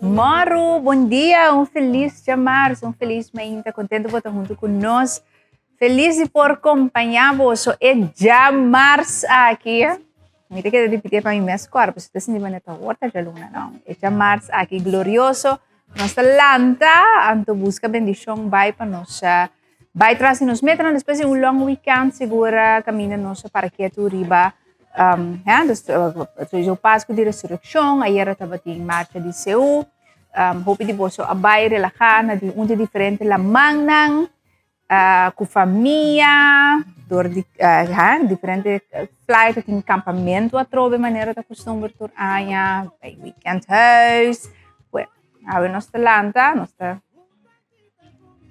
Mòru, bon dia, un felis djamars, un felis mainta, kontentu bo ta huntu ku nos. Felis di por kompañá boso e djamars aki. Mi ta keda ripití pa mi mes kòrda, pasobra ta sinti manera ta awor ta djaluna, no. E djamars aki glorioso, nos ta lanta, anto buska bendishon bai pa nos bai tras di nos metanan despues di un long weekend sigur kaminda nos a para ketu riba ya dus sowieso Pasku di Resurekshon ayera tabatin marcha di Seú hopi di boso a bai relahá na di un di diferente lamannan ku famia dor di ya diferente playa ta tin kampamentu atrobe manera ta kustumber tur aña bai weekend huis bueno awe nos ta lanta nos ta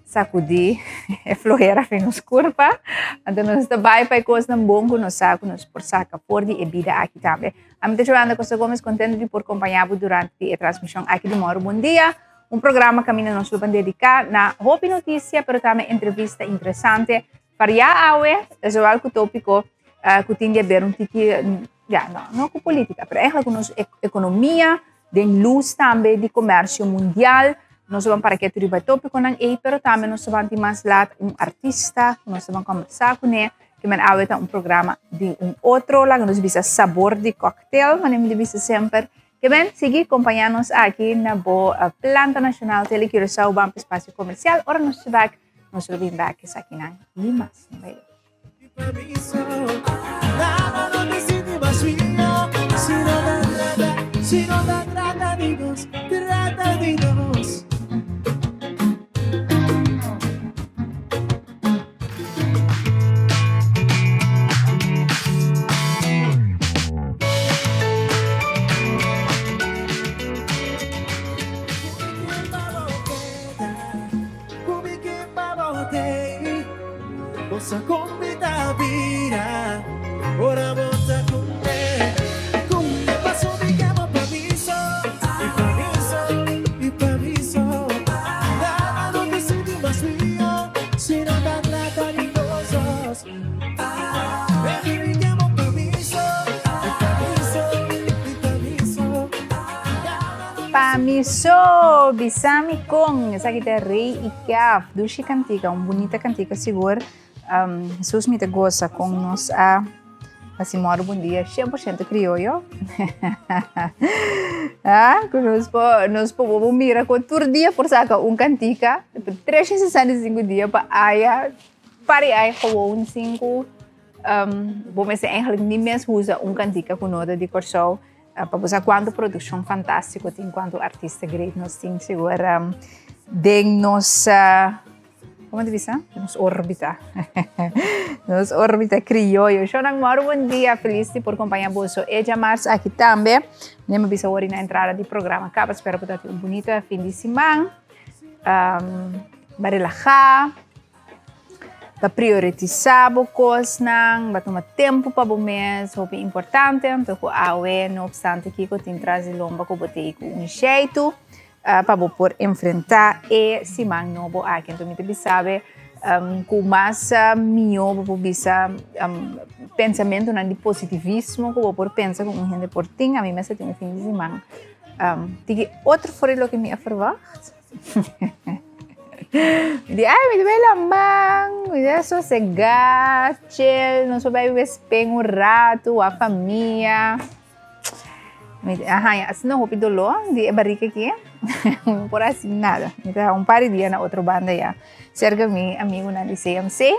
Sakudí e flohera fin nos kurpa. Anto nos ta bai pa e kosnan bon ku nos sa ku nos por saka for di e bida aki tambe. Ami ta Joanda Costa Gomez, kontento di por kompañá bo durante di e transmishon aki di Mòru Bon Dia, un programa kaminda nos lo ban dediká na hopi notisia pero tambe entrevista interesante. Variá awe, zowel ku tópiko ku tin di aber un tiki, ya, no, no ku polítika, pero eigenlijk ku nos ekonomia, Den lus tambe di komersio mundial, nos ta ban para ketu riba e tópikonan ei, pero tambe nos ta ban tin mas lat un artista ku nos ta ban kòmbersá kuné, ke men awe ta un programa di un otro, laga nos bisa sabor di kòktel, manera mi ta bisa semper. Ke men sigui kompañá nos aki na bo Planta Nashonal Tele Curaçao ban pa espasio komersial, ora nos ta bèk nos lo bin bèk esakinan i mas. No bai leu. Pa mi so, bisa mi kon. Esaki ta Rey y Kef. Dushi kantika, un bunita kantika sigur. Jesús mi ta goza kon nos a hasi mòru bon dia 100% krioyo. Ah, ku nos por, nos por bobo mira kon tur dia por saka un kantika, 365 dia pa aya, pari aya gewoon sin ku bo mester eigenlijk ni mes usa un kantika ku no ta di Kòrsou. Pa bo sa kuantu produkshon fantástiko tin, kuantu artista great nos tin sigur den nos, komo ta bisa? Nos órbita. Nos órbita krioyo. Shownan mòru bon dia, felis di por kompañá boso e djamars aki tambe. Mi a bisa wòrdu na entrada di programa kaba, spera ku ta tin un bunita fin di siman. Ba relahá. Pa prioritisa bo kosnan, ba tuma tempu pa bo mes, hopi importante, anto ku awe no opstante kiko tin tras di lomba ku bo tei ku un sheitu pa bo por enfrenta e siman nobo aki. Anto mi ta bisa be ku mas mihó bo por bisa pensamentunan di positivismo ku bo por pensa ku un hende por tin, ami mes a tin un fin di siman tiki otro for di loke mi a ferwagt. Mi di, ay, mi ta bai laman, mi ta sosegá, chill, nos por bai wespen un ratu, wak famia. Mi a haña asina hopi doló di e barika aki, mi no por hasi nada. Mi ta un par di dia na otro banda ya, serka mi amigunan di CMC.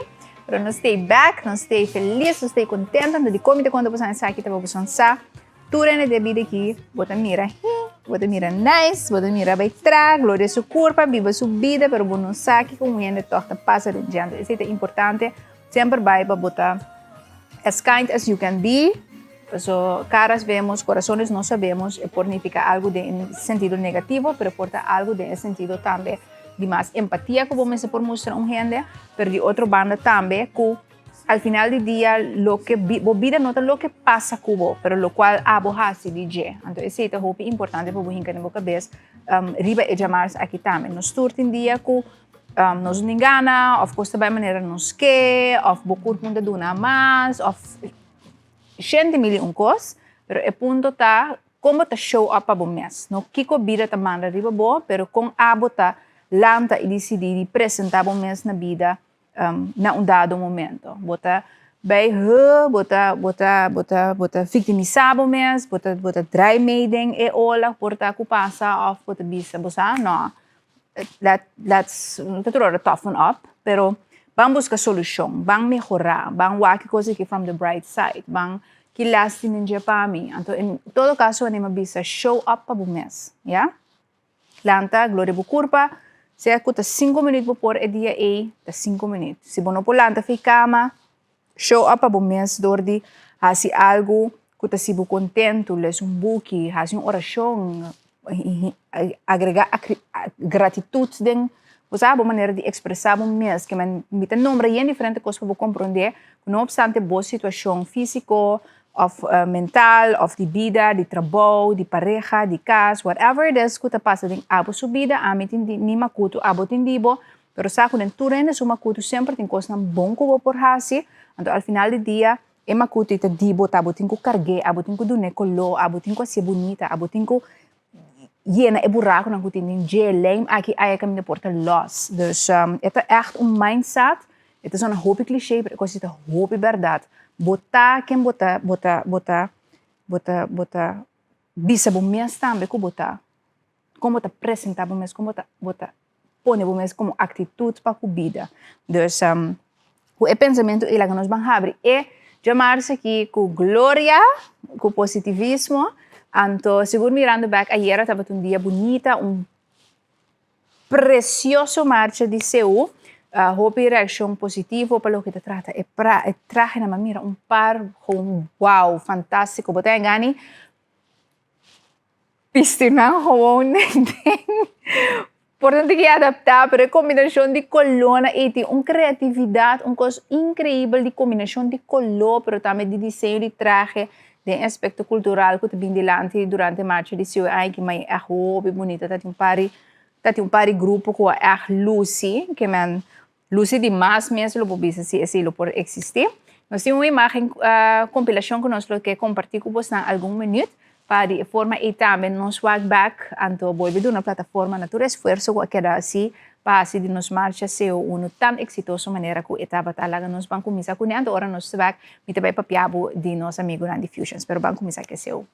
Pero nos stay back, nos stay felis, nos stay kontento. Anto dikon mi ta konta boso esaki ta pa boso sa. Tur hende den bida aki, bo ta mira hin, bo ta mira nice, bo ta mira bai tra, gloria su kurpa, biba su bida, pero bo no sa kiko un hende tòg ta pasa den dje. Anto esei ta importante, semper bai pa bo ta as kind as you can be, paso caras vemos, corazones no sabemos, e por nifica algu den sentido negativo, pero por ta algu den e sentido tambe di mas empatia ku bo mester por mustra un hende, pero di otro banda tambe ku. Al final di dia loke bo bida no ta loke pasa ku bo, pero lokual abo hasi di dje. Anto esei ta hopi importante pa bo hinka den bo kabes riba e djamars aki tambe. Nos tur tin dia ku Nos no tin gana òf kos ta bai manera nos ke òf bo kurpo no ta duna mas òf shenti mil i un kos, pero e punto ta kon bo ta show up pa bo mes, no kiko bida ta manda riba bo, pero kon abo ta lanta i disidí di presentá bo mes na bida na un dado momento. Bo ta bai he, bo ta bo ta bo ta bo ta viktimisá bo mes, bo ta bo ta drai mei den e ola ku por ta ku pasa òf bo ta bisa bo sa no. Let let's no ta tur ora toughen up, pero ban buska solushon, ban mehorá, ban wak e kos aki from the bright side, ban ki lès tin den dje pa mi. Anto en todo kaso anima bisa show up pa bo mes, ya. Lanta, gloria bo kurpa, sea ku ta sinku minüt bo por e dia ei, ta sinku minüt. Si bo no por lanta fi kama, show up pa bo mes dor di hasi algu ku ta hasi bo kontentu, lesa un buki, hasi un orashon, agregá gratitut den bo sa bo manera di ekspresá bo mes. Ke men mi ta nombra yen diferente kos pa bo komprondé ku no opstante bo situashon físiko òf mental òf di bida, di trabou, di pareha, di kas, whatever it is ku ta pasa den abo su bida, ami tin di mi makutu, abo tin di bo, pero sa ku den tur hende su makutu semper tin kosnan bon ku bo por hasi, anto al final di dia e makutu ei ta di bo, ta abo tin ku karg'é, abo tin ku dun'é koló, abo tin ku hasié bunita, abo tin ku yena e burakunan ku tin den dje, lijm aki aya kaminda por ta lòs. Dus e ta ègt un mindset, e ta sona hopi cliché pero e kos ei ta hopi bèrdat. Bo ta ken bo ta bo ta bo ta bo ta bo ta bisa bo mes tambe ku bo ta, kon bo ta presentá bo mes, kon bo ta bo ta pone bo mes komo aktitut pa ku bida. Dus ku e pensamentu ei laga nos ban habri e djamarsa aki ku gloria, ku positivismo. Anto sigur mirando bek ayera tabata un dia bunita, un presioso marcha di Seú. Hopi reakshon positivo pa loke ta trata e e trahenan. Mi a mira un par gewoon wow, fantástiko. Bo ta yega Bisti nan gewoon den por nan tin ki adaptá, pero e kombinashon di kolónan ei tin un kreatividat, un kos inkreibel di kombinashon di koló, pero tambe di diseño di trahe den aspekto kultural ku ta bin dilanti durante marcha di siu ai ki mai ègt hopi bunita. Ta tin un par di ta tin un par di grupo ku a ègt lusi ke men Lusi di mas mes lo por bisa si esei lo por eksistí. Nos tin un imágen kompilashon ku nos lo ke kompartí ku bosnan algun minüt pa di e forma ei tambe nos wak bèk anto bolbe duna plataforma na tur esfuerso ku a keda hasí pa hasi di nos marcha seo unu tan eksitoso manera ku e tabata. Laga nos ban kuminsá kuné anto ora nos ta bèk mi ta bai papia bo di nos amigunan di Fusions pero ban kuminsá ku e seo.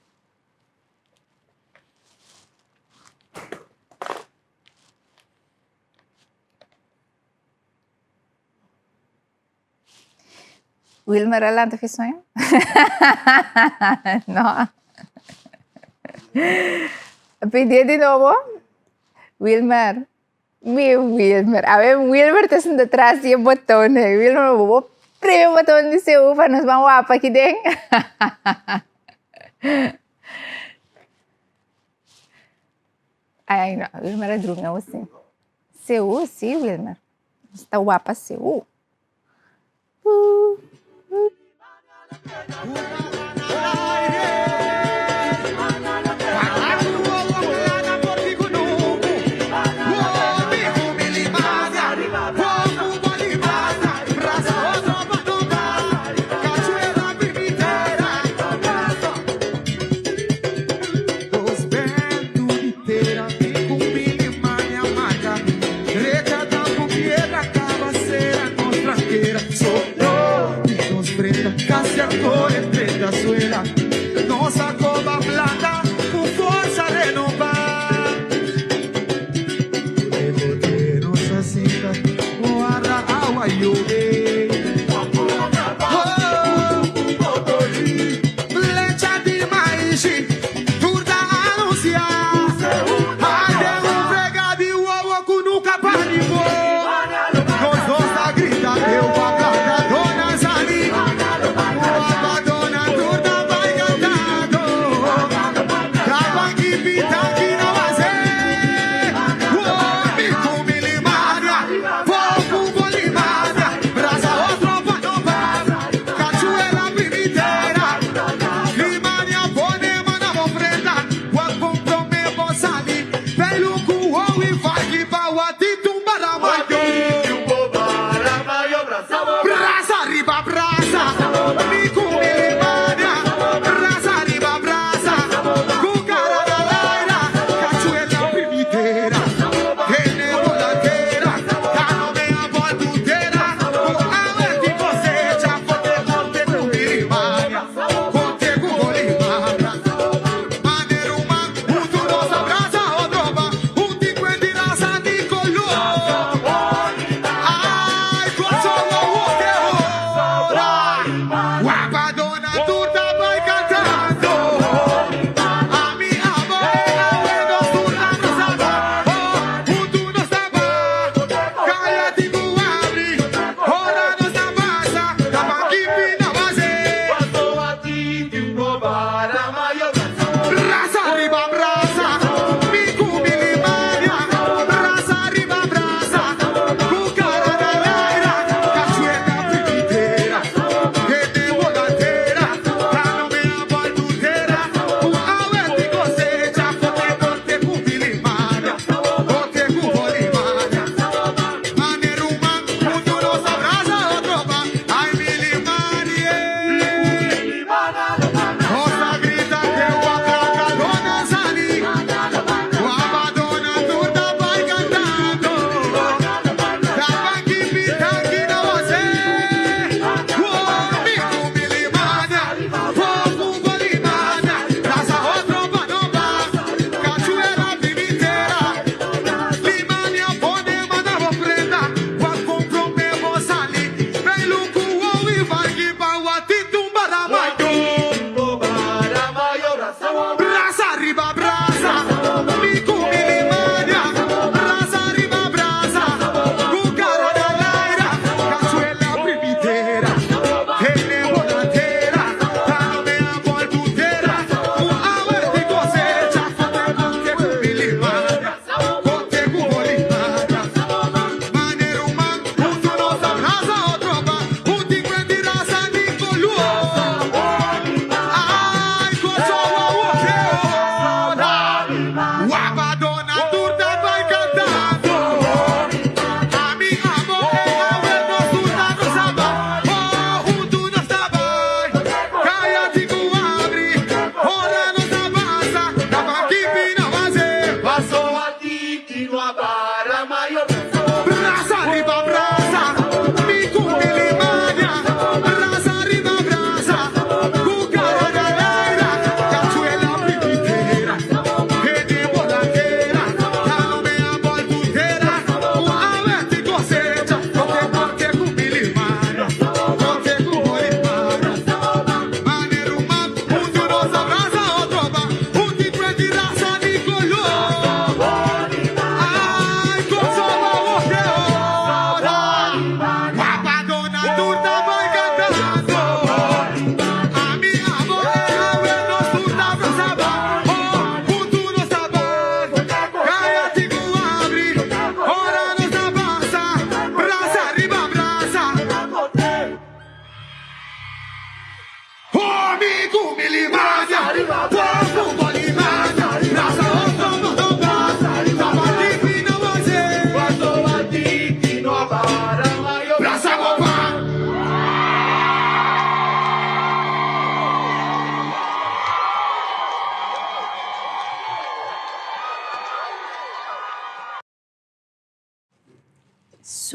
Wilmer a lanta fi sueño? No. Pidié di nobo. Wilmer. Mi Wilmer. A ver, Wilmer ta sinta tras di e boton ei. Wilmer, bo por primi e boton di seu pa nos ban wapa aki den? Ai, no, Wilmer a drumi awo si. Seu, si, Wilmer. Sta wapa seu.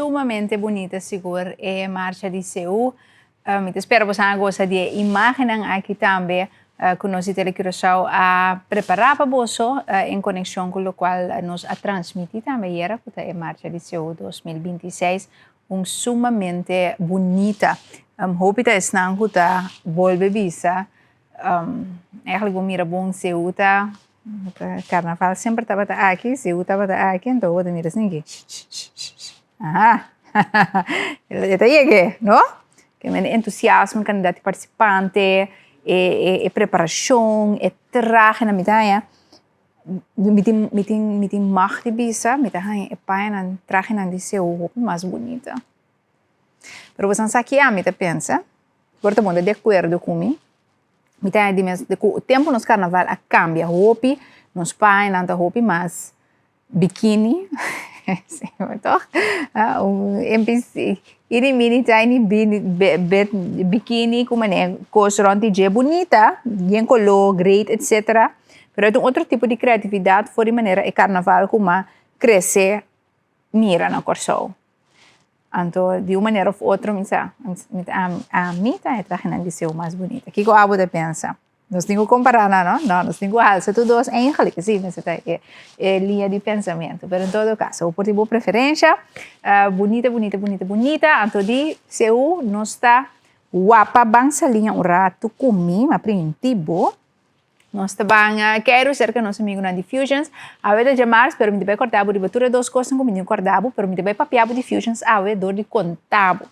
Sumamente bunita sigur e marcha di Seú. Mi ta spera boso a gosa di e imágennan aki tambe ku nos di Tele Curaçao a prepará pa boso en konekshon ku lokual nos a transmití tambe ayera ku ta e marcha di Seú 2026. Un sumamente bunita. Hopi ta esnan ku ta bolbe bisa eigenlijk bo mira bon Seú ta karnaval semper tabata aki, Seú tabata aki, anto bo ta mira asin aki aha e ta yega no? Ke men entusiasmo, kantidat di partisipante, e preparashon, e trahenan mi ta haña mi tin mi tin mi tin mag di bisa mi ta haña e pañanan trahenan di Seú hopi mas bunita. Pero boso sa ki ami ta pensa, por ta bon ta di akuerdo ku mi, mi ta di mes ku tempu nos karnaval a kambia hopi, nos pañanan ta hopi mas bikini, toch? Un NPC, ini mini tiny bikini ku manera kos rònt di dje bunita, bien koló, great etcetera, pero e ta un otro tipo di kreatividat for di manera e karnaval ku a krese mira na Kòrsou. Anto di un manera of otro mi sa, ami ta e trahenan di seu mas bunita. Kiko abo ta pensa? Nos tin ku kompará nan, no? No, nos tin ku alsa tur dos eigenlijk, si, mester ta e e liña di pensamentu. Pero en todo kaso, bo por tin bo preferensha, bunita, bunita, bunita, bunita, anto di seu nos ta wapa ban saliña un ratu ku mi, m'a primintí bo. Nos ta ban keiru serka nos amigunan di Fusions. Awe ta djamars, pero mi ta bai kòrda bo riba tur e dos kosnan ku mi tin kòrda bo, pero mi ta bai papia bo di Fusions awe dor di konta bo.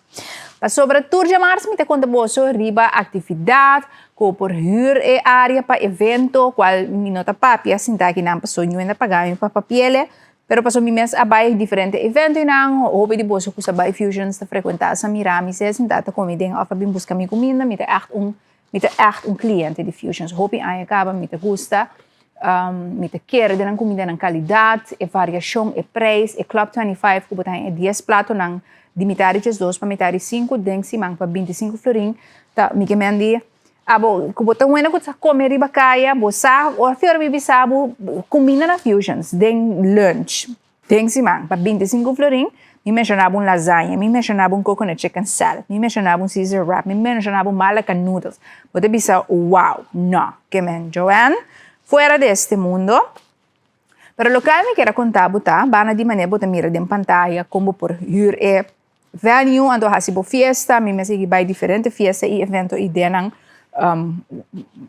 Pasobra tur djamars mi ta konta boso riba aktividat ku bo por hür e área pa evento, kual mi no ta papia sinta akinan paso niun hende a paga mi pa papi'el, pero paso mi mes a bai diferente eventonan, hopi di boso ku sa bai Fusions ta frekuentá sa mira mi sea sinta ta komi den òf a bin buska mi kuminda, mi ta ègt un Mi ta ègt un kliente di Fusions. Hopi aña kaba mi ta gusta, mi ta kere den nan kumida, nan kalidat, e variashon, e preis, e Club 25 ku bo ta haña e dies platonan di mitar di diesdos pa mitar di sinku den siman pa 25 florin ta mi ke men di abo ku bo ta wende ku ta kome riba kaya bo sa ora fi ora mi bisa bo kuminda na Fusions den lunch. Den siman, pa 25 florin, mi menshonaba un lasaña, mi menshonaba un coconut chicken salad, mi menshonaba un Caesar wrap, mi menshonaba un Malaka noodles. Bo ta bisa, wow, no, ke men Joanne, fuera de este mundo. Pero lokual mi kier a konta bo ta, banda di manera bo ta mira den pantaya kon bo por hür e venue, anto hasi bo fiesta, mi mes a yegi bai diferente fiesta i evento i denan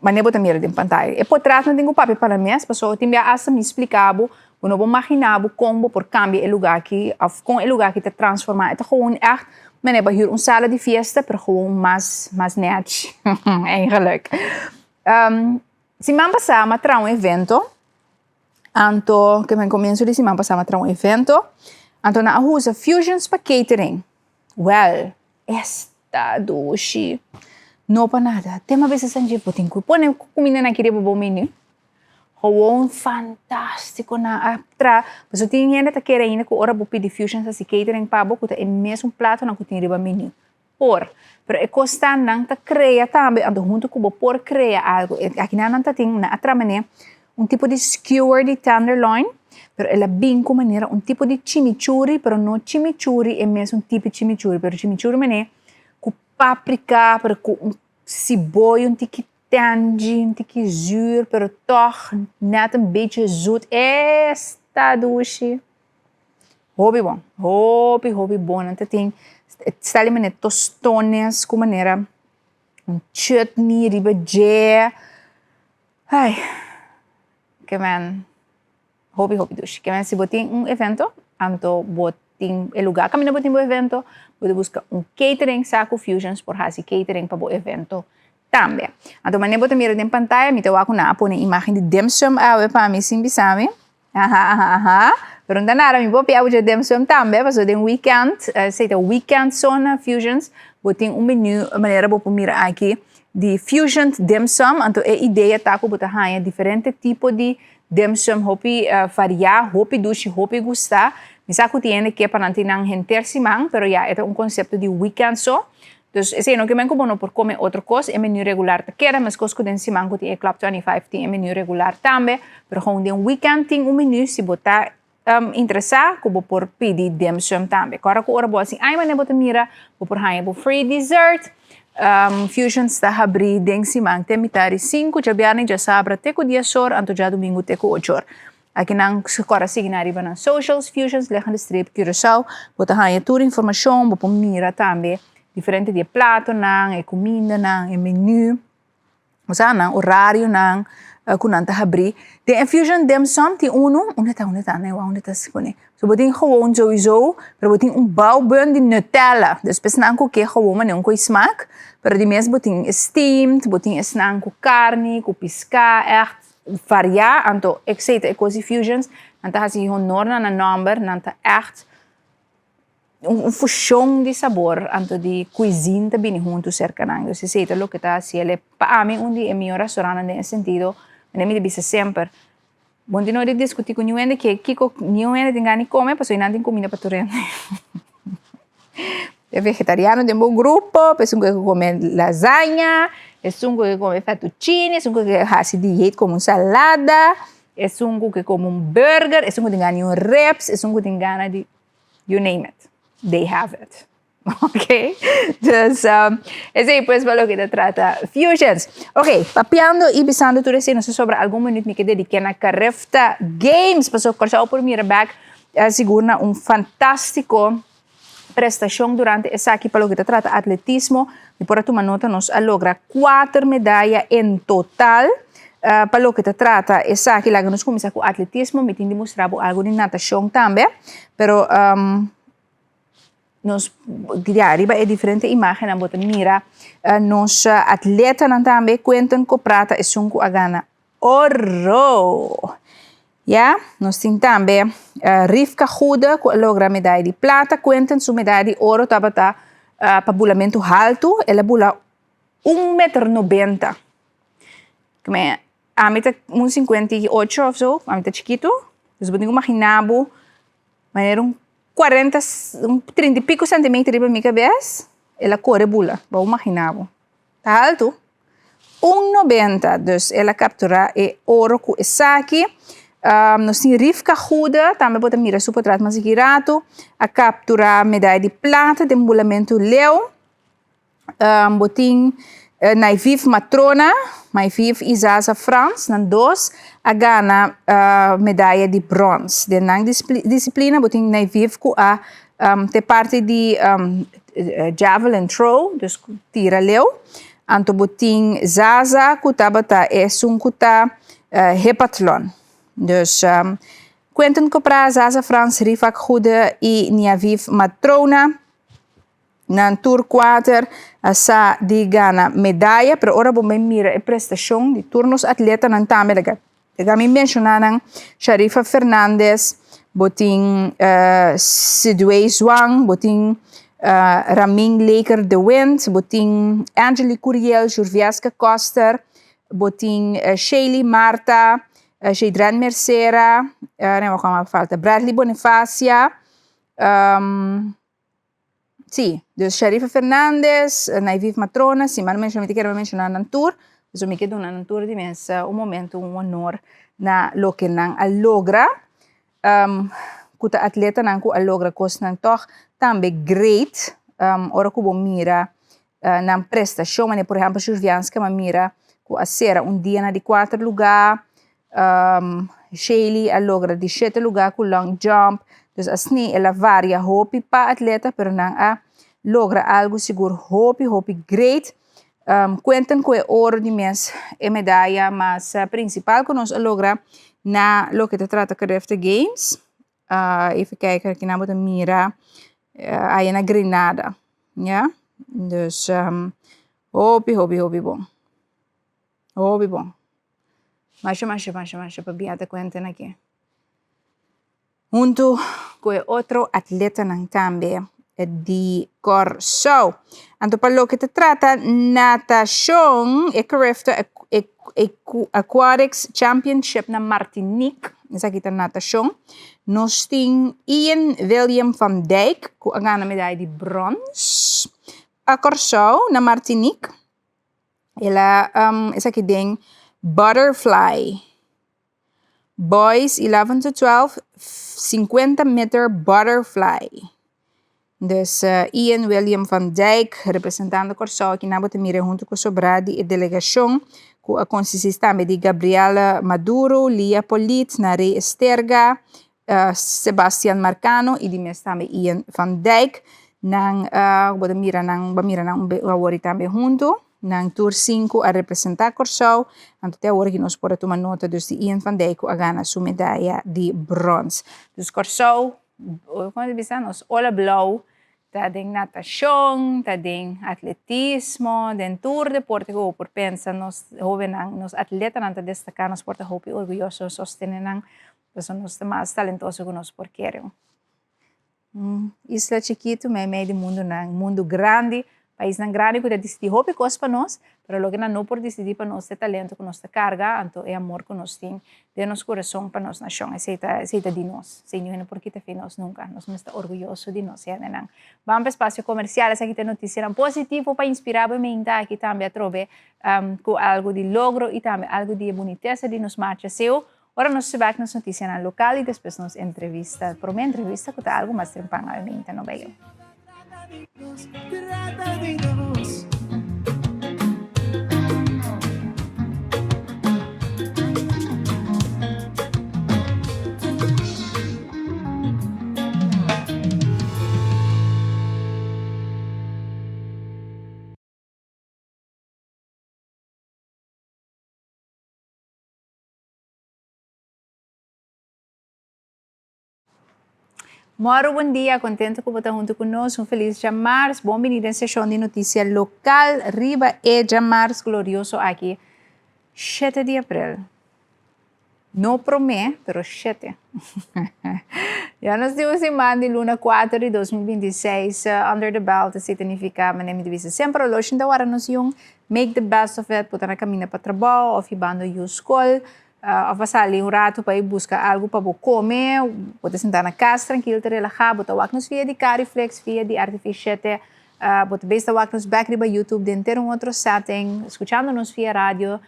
manera bo ta mira den pantaya. E potratnan tin ku papia pa nan mes, pasobra tin bia asta mi splika bo, bo no por magina bo kon bo por kambia e luga aki òf kon e luga aki ta transformá. E ta gewoon ègt manera bo a hür un sala di fiesta pero gewoon mas mas nèchi eigenlijk. Siman pasá mi a traha un evento. Anto ke men komienso di siman pasá mi a traha un evento, anto nan a usa Fusions pa catering. Wèl, esta dushi. No pa nada, te mi a bisa Sanjeev, bo tin ku pone kumindanan aki riba bo menu. Gewoon fantástiko nan a traha. Pasobra tin hende ta kere ainda ku ora bo pidi Fusions hasi catering pa bo ku ta e mesun platonan ku tin riba menu. Por. Pero e kosnan nan ta krea tambe, anto huntu ku bo por krea algu. Akinan nan ta tin, nan a traha manera un tipo di skewer di tenderloin, pero el a bin ku manera un tipo di chimichurri, pero no chimichurri e mesun tipo chimichurri, pero chimichurri manera ku paprika, pero ku un siboyo un tiki tangy, un tiki zuur, pero tòg nèt un bechi zoet. Esta dushi! Hopi bon, hopi hopi bon nan ta tin sta di manera tostones ku manera un chutney riba dje ai ke men hopi hopi dushi ke men si bo tin un evento anto bo tin e luga kaminda bo tin bo evento bo ta buska un catering sa ku Fusions por hasi catering pa bo evento tambe anto manera bo ta mira den pantaya mi ta wak ku nan a pone imagen di dimsum awe pa mi sin bisa mi. Aha, aha, aha. Pero no ta nada, mi por pia bo dje dimsum tambe, pasobra den weekend, esei ta weekend so na Fusions, bo tin un menu manera bo por mira aki di Fusion Dimsum, anto e idea ta ku bo ta haña diferente tipo di dimsum hopi variá, hopi dushi, hopi gustá. Mi sa ku tin hende ke pa nan tin nan henter siman, pero ya e ta un konsepto di weekend so. Dus esei no ke men ku bo no por kome otro kos, e menu regular ta keda meskos ku den siman ku tin e Club 25 tin e menu regular tambe, pero gewoon den weekend tin un menu si bo ta interesá ku bo por pidi dim sum tambe. Kòrda ku ora bo hasi ai manera bo ta mira bo por haña bo free dessert. Fusions ta habrí den siman te mitar di sinku, djabièrnè i djasabra te ku dies or, anto djadumingu te ku ocho or. Akinan kòrda sigui nan riba nan socials, Fusions liggende streep Curaçao. Bo ta haña tur informashon, bo por mira tambe diferente di e platonan, e kumindanan, e menu. Osea nan orarionan ku nan ta habrí. Den e Fusion Dim Sum tin unu, unda ta, unda ta, nee wou unda ta si pone. So bo tin gewoon souiso, pero bo tin un bao bun di Nutella. Dus pa esnan ku ke gewoon manera un koi smak, pero di mes bo tin e steamed, bo tin esnan ku karni, ku piská, ègt variá. Anto esei ta e kos di Fusions, nan ta hasi honor na nan nòmber, nan ta ègt un fusion di sabor anto di cuisine ta bini hunto cerca nan. Dus esey ta loke ta haci el pa ami un di e miho restaurantnan den e sentido manera mi ta bisa semper bo no tin ora di discuti cu niun hende ke kico niun hende tin gana di come pasobra nan tin cuminda pa tur hende. E vegetariano den bo grupo, esun cu ke come lasaña, esun cu ke come fettuccine, esun cu ke haci dieet come un salada, esun cu ke come un burger, esun cu tin gana di un ribs, esun cu tin gana di you name it, they have it. Ok, dus esei pues pa loke ta trata fusions. Ok, papiando y bisando tur esei, nos a sobra algun minuut mi ke dediké na Carifta Games, pasobra Kòrsou por mira bèk sigur na un fantástiko prestashon durante esaki pa loke ta trata atletismo. Mi por a tuma nota nos a logra kuater medaya en total. Pa loke ta trata esaki laga nos kuminsá ku atletismo. Mi tin di mustra bo algu di natashon tambe, pero nos ya riba e diferente imágennan bo ta mira nos atletanan tambe. Quentin Copra ta esun ku a gana oro. Ya, nos tin tambe Rivka Goede ku a logra medaya di plata. Quentin su medaya di oro tabata pa bulamentu haltu. El a bula un meter nobenta. Kme, ami ta un 58 of zo, ami ta chikitu. Dus bo tin ku magina bo manera un 40, un 30 y pico centimeter riba mi kabes, el a kore bula. Bo a magina bo. Ta haltu. Un 90, dus el a kapturá e oro ku esaki. Nos tin Rivka Goede, tambe bo ta mira su potrat mas aki ratu, a kapturá medaya di plata den bulamentu leu. Bo tin Naiviv Matrona, Maiviv i Zaza Frans, nan dos a gana medaya di brons. Den nan disiplina bo tin Naiviv ku a te parti di javelin throw, dus tira leu. Anto bo tin Zaza ku tabata esun ku ta hepatlon. Dus Quentin Copra, Zaza Frans, Rivak Goede i Niaviv Matrona. Nan tur kuater a sa di gana medaya, pero ora bo bai mira e prestashon di tur nos atletanan tambe laga laga mi menshoná nan, Sharifa Fernandez, bo tin Sidway Zwang, bo tin Ramin Laker de Wind, bo tin Angely Curiel, Jurviaska Koster, bo tin Shaylee Martha, Shadren Mercera, falta Bradley Bonifacia. Sí, dus Sharifa Fernandez, Naiviv Matrona, si mi a menshoná, mi ta kere menshoná nan tur, pasobra mi ke duna nan tur di mes un momento, un honor na loke nan a logra, ku ta atletanan ku a logra kosnan tòg tambe great, ora ku bo mira nan prestashon, manera por ehèmpel Shurvianska mi a mira ku a sera un dia na di kuater lugá, Shaylee a logra di shete lugá ku long jump. Dus asni el a varia hopi pa atleta pero nan a logra algu sigur hopi hopi great. Quentin ku e oro di mes e medaya mas prinsipal ku nos a logra na loke ta trata Carifta Games. Even kijken aki nan bo ta mira aya na Grenada ya. Dus hopi hopi hopi bon. Hopi bon. Masha masha masha masha pabia ta Quentin aki. Huntu ku e otro atletanan tambe di Kòrsou. Anto pa loke ta trata natashon e Carifta Aquatics Championship na Martinique, esaki ta natashon, nos tin Ian William van Dijk ku a gana medaya di brons pa Kòrsou na Martinique. El a esaki den butterfly. Boys 11 to 12, 50 meter butterfly. Dus Ian William van Dijk, representando Kòrsou, aki nan bo ta mira huntu ku sobrá di e delegashon, ku a konsistí tambe di Gabriela Maduro, Lia Polit, Narey Esterga, Sebastian Marcano i di mes tambe Ian van Dijk. Nan bo ta mira nan, bo a mira nan awor tambe huntu. Nan tur sinku a representá Kòrsou, anto te awor aki nos por a tuma nota dus di Ian van Dijk ku a gana su medaya di bròns. Dus Kòrsou, kon ta bisa nos ola blou ta den natashon, ta den atletismo, den tur deporte ku bo por pensa nos hóbennan, nos atletanan ta destaká, nos por ta hopi orguyoso sostené nan pasobra nos ta mas talentoso ku nos por kere. Un isla chikitu meimei di mundunan, mundu grandi, paisnan grandi ku ta disidí hopi kos pa nos, pero loke nan no por disidí pa nos ta e talento ku nos ta karga, anto e amor ku nos tin den nos kurason pa nos nashon. Esei ta, esei ta di nos. Esei niun hende por kita fi nos nunka. Nos mester ta orguyoso di nos hendenan. Ban pa espasio komersial, esaki ta notisianan positivo pa inspirá bo e meinta aki tambe atrobe ku algu di logro i tambe algu di e bunitesa di nos marcha seu. Ora nos ta bek nos noticianan local y despues nos entrevista, prome entrevista cu ta algo mas trempan awe minta no bay. Moro bon dia, contento cu bo ta hunto cu nos. Un feliz djamars. Bon bini den seshon di noticia local riba e djamars glorioso aki, shete di april. No prome, pero shete. Ya nos tin un siman di luna 4 di 2026 under the belt, así ta nifica, manera mi ta bisa semper, oloshi ta wara nos yun. Make the best of it, bo ta na caminda pa trabao of hibando yu scol, of a sali un rato pa e busca algo pa bo come, bo ta sinta na cas trankil ta relaha, bo ta wak nos via di Cariflex, via di RTV shete, bo ta bes ta wak nos bek riba YouTube den ter un otro setting, scuchando nos via radio,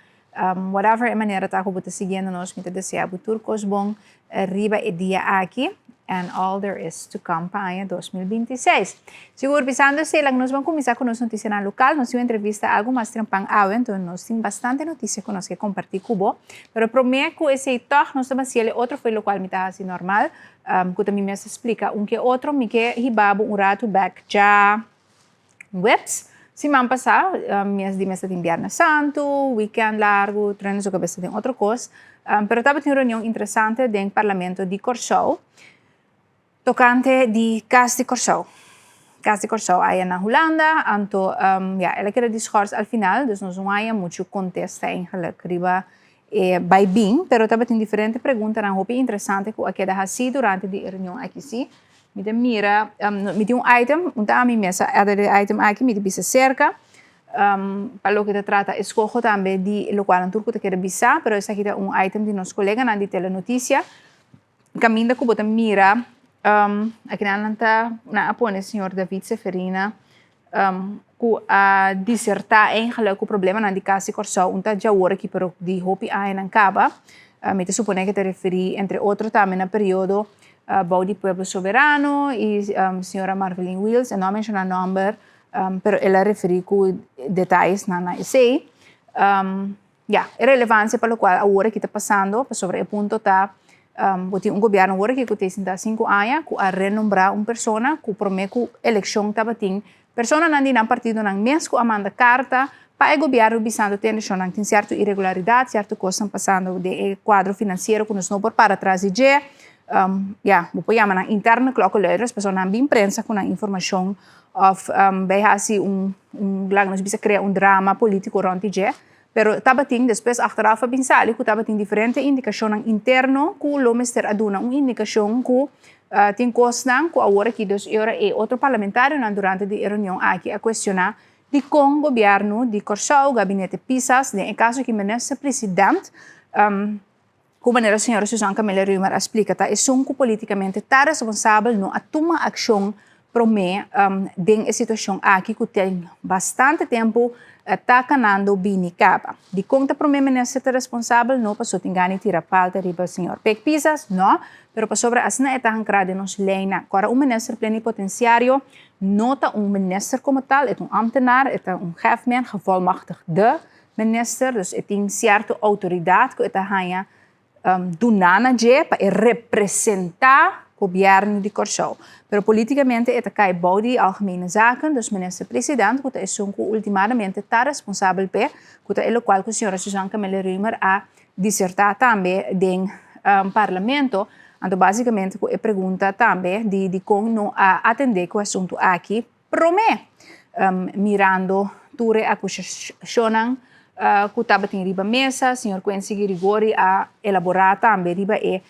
whatever e manera ta cu bo ta siguiendo nos, mi ta desea bo tur cos bon riba e dia aki and all there is to come pa aña 2026. Sigur bisando esei laga nos ban kuminsá ku nos notisianan lokal. Nos tin un entrevista algu mas trempan awe, enton nos tin bastante notisia ku nos ke kompartí ku bo. Pero promé ku esei tòg nos ta basiel e otro fo'i lokual mi ta hasi normal, ku ta mi mes ta splika un ke otro. Mi ke hiba bo un ratu bèk dja Weps, siman pasá, mes di mes ta tin Biernes Santu, weekend largu, trende su kabes ta den otro kos. Pero tabatin un reunion interesante den Parlamento di Kòrsou tokante di Kas di Kòrsou. Kas di Kòrsou aya na Hulanda, anto ya, el a keda dischors al final, dus nos no haya muchu kontesta eigenlijk riba e bai bin, pero tabatin diferente preguntanan hopi interesante ku a keda hasí durante di e reunion aki sí. Mi ta mira, mi tin un item, un ta ami mes a add e item aki, mi ta bisa serka, pa loke ta trata eskoho tambe di lokualnan tur ku ta kere bisa, pero esaki ta un item di nos koleganan di Telenoticia, kaminda ku bo ta mira, akinan nan ta, nan a pone señor David Seferina, ku a disertá eigenlijk ku problemanan di kas di Kòrsou, un ta djawor aki pero di hopi añanan kaba, mi ta suponé ku ta referí entre otro tambe na periodo bou di Pueblo Soberano i señora Marveline Wiels, e no a menshoná nòmber, pero el a referí ku detayesnan na esei. Ya, e relevansia pa lokual awor aki ta pasando, pasobra e punto ta bo tin un gobièrnu awor aki ku ta sinta sinku aña ku a renombrá un persona ku promé ku elekshon tabatin personanan di nan partidonan mes ku a manda karta pa e gobièrnu bisando te elekshonnan tin sierto iregularidat, sierto kosnan pasando den e kuadro finansiero ku nos no por para tras di dje. Ya, bo por yama nan interne klokkenluiders pasobra nan bin prensa ku nan informashon òf bai hasi un, laga nos bisa krea un drama polítiko rònt di dje. Pero tabatin, despues achteraf a bin sali ku tabatin diferente indikashonnan interno ku lo mester a duna un indikashon ku tin kosnan ku awor aki dus e ora e otro parlamentarionan durante di e reunion aki a kuestioná dikon gobièrnu di Kòrsou, gabinete Pisas, den e kaso aki minister president, ku manera señora Susan Camelia Römer a splika ta esun ku politikamente ta responsabel no a tuma akshon. promé den e situashon aki ku tin bastante tempu ta kanando bini kaba. Dikon ta promé minister ta responsabel? No paso tin gana di tira palta riba señor Pek Pisas, no, pero pasobra asina e ta hankrá den nos leinan. Ku ora un minister plenipotensiario no ta un minister komo tal, e ta un ambtenaar, e ta un hefman, gevolmachtigde minister, dus e tin sierto outoridat ku e ta haña duná na dje pa e representá gobièrnu di Kòrsou. Pero polítikamente e ta kai bou di Algemene Zaken, dus Minister President ku ta esun ku ultimadamente ta responsabel p'e, ku ta e lokual ku señora Suzanne Camelia-Römer a disertá tambe den Parlamento. Anto básikamente ku e pregunta tambe di dikon no a atendé ku e asuntu aki Promé, mirando tur e akusashonnan ku tabatin riba mesa, señor Quincy Girigori a elaborá tambe riba e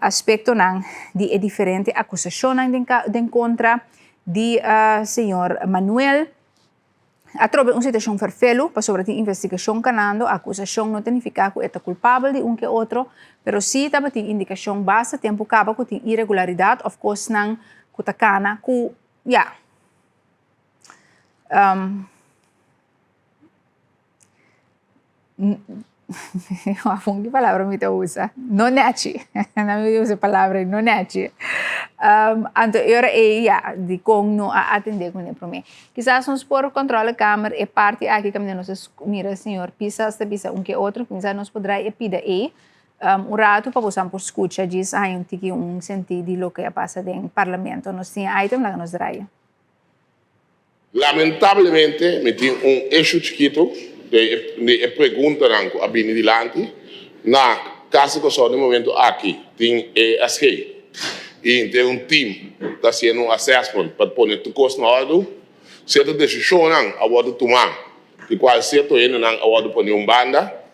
aspektonan di e diferente akusashonnan den kontra di señor Manuel. Atrobe un situashon ferfelu pasobra tin investigashon kanando, akusashon no ta nifiká ku e ta kulpabel di un ke otro, pero sí tabatin indikashon basta tempu kaba ku tin iregularidat òf kosnan ku ta kana ku Ya. Wak ki palabra mi ta usa? No nechi. No mi ta usa e palabra ei, no nechi. Anto e ora ei ya, dikon no a atendé kuné promé. Kisas nos por kòntròlekamer e parti aki kaminda nos a mira señor Pisas ta bisa un ke otro, kisas nos por drai e pida ei. Un ratu pa bosan por skucha djis haña un tiki un sentí di loke a pasa den Parlamento. Nos tin e item, laga nos draia. Lamentablemente mi tin un issue chikitu di e preguntanan ku a bini dilanti. Na Kas di Kòrsou den momento aki tin ESG i henter un team ta hasiendo un assessment pa pone tur kos na òrdu. Sierto desishonnan a wòrdu tumá di kual sierto hendenan a wòrdu pone un banda.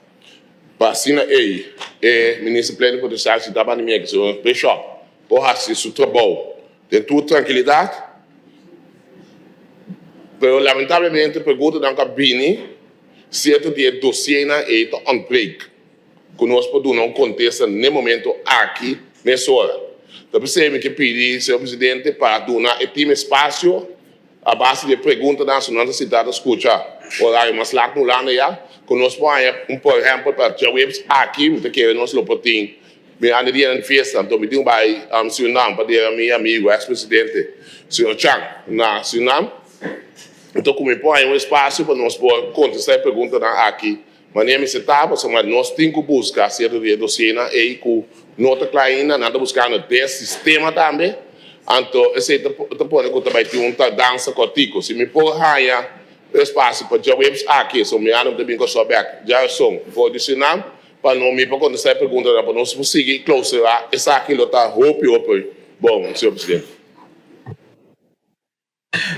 Pa asina ei e Minister Plenipotenciario si ta banda mi aki, señor Bishop, por haci su trabou den tur trankilidad. Pero lamentablemente preguntanan cu a bini cierto di e dossiernan ei ta ontbreek cu nos por duna un contesta n'e momento aki mesora. Ta p'esey mi ke pidi, señor Presidente, pa duna e team espacio. A base di e preguntanan su nan ta sinta ta skucha orario mas lat na Hulanda ya ku nos por haña un por ehèmpel pa djaweps aki mi ta kere nos lo por tin mi anda dianan di fiesta anto mi tin ku bai Surinam pa dera mi amigo ex presidente señor Chang na Surinam anto ku mi por haña un espasio pa nos por kontestá e preguntanan aki. Manera mester ta, pasobra nos tin ku buska sierto di e dosienan ei ku no ta kla ainda, nan ta buskando den sistema tambe, anto esei ta pone ku ta bai tin un tardansa kòrtiku. Si mi por haña espasio pa djaweps aki, so mi anda mi ta bin Kòrsou bèk djaweson for di Surinam pa no mi por kontestá e preguntanan pa nos por sigui klousurá esaki lo ta hopi hopi bon, señor presidente.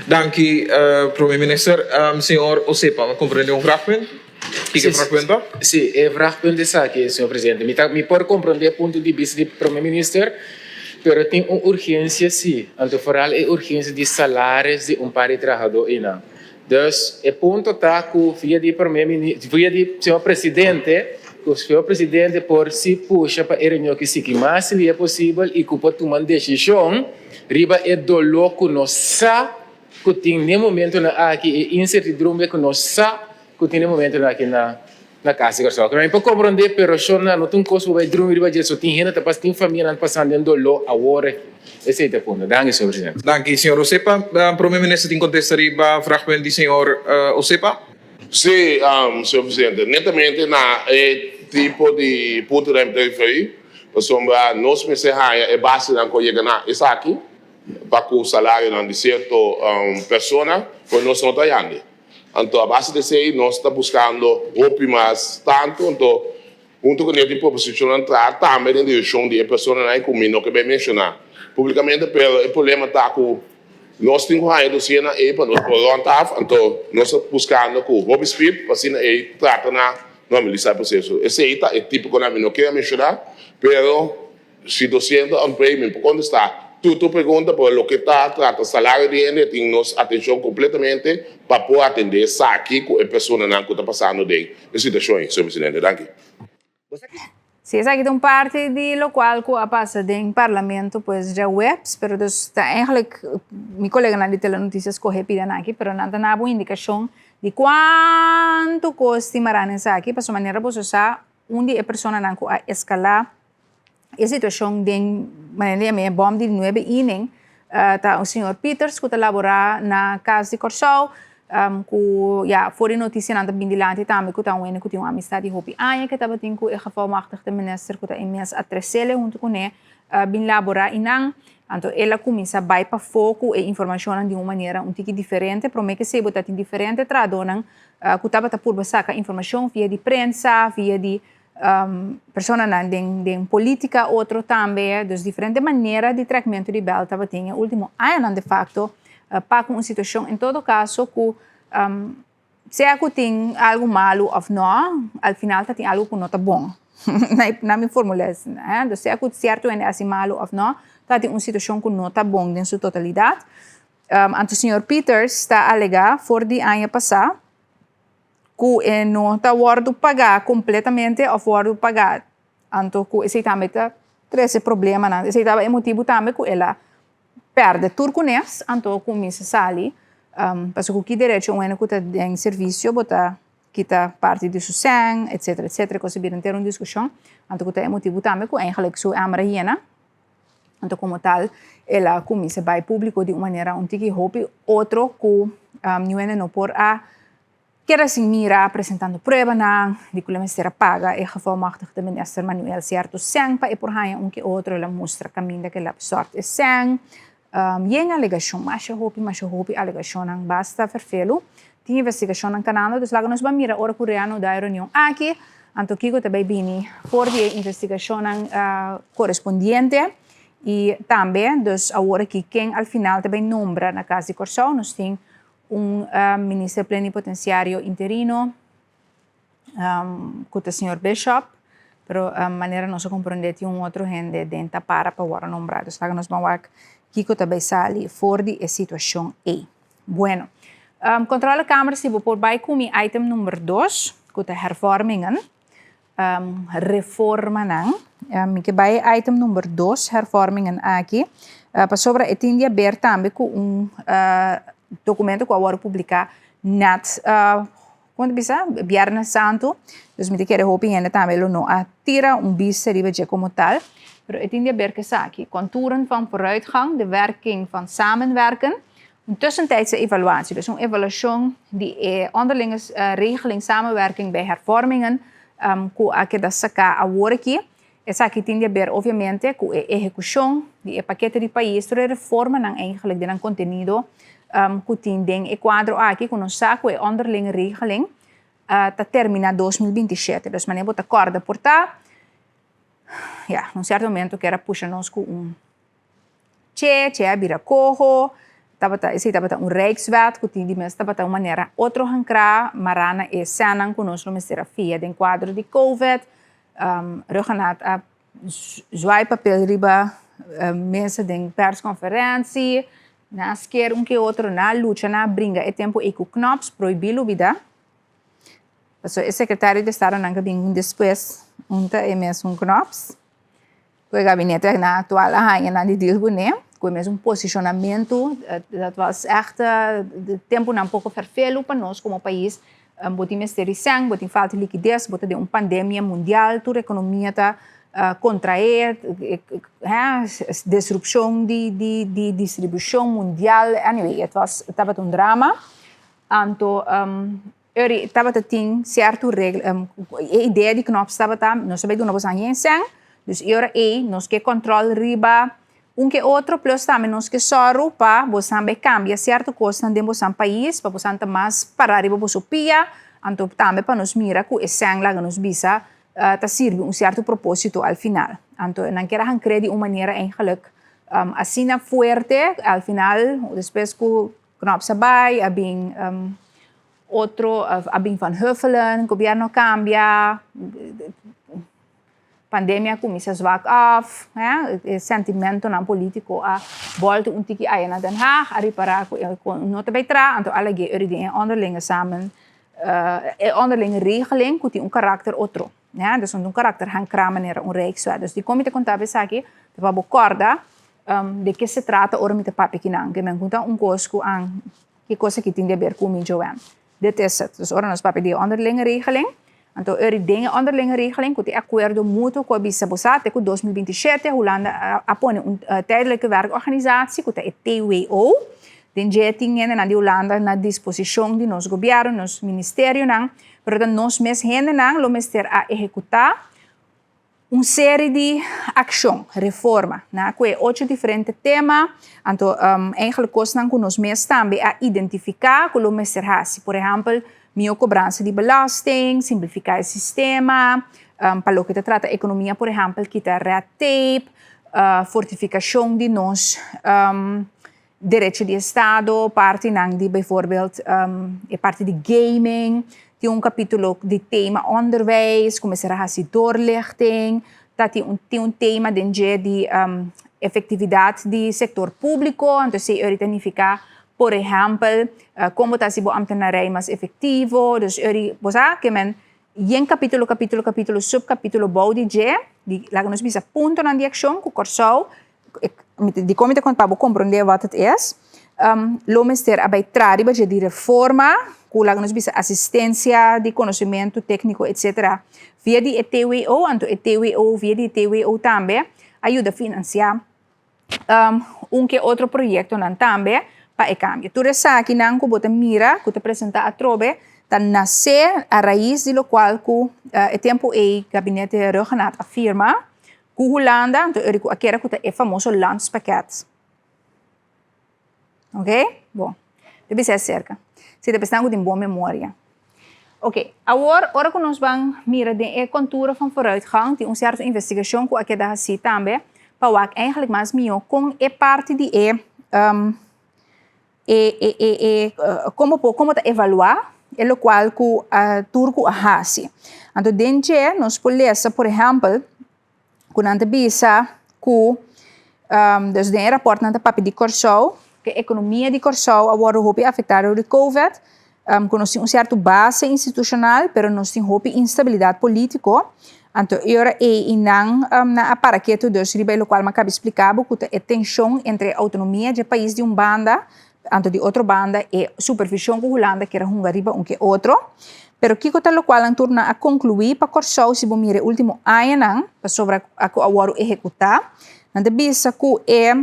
Danki Prome Minister. Señor Osepa, mi comprende un vraagpunt? Kiko e vraagpunt ta? Si, e vraagpunt esaki, señor Presidente. Mi ta, mi por comprende e punto di bista di Prome Minister, pero tin un urgencia si, anto foral e urgencia di salaris di un par di trahadó einan. Dus, e punto ta cu via di Prome Minister, via di señor Presidente, cu señor Presidente por si pusha pa e reunion aki sigui mas lia posibel y cu por tuma un decision riba e doló ku nos sa ku tin n'e momentunan aki, e insertidumbre ku nos sa ku tin n'e momentunan aki na na kas di Kòrsou. Mi por komprondé, pero shon nan no ta un kos ku bo bai drumi riba dje, so tin hende ta pas, tin famianan pasando den doló awor aki. Esei ta e punto. Danki, señor presidente. Danki, señor Osepa. Prome Minister tin kontesta riba vragpunt di señor Osepa? Sí, señor presidente. Netamente na e tipo di puntonan mi ta referí, pasobra nos mester haña e basenan ku a yega na esaki pa ku salarionan di sierto persona, pero nos no ta hañando. Anto a base di esei nos ta buskando hopi mas tantu, anto huntu ku ne tin proposishonnan traha tambe den direkshon di e personanan ku mi no ke bai menshoná públikamente, pero e problema ta ku Nos tin ku haña dosiernan ei pa nos por rònt af, anto nos ta buskando ku hopi spit pa asina ei trata na normalisá e proseso. Esei ta e típikonan mi no kier a menshoná, pero si dosiernan ta ontbrek mi por kontestá tur tur pregunta, pero loke ta trata salario di hende tin nos atenshon kompletamente pa por atendé esaki ku e personanan ku ta pasando den e situashon ei, señor presidente. Danki. Si esaki ta un parti di locual cu a pasa den Parlamento pues djaweps, pero dus ta eigenlijk mi coleganan di Telenoticias scoge pida nan aki, pero nan ta naba un indicacion di cuanto cos tin mara na esaki, pasobra manera boso sa un di e personanan cu a escala e situacion den manera di yama e bom di nuebe inning ta un señor Pieters cu ta labora na Cas di Corsou cu ya for di noticianan ta bin dilanti tambe cu ta un hende cu tin un amistad di hopi aña cu tabatin cu e gevolmachtigde minister cu ta e mes a trecele hunto cune bin labora y nan. Anto el a cuminsa bay pafo cu e informacionnan di un manera un tiki diferente. Prome ke sey bo ta tin diferente trahadornan cu tabata purba saca informacion via di prensa, via di personanan den den politica otro tambe. Dus diferente manera di trekmento di bel tabatin e ultimo añanan de facto pa cu un situacion en todo caso cu sea cu tin algo malo of no, al final ta tin algo cu no ta bon. Na mi formula asina, dus sea cu cierto hende haci malo of no, ta tin un situacion cu no ta bon den su totalidad. Anto señor Pieters ta alega for di aña pasa ku e no ta wòrdu pagá kompletamente òf wòrdu pagá, anto ku esei tambe ta trese problemanan. Esei tabata e motibu tambe ku el a pèrdè tur kunes, anto kuminsá sali, pasobra ku ki derecho un hende ku ta den servisio bo ta kita parti di su sèn, etsetera, etsetera, kos a bira henter un diskushon, anto ku ta e motibu tambe ku eigentlik su èmber a yena. Anto komo tal el a kuminsá bai públiko di un manera un tiki hopi otro ku niun hende no por a keda sin mira presentando pruebanan di ku lo mester a paga e gevolmachtigde minister Manuel sierto sèn pa e por haña un ke otro. El a mustra kaminda ku el a sòrt e sèn. Yen alegashon, masha hopi, masha hopi alegashonnan basta ferfelu. Tin investigashonnan kanando, dus laga nos ban mira ora ku reanudá e reunion aki, anto kiko ta bai bini for di e investigashonnan korespondiente i tambe dus awor aki ken al final ta bai nombra na Kas di Kòrsou. Nos tin un minister plenipotensiario interino. Ku ta señor Bishop, pero manera nos a komprondé tin un otro hende den ta para pa wòrdu nombrá. Dus laga nos ban wak kiko ta bai sali for di e situashon ei. Bueno, Controlekamer si bo por bai ku mi item number dos, ku ta hervormingen, reformanan. Mi ke bai e item number dos, hervormingen aki, pasobra e tin di haber tambe ku un dokumento ku a wòrdu publiká nèt Kon ta bisa? Biernes Santu. Dus mi ta kere hopi hende tambe lo no a tira un bista riba dje komo tal. Pero e tin di haber ku esaki, Contouren van vooruitgang, de werking van samenwerken, un tussentijdse evaluatie, dus un evaluashon di e onderlinge regeling samenwerking bij hervormingen ku a keda saká awor aki. Esaki tin di haber obviamente ku e ehekushon di e pakete di pais, tur e reformanan eigenlijk den nan kontenido ku tin den e kuadro aki ku nos sa ku e onderlinge regeling ta terminá 2027. Dus manera bo ta kòrda por ta, ya, un sierto momento kier a pusha nos ku un Che, che a bira koho, tabata, esei tabata un rijkswet ku tin di mes tabata un manera otro hankra mará na e sènnan ku nos lo mester a fia den kuadro di covid. Rhuggenaath a zwaai papel riba mesa den persconferentie, nan a sker un ke otro, nan a lucha, nan a bringa e tempu ei ku Knops, prohibí lubidá. Pasobra e sekretario di estadonan ku a bin despues un ta e mesun Knops. Ku e gabinete aktual a haña nan di deal kuné, ku e mesun posishonamentu, dat was ègt tempunan poko ferfelu pa nos komo pais. Bo tin mester di sèn, bo tin falta di likides, bo ta den un pandemia mundial, tur ekonomia ta kontraé, disrupshon di distribushon mundial, anyway, et was tabata un drama. Anto Eri tabata tin sierto regla, e idea di Knops tabata, nos ta bai duna boso aña sèn, dus e ora ei nos ke kòntròl riba un ke otro, plus tambe nos ke sòru pa bosan bai kambia sierto kosnan den bosan pais, pa bosan ta mas pará riba boso pia, anto tambe pa nos mira ku e sèn laga nos bisa ta sirbi un sierto propósito al final. Anto nan kier a hank'é di un manera eigenlijk asina fuerte, al final despues ku Knops a bai, a bin otro, a bin Van Huffelen, gobierno a cambia, pandemia a cuminsa zwak af, e sentimentonan politico a bolto un tiki aya na Den Haag, a ripara cu no ta bay traha, anto a lag'é ori den e onderlinge samen, e onderlinge regeling cu tin un karakter otro. Ja, dus un karakter hankrá manera un rijkswet. Dus dikon mi ta konta bo esaki, ta pa bo kòrda um, de ke se trata ora mi ta papia kinan. Ke men kunta un kos ku an, ki kos aki tin di haber ku mi, Joanne. Dit is het. Dus ora nos papia di e onderlinge regeling, anto eri den e onderlinge regeling ku tin akuerdo mutuo ku a bisa bo sa te ku 2027 Hulanda a, a pone un uh, tijdelijke werkorganisatie ku ta e TWO. Den dje tin hendenan di Hulanda na disposishon di nos gobièrnu, nos ministerionan, pero ta nos mes hendenan lo mester a ehekutá un seri di akshon, reforma, na ku e ocho diferente tema, anto eigenlijk kosnan ku nos mes tambe a identifiká ku lo mester hasi. Por ehèmpel, mihó kobransa di belasting, simplifiká e sistema, pa loke ta trata ekonomia, por ehèmpel, kita red tape, fortifikashon di nos Derecho di estado, partinan di bijvoorbeeld e parti di gaming, tin un capítulo di tema onderwijs, ku mester a hasi doorlichting, ta tin un tin un tema den dje di efectividad di sector público, anto esei ori ta nifiká por ehèmpel kon bo ta hasi bo ambtenarij mas efectivo, dus ori bo sa ke men yen capítulo capítulo capítulo subcapítulo bou di dje di laga nos bisa puntonan di akshon ku Kòrsou Dikon mi ta konta pa bo komprondé wat it is, lo mester a bai tra riba dje di reforma ku laga nos bisa asistensia di konosementu tékniko etsetera via di e TWO, anto e TWO via di e TWO tambe a yuda finansiá un ke otro proyektonan tambe pa e kambio. Tur esakinan ku bo ta mira ku ta presentá atrobe ta nasé a rais di lokual ku e tempu ei gabinete Rhuggenaath a firma Ku Hulanda, anto e ku a kere ku ta e famoso landspakket. Ok? Bon. Ta bisa aserka. Si ta pensando ku tin bon memoria. Ok, awor ora ku nos ban mira den e kontura van vooruitgang, tin un sierto investigashon ku a keda hasi tambe pa wak eigenlijk mas mihó kon e parti di e e e e e komo por komo ta evaluá e lokual ku a tur ku a hasi. Anto den dje nos por lesa por ehèmpel ku nan ta bisa ku dus den e rapòrt nan ta papia di Kòrsou ku e ekonomia di Kòrsou a wòrdu hopi afektá dor di covid ku nos tin un sierto base institushonal pero nos tin hopi instabilidat polítiko. Anto e ora ei i nan nan a para ketu dus riba e lokual mi a kaba di splika bo ku ta e tenshon entre e outonomia dje pais di un banda anto di otro banda e supervishon ku Hulanda kier a hunga riba un ke otro. Pero kiko ta lokual nan tur nan a konkluí pa Kòrsou si bo mira e último añanan pasobra ku a wòrdu ehekutá nan ta bisa ku e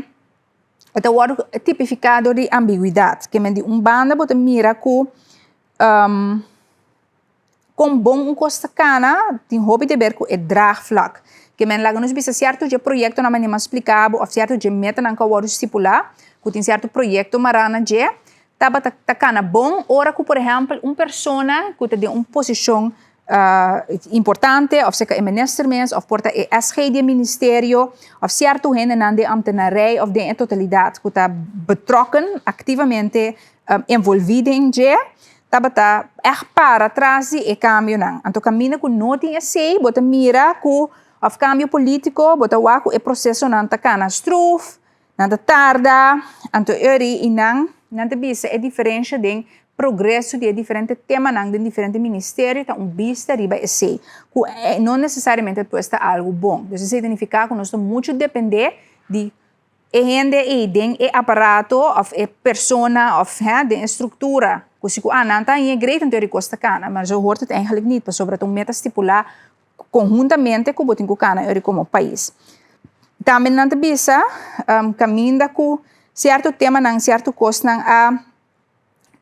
e ta wòrdu tipifiká dor di ambiguidat. Ke men di un banda bo ta mira ku Kon bon un kos ta kana tin hopi te ber ku e draagvlak. Ke men laga nos bisa sierto dje proyektonan manera mi a splika bo òf sierto dje metanan ku a wòrdu stipulá ku tin sierto proyekto mará na dje tabata ta kana bon ora ku por ehèmpel un persona ku ta den un posishon importante òf sea e minister mes òf por ta e SG di e ministerio òf sierto hendenan den ambtenarij òf den e totalidat ku ta betrokken aktivamente envolví den dje tabata ègt para tras di e kambionan. Anto kaminda ku no tin esei, bo ta mira ku òf kambio polítiko, bo ta wak ku e prosesonan ta kana struf, nan ta tarda, anto e ori i nan nan ta bisa e diferensha den progreso di e diferente temanan den diferente ministerio ta un bista riba esei, ku no nesesariamente pues ta algu bon. Dus esei ta nifiká ku nos ta muchu dependé di E hende ei den e aparato of e persona of hè den e struktura ku si ku a nan ta hañ'é great anto e kos ta kana maar zo hoort het eigenlijk niet pasobra ta un meta stipulá konhuntamente ku bo tin ku kana eri komo pais. Tambe nan ta bisa kaminda ku sierto temanan sierto kosnan a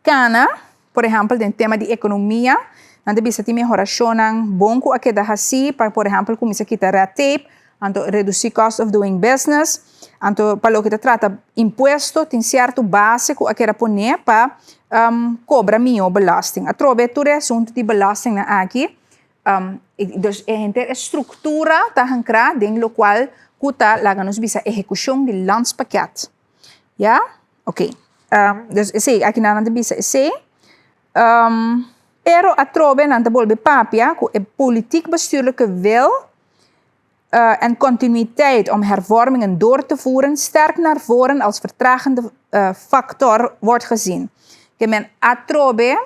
Kana, por ehèmpel den tema di ekonomia, nan ta bisa tin mehorashonnan bon ku a keda hasí pa por ehèmpel kuminsá kita red tape, anto redusí cost of doing business, anto pa loke ta trata impuesto tin sierto base ku a keda poné pa kobra mihó belasting. Atrobe tur e asuntu di belastingnan aki, dus e henter e struktura ta hankrá den lokual ku ta laga nos bisa ehekushon di landspakket. Ya? Ok. Um, dus esei, aki nan ta bisa esei. Um, pero atrobe nan ta bolbe papia ku e politiek bestuurlijke wil uh, en continuïteit om hervormingen door te voeren sterk naar voren als vertragende uh, factor wordt gezien. Ke men atrobe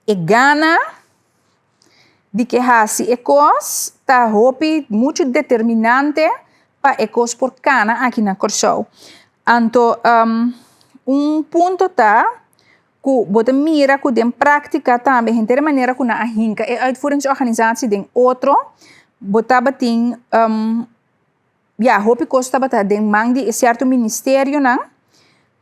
e gana. di ke hasi e kos ta hopi muchu determinante pa e kos por kana aki na Kòrsou. Anto un punto ta ku bo ta mira ku den práktika tambe henter e manera ku nan a hinka e uitvoeringsorganisatie den otro, bo tabatin ya hopi kos tabata den man di e sierto ministerionan,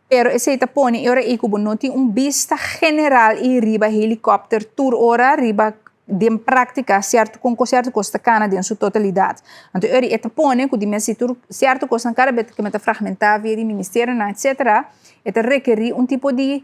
pero esei ta pone e ora ei ku bo no tin un bista general i riba helikòpter tur ora riba den práktika sierto kon sierto kos ta kana den su totalidat. Anto e ora ei e ta pone ku di mes si tur sierto kosnan kada bes ta fragmentá via di ministerionan etcetera, e ta rekerí un tipo di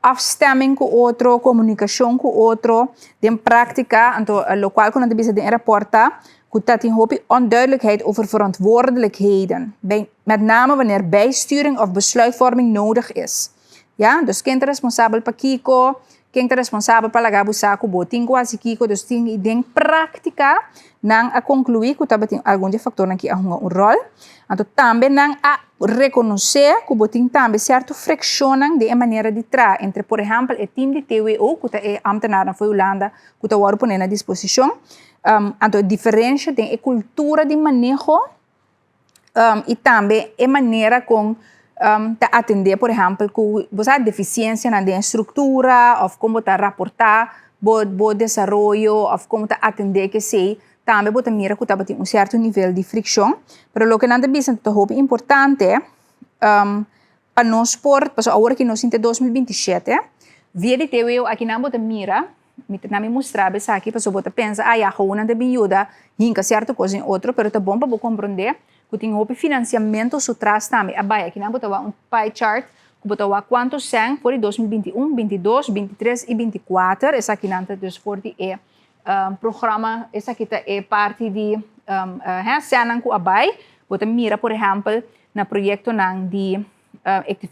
afstemming ku otro, komunikashon ku otro den práktika, anto lokual ku nan ta bisa den e rapòrt ta ku ta tin hopi onduidelijkheid over verantwoordelijkheden, bij met name wanneer bijsturing of besluitvorming nodig is. Ya, dus ken ta responsabel pa kiko, ken ta responsabel pa laga bo sa ku bo tin ku hasi kiko, dus tin i den práktika nan a konkluí ku tabatin algun di e faktornan ki a hunga un ròl. Anto tambe nan a rekonosé ku bo tin tambe sierto frikshonnan den e manera di traha entre por ehèmpel e tim di TWO ku ta e ámtenarnan for Hulanda ku ta wòrdu pone na disposishon, anto e diferensha den e kultura di maneho i tambe e manera kon ta atendé por ehèmpel ku bo sa defisiensianan den e struktura òf kon bo ta raportá bo desaroyo òf kon bo ta atendé ku esei. Tambe bo ta mira ku tabatin un sierto nivel di frikshon, pero loke nan ta bisa ta hopi importante pa nos por, pasobra awor aki nos sinti 2027, via di TWO akinan bo ta mira, mi ta mi mustra bo esaki pasobra bo ta pensa ah ya gou nan ta bin yuda hinka sierto kos den otro, pero ta bon pa bo komprondé ku tin hopi finansiamentu su tras tambe a bai. Akinan bo ta wak un pie chart ku bo ta wak kuantu sèn for di 2021, 22, 23 i 24, esakinan ta dus for di e Programa, esaki ta e parti di sènnan ku a bai. Bo ta mira por ehèmpel na proyektonan di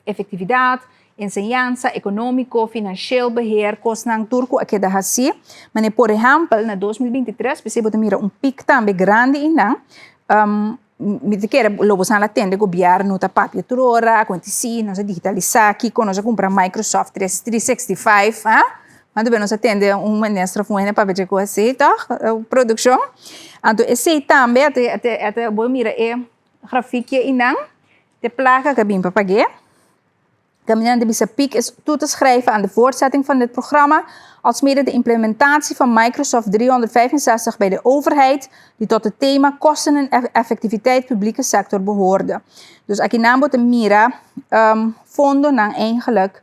efektividat, enseñansa, ekonómiko, financieel beheer, kosnan tur ku a keda hasí. Manera por ehèmpel na 2023 p'esei bo ta mira un pik tambe grandi einan. Mi ta kere lo bo san la tende gobièrnu ta papia tur ora, ku si nos a digitalisá kiko, nos a kumpra Microsoft 365, ha? Cuanto bes nos a tende un minister of un hende papia dje cos así, toch? Produccion. Anto esey tambe a ta, a ta, bo mira e grafiekje einan, te placa cu a bin pa pagu'é. Caminda ta bisa Piek is toe te schrijven aan de voortzetting van dit programma, alsmede de implementatie van Microsoft 365 bij de overheid, die tot het thema kosten en effectiviteit publieke sector behoorde. Dus akinan bo ta mira um, fondonan eigenlijk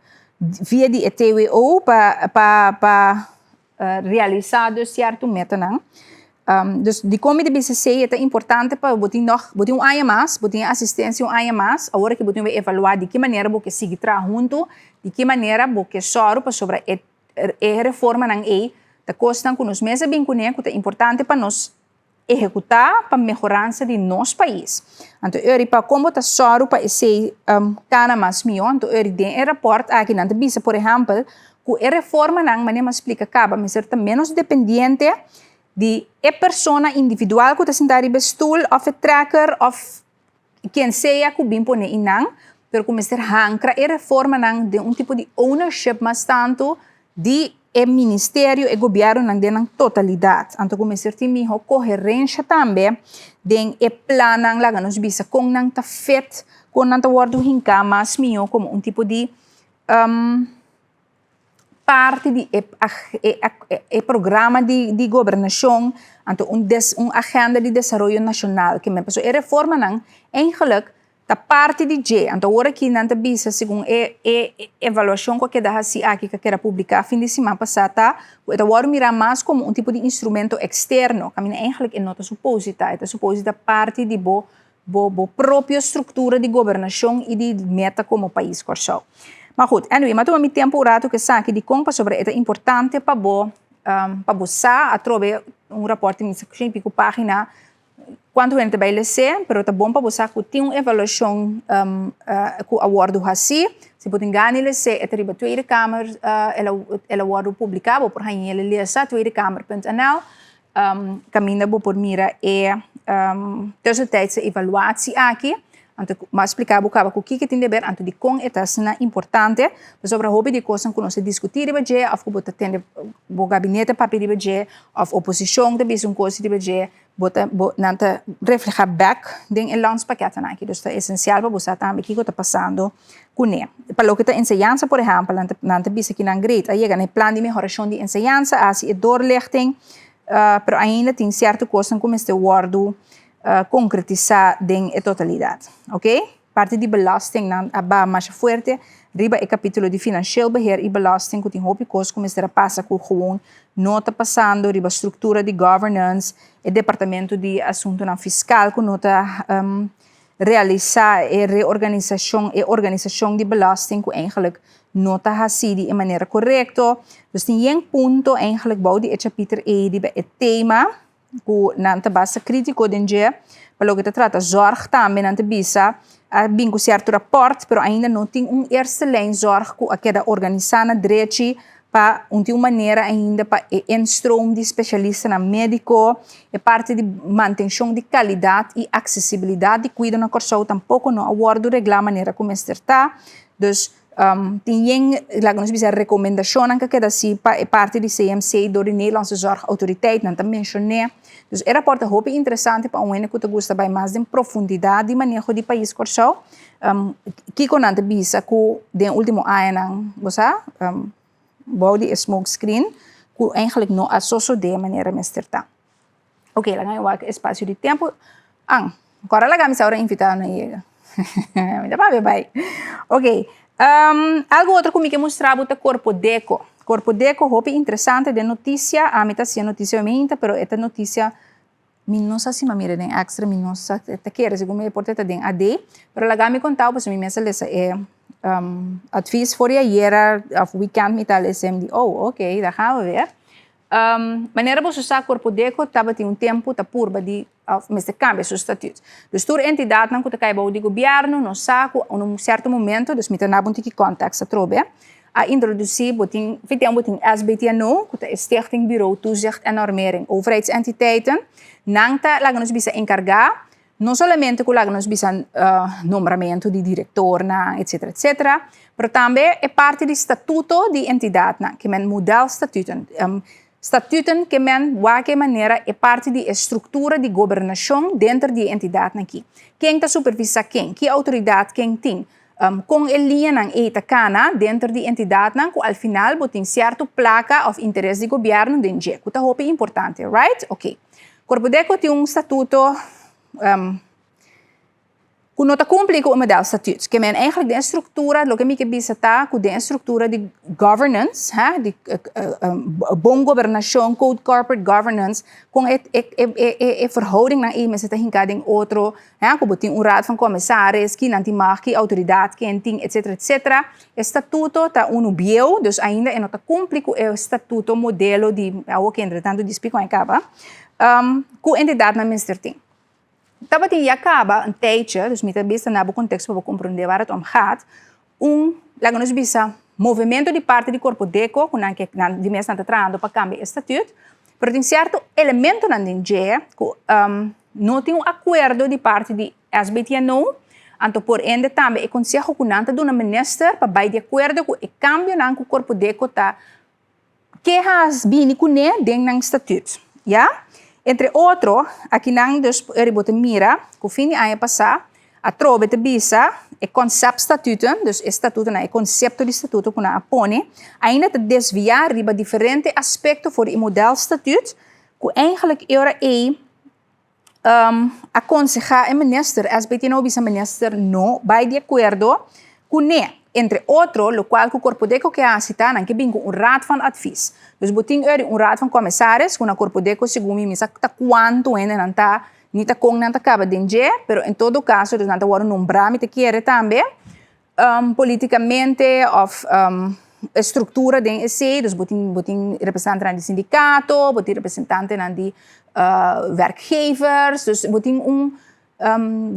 via di e TWO pa, pa, pa Realisá dus sierto metanan. Dus dikon mi ta bisa esei? E ta importante pa bo tin nòg, bo tin un aña mas, bo tin e asistensia un aña mas, awor aki bo tin ku evaluá di ki manera bo ke sigui traha huntu, di ki manera bo ke sòru pasobra e e reformanan ei ta kosnan ku nos mes a bin kuné ku ta importante pa nos ehekutá pa mehoransa di nos pais. Anto eri pa kon bo ta sòru pa esei kana mas mihó? Anto eri den e rapòrt aki nan ta bisa por ehèmpel ku e reformanan manera mi a splika kaba mester ta ménos dependiente di e persona individual ku ta sintá riba e stul òf e trekker òf ken sea ku bin pone einan, pero ku mester hankra e reformanan den un tipo di ownership mas tantu di e ministerio, e gobièrnunan den nan totalidat. Anto ku mester tin mihó koherensha tambe den e plannan, laga nos bisa kon nan ta fit, kon nan ta wòrdu hinká mas mihó komo un tipo di parti di e e programa di di gobernashon, anto un des un agenda di desaroyo nashonal ke men pasobra e reformanan eigenlik ta parti di dje, anto awor aki nan ta bisa segun e e evaluashon ku a keda hasi aki ku a keda publiká fin di siman pasá ta ku e ta wòrdu mirá mas komo un tipo di instrumento eksterno kaminda eigenlik e no ta suposi ta, e ta suposi ta parti di bo bo bo propio struktura di gobernashon i di meta komo pais Kòrsou. Ma goed, anyway, mi a tuma mi tempu un ratu ku esaki dikon pasobra e ta importante pa bo pa bo sa atrobe un rapòrt di shen i piko página kuantu hende ta bai les'é, pero ta bon pa bo sa ku tin un evaluashon ku a wòrdu hasí. Si bo tin gana di les'é e ta riba Tweede Kamer el a wòrdu publiká, bo por hañ'é lesa tweedekamer.nl. Kaminda bo por mira e tussentijdse evaluatie aki. Anto m'a splika bo kaba ku kiko tin deber, anto dikon e ta asina importante, pasobra hopi di kosnan ku nos ta diskutí riba dje òf ku bo ta tende bo gabinete papia riba dje òf oposishon ta bisa un kos riba dje, bo ta bo nan ta reflehá bèk den e landspakketnan aki. Dus ta esensial pa bo sa tambe kiko ta pasando kuné. Pa loke ta enseñansa por ehèmpel nan ta nan ta bisa ki nan great a yega na e plan di mehorashon di enseñansa, a hasi e doorlichting, pero ainda tin sierto kosnan ku mester wòrdu konkretisá den e totalidat. Oké? Parti di belasting nan a baha masha fuerte riba e kapítulo di financieel beheer i belasting ku tin hopi kos ku mester a pasa ku gewoon no ta pasando riba struktura di governance, e departamento di asuntunan fiskal ku no ta realisá e reorganisashon, e organisashon di belasting ku eigenlijk no ta hasí di e manera korekto. Dus tin yen punto eigenlijk bou di e chapiter ei riba e tema. Ku nan ta basta krítiko den dje. Pa loke ta trata zòrg tambe nan ta bisa a bin ku sierto rapòrt pero ainda no tin un eerste lijn zòrg ku a keda organisá na drechi pa un tin un manera ainda pa e instroom di spesialistanan médiko. E parti di mantenshon di kalidat i aksesibilidat di kuido na Kòrsou tampoko no a wòrdu reglá manera ku mester ta. Dus Tin yen, laga nos bisa, rekomendashonnan ku a keda hasi pa e parti di CMC dor di Nederlandse Zorgautoriteit, nan ta menshoné. Dus e rapòrt ta hopi interesante pa un hende ku ta gusta bai mas den profundidat di maneho di pais Kòrsou. Kiko nan ta bisa ku den último añanan, bo sa, bou di e smoke screen, ku eigenlijk no a sosodé manera mester ta. Ok, laga mi wak espacio di tempo. An, kora laga mi sa ora invitadonan yega. Mi ta papia bai. Ok, algo otro ku mi ke mustra bo ta Korpodeko. Korpodeko hopi interesante den notisia. Ami ta hasié notisia ominta, pero e ta notisia, mi no sa si mi a mira den Extra, mi no sa, ta kere segun mi e por ta den AD. Pero laga mi konta bo pasobra mi mes a lesa e advies for di ayera of weekend mi ta lesa, mi di, oh, ok, daar gaan we weer. Manera boso sa Korpodeko tabatin un tempu ta purba di òf mester kambia su statut. Dus tur entidatnan ku ta kai bou di gobièrnu nos sa ku un un sierto momento, dus mi ta naba un tiki kòntèks atrobe, a introdusí bo tin fin tempu bo tin SBTNO ku ta e Stichting Bureau Toezicht en Normering Overheidsentiteiten. Nan ta laga nos bisa enkargá No solamente ku laga nos bisa nombramentu di direktornan, etsetera, etsetera, pero tambe e parti di statuto di entidatnan, ke men modelstatuten. Statuten ke men wak e manera e parti di e struktura di gobernashon denter di e entidatnan aki. Ken ta supervisá ken? Ki outoridat ken tin? Kon e liñanan ei ta kana denter di entidatnan ku al final bo tin sierto plaka òf interes di gobièrnu den dje, ku ta hopi importante, right? Oké. Korpodeko tin un statuto ku no ta kumpli ku e modelstatuut. Ke men eigenlijk den e struktura, loke mi ke bisa ta ku den e struktura di governance, ha, di bon gobernashon, code corporate governance, kon e e verhoudingnan ei mester ta hinká den otro, ha, ku bo tin un raad van commissaris, kinan tin mag, ki outoridat ken tin, etsetera, etsetera. E statuto ta unu bieu, dus ainda e no ta kumpli ku e statuto modelo di awo ku entre tantu di spikon e kaba, ku entidatnan mester tin. Tabatin ya kaba un tijdje, dus mi ta bisa na bo konteksto pa bo komprondé waar het om gaat, un, laga nos bisa, movemento di parti di Korpodeko ku nan ke nan di mes nan ta trahando pa kambia e statut, pero tin sierto elementonan den dje ku no tin un akuerdo di parti di SBTNO, anto por ende tambe e konseho ku nan ta duna minister pa bai di akuerdo ku e kambionan ku Korpodeko ta ke has bini kuné den nan statut. Ya. Entre otro, akinan dus eri bo ta mira ku fin di aña pasá atrobe ta bisa e konsèptstatuten, dus e statutonan, e konsepto di statuto ku nan a pone, ainda ta desviá riba diferente aspekto for di e modelstatut ku eigentlik e ora ei a konsehá e minister, SBT no bisa minister no bai di akuerdo kuné. Entre otro, lokual ku Korpodeko ke hasi ta nan ke bin ku un raad van advies. Dus bo tin eri un raad van commissaris ku na Korpodeko segun mi mi sa ta kuantu hende nan ta, ni ta kon nan ta kaba den dje, pero en todo kaso dus nan ta wòrdu nombrá mi ta kere tambe. Politikamente of e struktura den esei, dus bo tin bo tin representantenan di sindikato, bo tin representantenan di werkgevers, dus bo tin un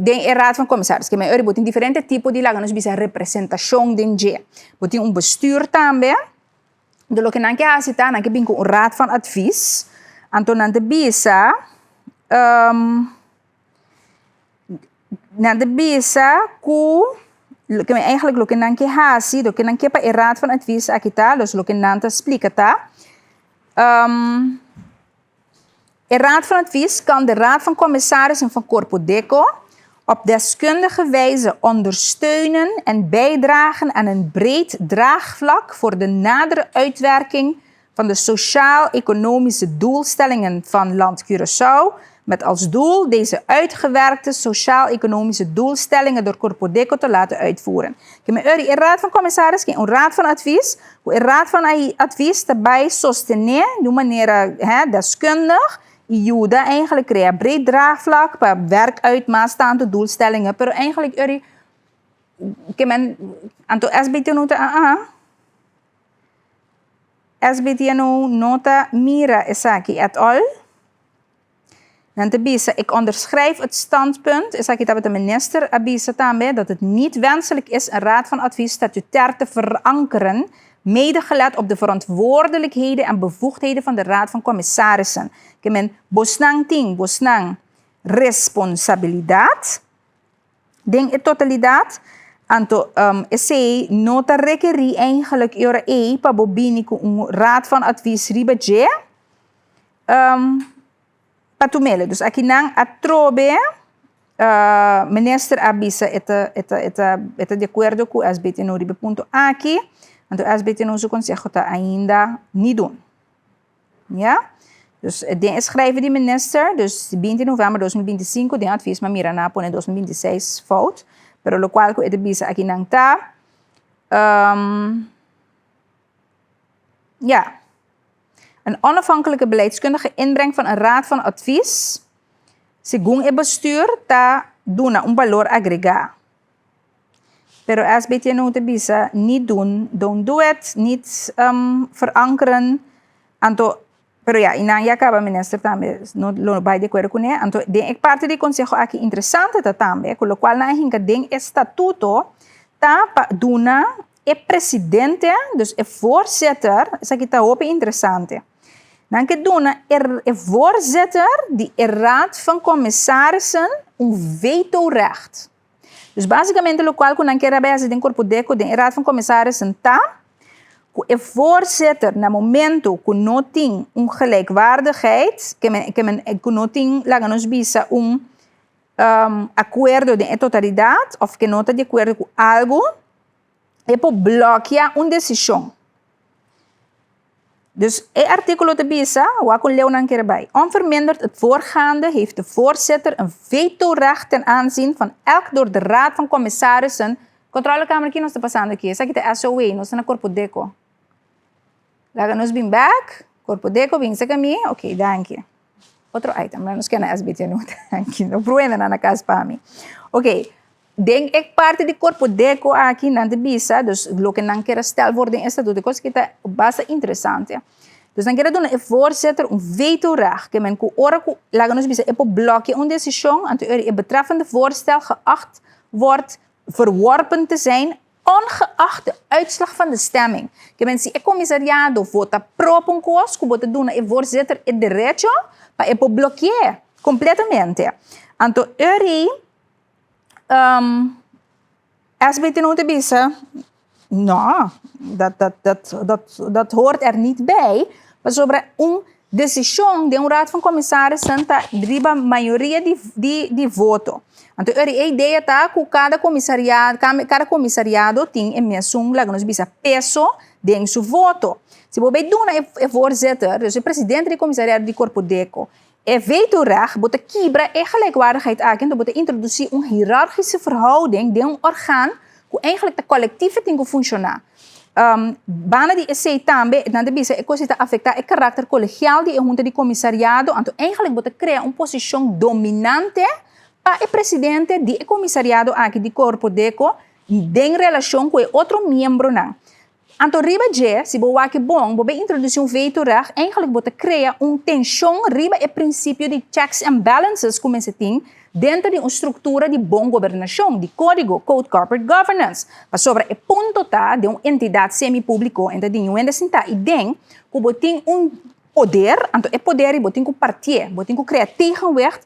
den e raad van commissaris ke men ori bo tin diferente tipo di laga nos bisa representashon den dje. Bo tin un bestuur tambe, de loke nan ke hasi ta nan ke bin ku un raad van advies, anto nan ta bisa. Nan ta bisa ku loke eigenlijk loke nan ke hasi, loke nan ke pa e Raad van Advies aki ta, dus loke nan ta splika ta, E Raad van Advies kan de Raad van Commissarissen van Korpodeko op deskundige wijze ondersteunen en bijdragen aan een breed draagvlak voor de nadere uitwerking van de sociaal-economische doelstellingen van Land Curaçao, met als doel deze uitgewerkte sociaal-economische doelstellingen door Korpodeko te laten uitvoeren. Ke men ori e Raad van Commissaris ken un Raad van Advies, ku e Raad van Advies ta bai sostené di un manera, hè, deskundig i yuda eigenlijk krea breed draagvlak pa werk uit mas tantu doelstellingen, pero eigenlijk ori ke men anto SBT no ta aa. SBTNO no ta mira esaki at all. Nan ta bisa, Ik onderschrijf het standpunt, esaki tabata minister a bisa tambe, dat het niet wenselijk is een raad van advies statutair te verankeren, mede gelet op de verantwoordelijkheden en bevoegdheden van de raad van commissarissen. Ke men, bosnan tin bosnan responsabilidad den e totalidad, anto esey no ta rekerí eigenlijk e ora ey pa bo bini cu un raad van advies riba dje. Pa tumele. Dus akinan atrobe minister a bisa e ta e ta e ta e ta di akuerdo ku SBTNO riba e punto aki, anto SBTNO su konseho ta ainda ni dun. Ya? Dus den e schrijven di minister, dus 20 november 2025 den advies ma mira nan a pone 2026 fout, pero lokual ku e ta bisa akinan ta ya. Een onafhankelijke beleidskundige inbreng van een raad van advies, segun e bestuur, ta duna un balor agregá. Pero SBTNO ta bisa ni dun, don't do it, niet verankeren. Anto, pero ya, y nan ya caba minister tambe no lo bay di acuerdo cune. Anto, den e parti di conseho aki interesante ta tambe, cu locual nan a hinca den e statuto ta pa duna E presidente, dus e voorzitter, esaki ta hopi interesante. Nan ke duna e voorzitter di e Raad van Commissarissen un vetorecht. Dus basicamente lokual ku nan ke rabia hasi den Korpodeko den e Raad van Commissarissen ta ku e voorzitter na momento ku no tin un gelijkwaardigheid, ke men ke men ku no tin laga nos bisa un akuerdo den e totalidat òf ke no ta di akuerdo ku algu, e por blòkia un desishon. Dus e artíkulo ta bisa, wak un leu nan kere bai, Onverminderd het voorgaande heeft de voorzitter een vetorecht ten aanzien van elk door de Raad van Commissarissen Controlekamer ki nos ta pasando aki? Esaki ta SOA, nos ta na Korpodeko. Laga nos bin bèk, Korpodeko bin saka mi, ok, danki. Otro item, nos kena SBT no, danki, no pruena nan na kas pa mi. Ok, den e parti di Korpodeko aki nan ta bisa, dus loke nan kier a stel voor den e statuto, e kos aki ta basta interesante. Dus nan kier a duna e voorzitter un vetorecht, ke men ku ora ku, laga nos bisa, e por blòkia un desishon, anto e betreffende voorstel geacht wordt verworpen te zijn ongeacht de uitslag van de stemming. Ke men si e komisariado vota pro pa un kos ku bo ta duna e voorzitter e derecho pa e por bloke'é kompletamente. Anto eri SBT no ta bisa no, dat dat dat dat dat hoort er niet bij pasobra un Desishon den un Raad van Commissarissen ta riba mayoria di di di voto. Anto eri e idea ta ku kada komisaria kada komisariado tin e mesun laga nos bisa peso den su voto. Si bo bai duna e e voorzitter, dus e presidente di komisariado di Korpodeko, e vetorecht, bo ta kibra e gelijkwaardigheid aki, anto bo ta introdusí un hierarchische verhouding den un orgaan ku eigenlijk ta kolektief tin ku funshoná. Banda di esei tambe nan ta bisa e kos ei ta afektá e karakter kolegial di e hunta di komisariado, anto eigenlijk bo ta krea un posishon dominante pa e presidente di e komisariado aki di Korpodeko den relashon ku e otro miembronan. Anto riba dje, si bo wak bon, bo bay introdusí un vetorecht, eigenlijk bo ta krea un tenshon riba e prinsipio di checks and balances ku mester tin denter di un struktura di bon gobernashon, di kódigo, Code Corporate Governance. Pasobra e punto ta den un entidat semi-públiko, enta di niun hende sintá i den ku bo tin un poder, anto e poder ei bo tin ku partié, bo tin ku krea tegenwicht.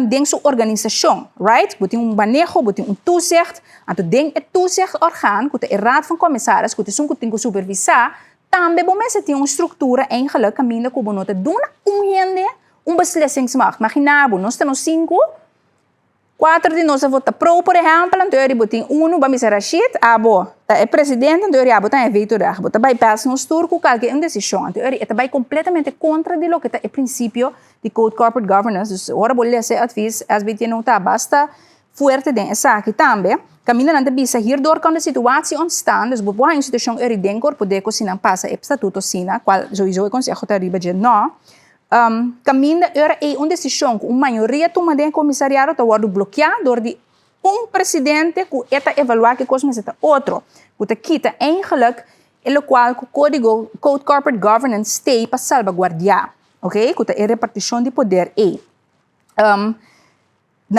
den su organisashon, right? Bo tin un maneho, bo tin un toezicht, anto den e toezichtorgaan, ku ta e Raad van Commissaris, ku ta esun ku tin ku supervisá, tambe bo mester tin un struktura eigenlijk kaminda ku bo no ta duna un hende un beslissingsmacht. Maginá bo, nos ta nos sinku, Kuater di nos a vota pro, por ehèmpel, anto eri bo tin unu, bo a misa Rashid, abo ta e presidente, anto eri abo ta e vetorecht. Bo ta bypass nos tur ku kalke un desishon. Anto eri e ta bai kompletamente kontra di loke ta e prinsipio di Code Corporate Governance. Dus ora bo lesa e advies, SBT no ta basta fuerte den esaki tambe. Kaminda nan ta bisa hierdoor kan de situatie ontstaan, dus bo por haña un situashon eri den Korpodeko si nan pasa e statuto asina, kual souiso e konseho ta riba dje no. Kaminda ora ei un desishon ku un mayoria tuma den e komisariado ta wòrdu blokiá dor di un presidente ku e ta evaluá ki kos mester ta otro, ku ta kita eigenlik e lokual ku kódigo Code Corporate Governance stei pa salbaguardiá, oke, ku ta e repartishon di poder ei. Nan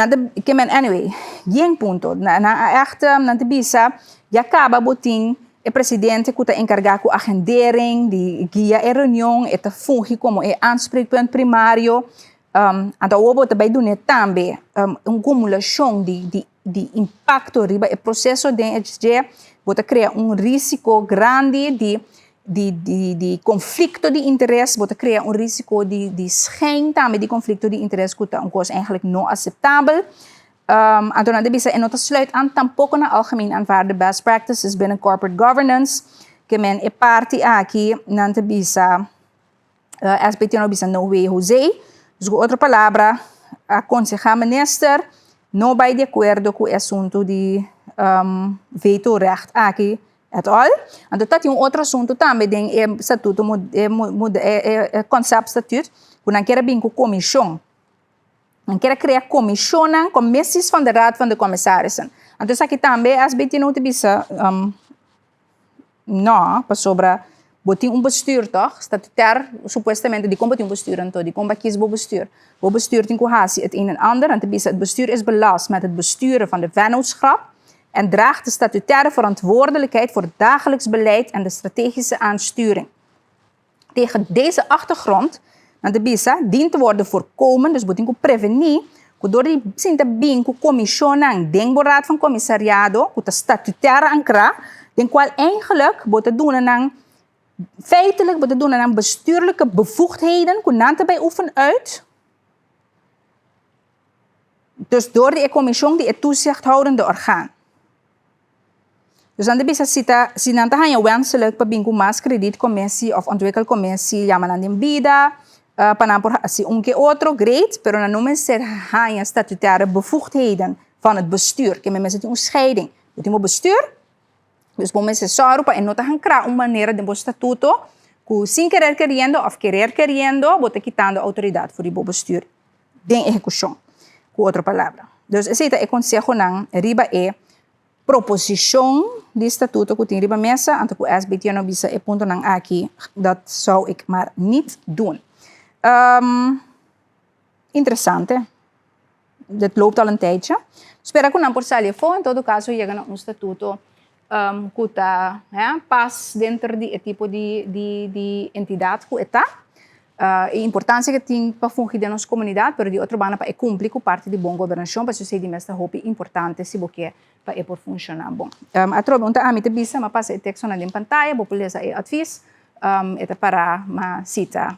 ta ke men anyway, yen punto. Nan a ègt nan ta bisa ya kaba bo tin e presidente ku ta enkargá ku agendering, di guia e reunion, e ta fungi komo e aanspreekpunt primario. Anto awor bo ta bai dun'é tambe un kumulashon di di di impakto riba e proseso den e dje, bo ta krea un risiko grandi di di di di konflikto di interes, bo ta krea un risiko di di schijn tambe di konflikto di interes ku ta un kos eigenlijk no aseptabel. Anto nan ta bisa e no ta sluit aan tampoko na algemeen aanvaarde best practices binnen corporate governance, ke men e parti aki nan ta bisa SBT no bisa no way Jose. Dus ku otro palabra a konsehá minister no bai di akuerdo ku e asuntu di vetorecht aki Et al. Anto ta tin un otro asuntu tambe den e statuto e e conceptstatuut ku nan kier a bin ku komishon. Nan kier a krea komishonnan, commissies van de raad van de commissarissen. Anto esaki tambe SBT no ta bisa no, pasobra bo tin un bestuur tòg, statutair supuestamente dikon bo tin un bestuur anto, dikon bo a kies bo bestuur? Bo bestuur tin ku hasi het een en ander, nan ta bisa het bestuur is belast met het besturen van de vennootschap. En draagt de statutaire verantwoordelijkheid voor het dagelijks beleid en de strategische aansturing. Tegen deze achtergrond, nan ta bisa, dient te worden voorkomen, dus bo tin ku prevení, ku dor di sinta bin ku komishonnan den bo raad van comisariado, ku ta statutair ankrá, den kual eigenlijk bo ta duna nan, feitelijk bo ta duna nan bestuurlijke bevoegdheden ku nan ta bai oefen uit, Dus door di e komishon di e toezichthoudende orgaan. Dus nan ta bisa si ta si nan ta haña wenselijk pa bin ku mas kredietcommissie of ontwikkelcommissie yama nan den bida pa nan por hasi un ke otro, great, pero nan no mester haña statutaire bevoegdheden van het bestuur. Ke men mester tin un scheiding. Bo tin bo bestuur, dus bo mester sòru pa e no ta hankra un manera den bo statuto ku sin kerer keriendo of kerer keriendo bo ta kitando outoridat for di bo bestuur. den ehekushon, ku otro palabra. Dus esei ta e konsehonan riba e proposishon di statuto ku tin riba mesa, anto ku SBT a no bisa e puntonan aki, dat zou ik maar niet doen. Interesante. Dit loopt al een tijdje. Spera ku nan por sali afó, en todo kaso yega na un statuto ku ta pas denter di e tipo di di entidat ku e ta. E importansia ku e tin pa fungi den nos komunidat, pero di otro banda pa e kumpli ku parti di bon gobernashon, pasobra esei di mes ta hopi importante si bo ke pa e por funshoná bon. Atrobe un ta ami ta bisa, mi a pasa e tekstonan den pantaya, bo por lesa e advis, e ta pará ma sita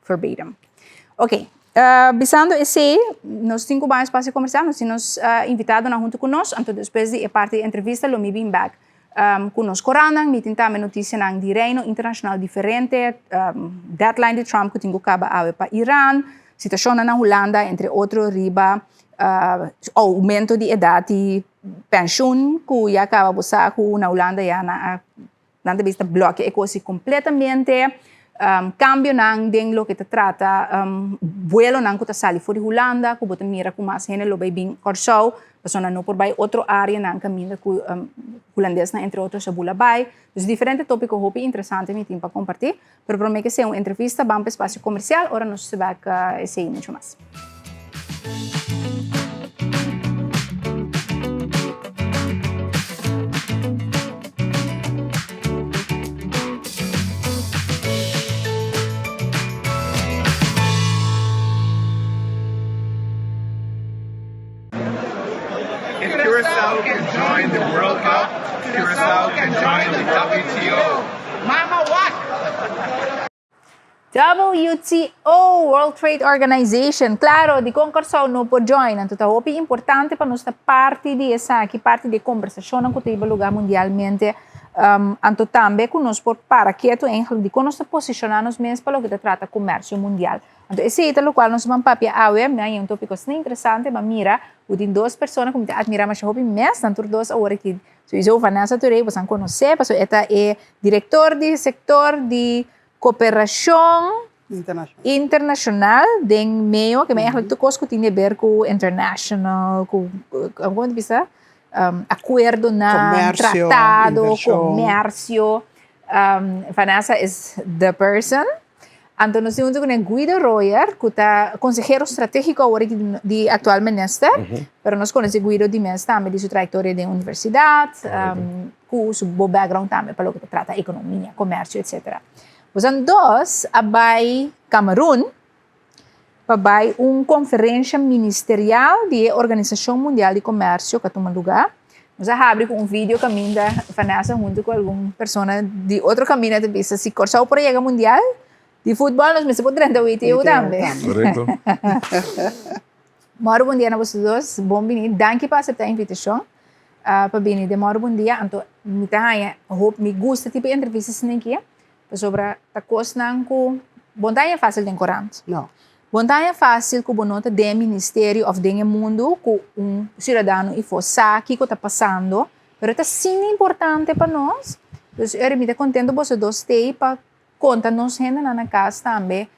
verbatim. Ok, bisando esei, nos tin ku bai un spasio komersial, nos tin nos invitadonan huntu ku nos, anto despues di e parti di entrevista lo mi bin bèk ku nos korannan, mi tin tambe notisianan di Reino Internashonal diferente, deadline di Trump ku tin ku kaba awe pa Iran, situashonnan na Hulanda, entre otro riba oumento di edat di penshun ku ya kaba bo sa ku na Hulanda ya nan a Nan ta bisa ta blòkia e kos kompletamente. Kambionan den loke ta trata buelonan ku ta sali for di Hulanda, ku bo ta mira ku mas hende lo bai bin Kòrsou, pasobra nan no por bai otro áreanan kaminda ku hulandesnan entre otro sa bula bai. Dus diferente tópiko hopi interesante mi tin pa kompartí. Pero promé ke sea un entrevista ban pa espasio komersial ora nos ta bèk esei muchu mas. Curaçao can join the WTO. Mama wak! WTO, World Trade Organization. Claro, dikon Kòrsou no por join. Anto ta hopi importante pa nos ta parti di esaki, parti di e kombersashonnan ku ta hiba lugá mundialmente. Anto tambe ku nos por para ketu eigenlijk dikon nos ta posishoná nos mes pa loke ta trata komersio mundial. Anto esei ta lokual nos ban papia awe. Mi a haña un tópiko asina interesante, mi a mira ku tin dos persona ku mi ta atmirá masha hopi mes, nan tur dos awor aki. Souiso Vanessa Touré, boso a konosé, pasobra e ta e direktor di sektor di Koperashon internashonal den meo, ke men eigenlijk tur kos ku tin di ber ku international, ku komo ta bisa, akuerdonan, tratado, komersio. Vanessa is the person. Anto nos tin huntu kuné Guido Royer, ku ta konsehero stratégiko awor di aktual minister, pero nos konosé Guido di mes tambe di su trayektoria den universidat. Ku su bo background tambe pa loke ta trata ekonomia, komersio etsetera. Bosan dos a bai Kamerun pa bai un konferensha ministerial di e Organisashon Mundial di Komersio ku a tuma lugá. Nos a habri ku un video kaminda Vanessa huntu ku algun persona di otro kaminda ta bisa si Kòrsou por a yega mundial di futbòl nos mester por drenta WTO tambe. Korekto. Mòru bon dia na boso dos, bon bini. Danki pa aseptá e invitashon. Pa bini den mòru bon dia, anto mi ta haña hopi, mi gusta tipo entrevista asina aki, pasobra ta kosnan ku bo no ta haña fásil den korant. No. Bo no ta haña fásil ku bo no ta den e ministerio òf den e mundu ku un siudadano ifo sa kiko ta pasando, pero ta asina importante pa nos. Dus ora mi ta kontento boso dos t'ei pa konta nos hendenan na kas tambe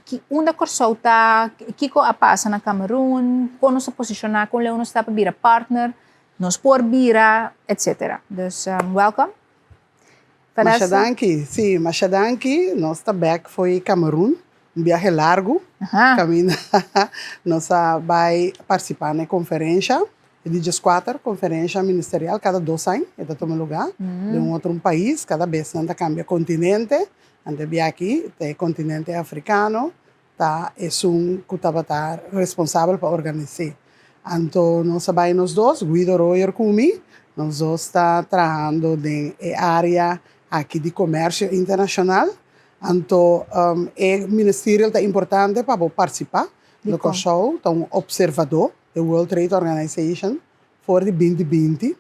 Ki unda Kòrsou ta, kiko a pasa na Kamerun, kon nos ta posishoná, kon leu nos ta pa bira partner, nos por bira, etcetera. Dus welkom. Masha danki, sí, masha danki. Nos ta bèk fo'i Kamerun, un biahe largu, kaminda nos a bai partisipá na e konferensha, e di dieskuater konferensha ministerial, kada dos aña e ta tuma lugá den un otro un pais, kada bes nan ta kambia kontinente. Ante biaha ta e kontinente afrikano ta esun ku tabata responsabel pa organis'é. Anto nos a bai nos dos, Guido Royer ku mi, nos dos ta trahando den e área aki di komersio internashonal. Anto e ministerio ta importante pa bo partisipá. Lo Kòrsou ta un opservadó den World Trade Organization for di binti binti.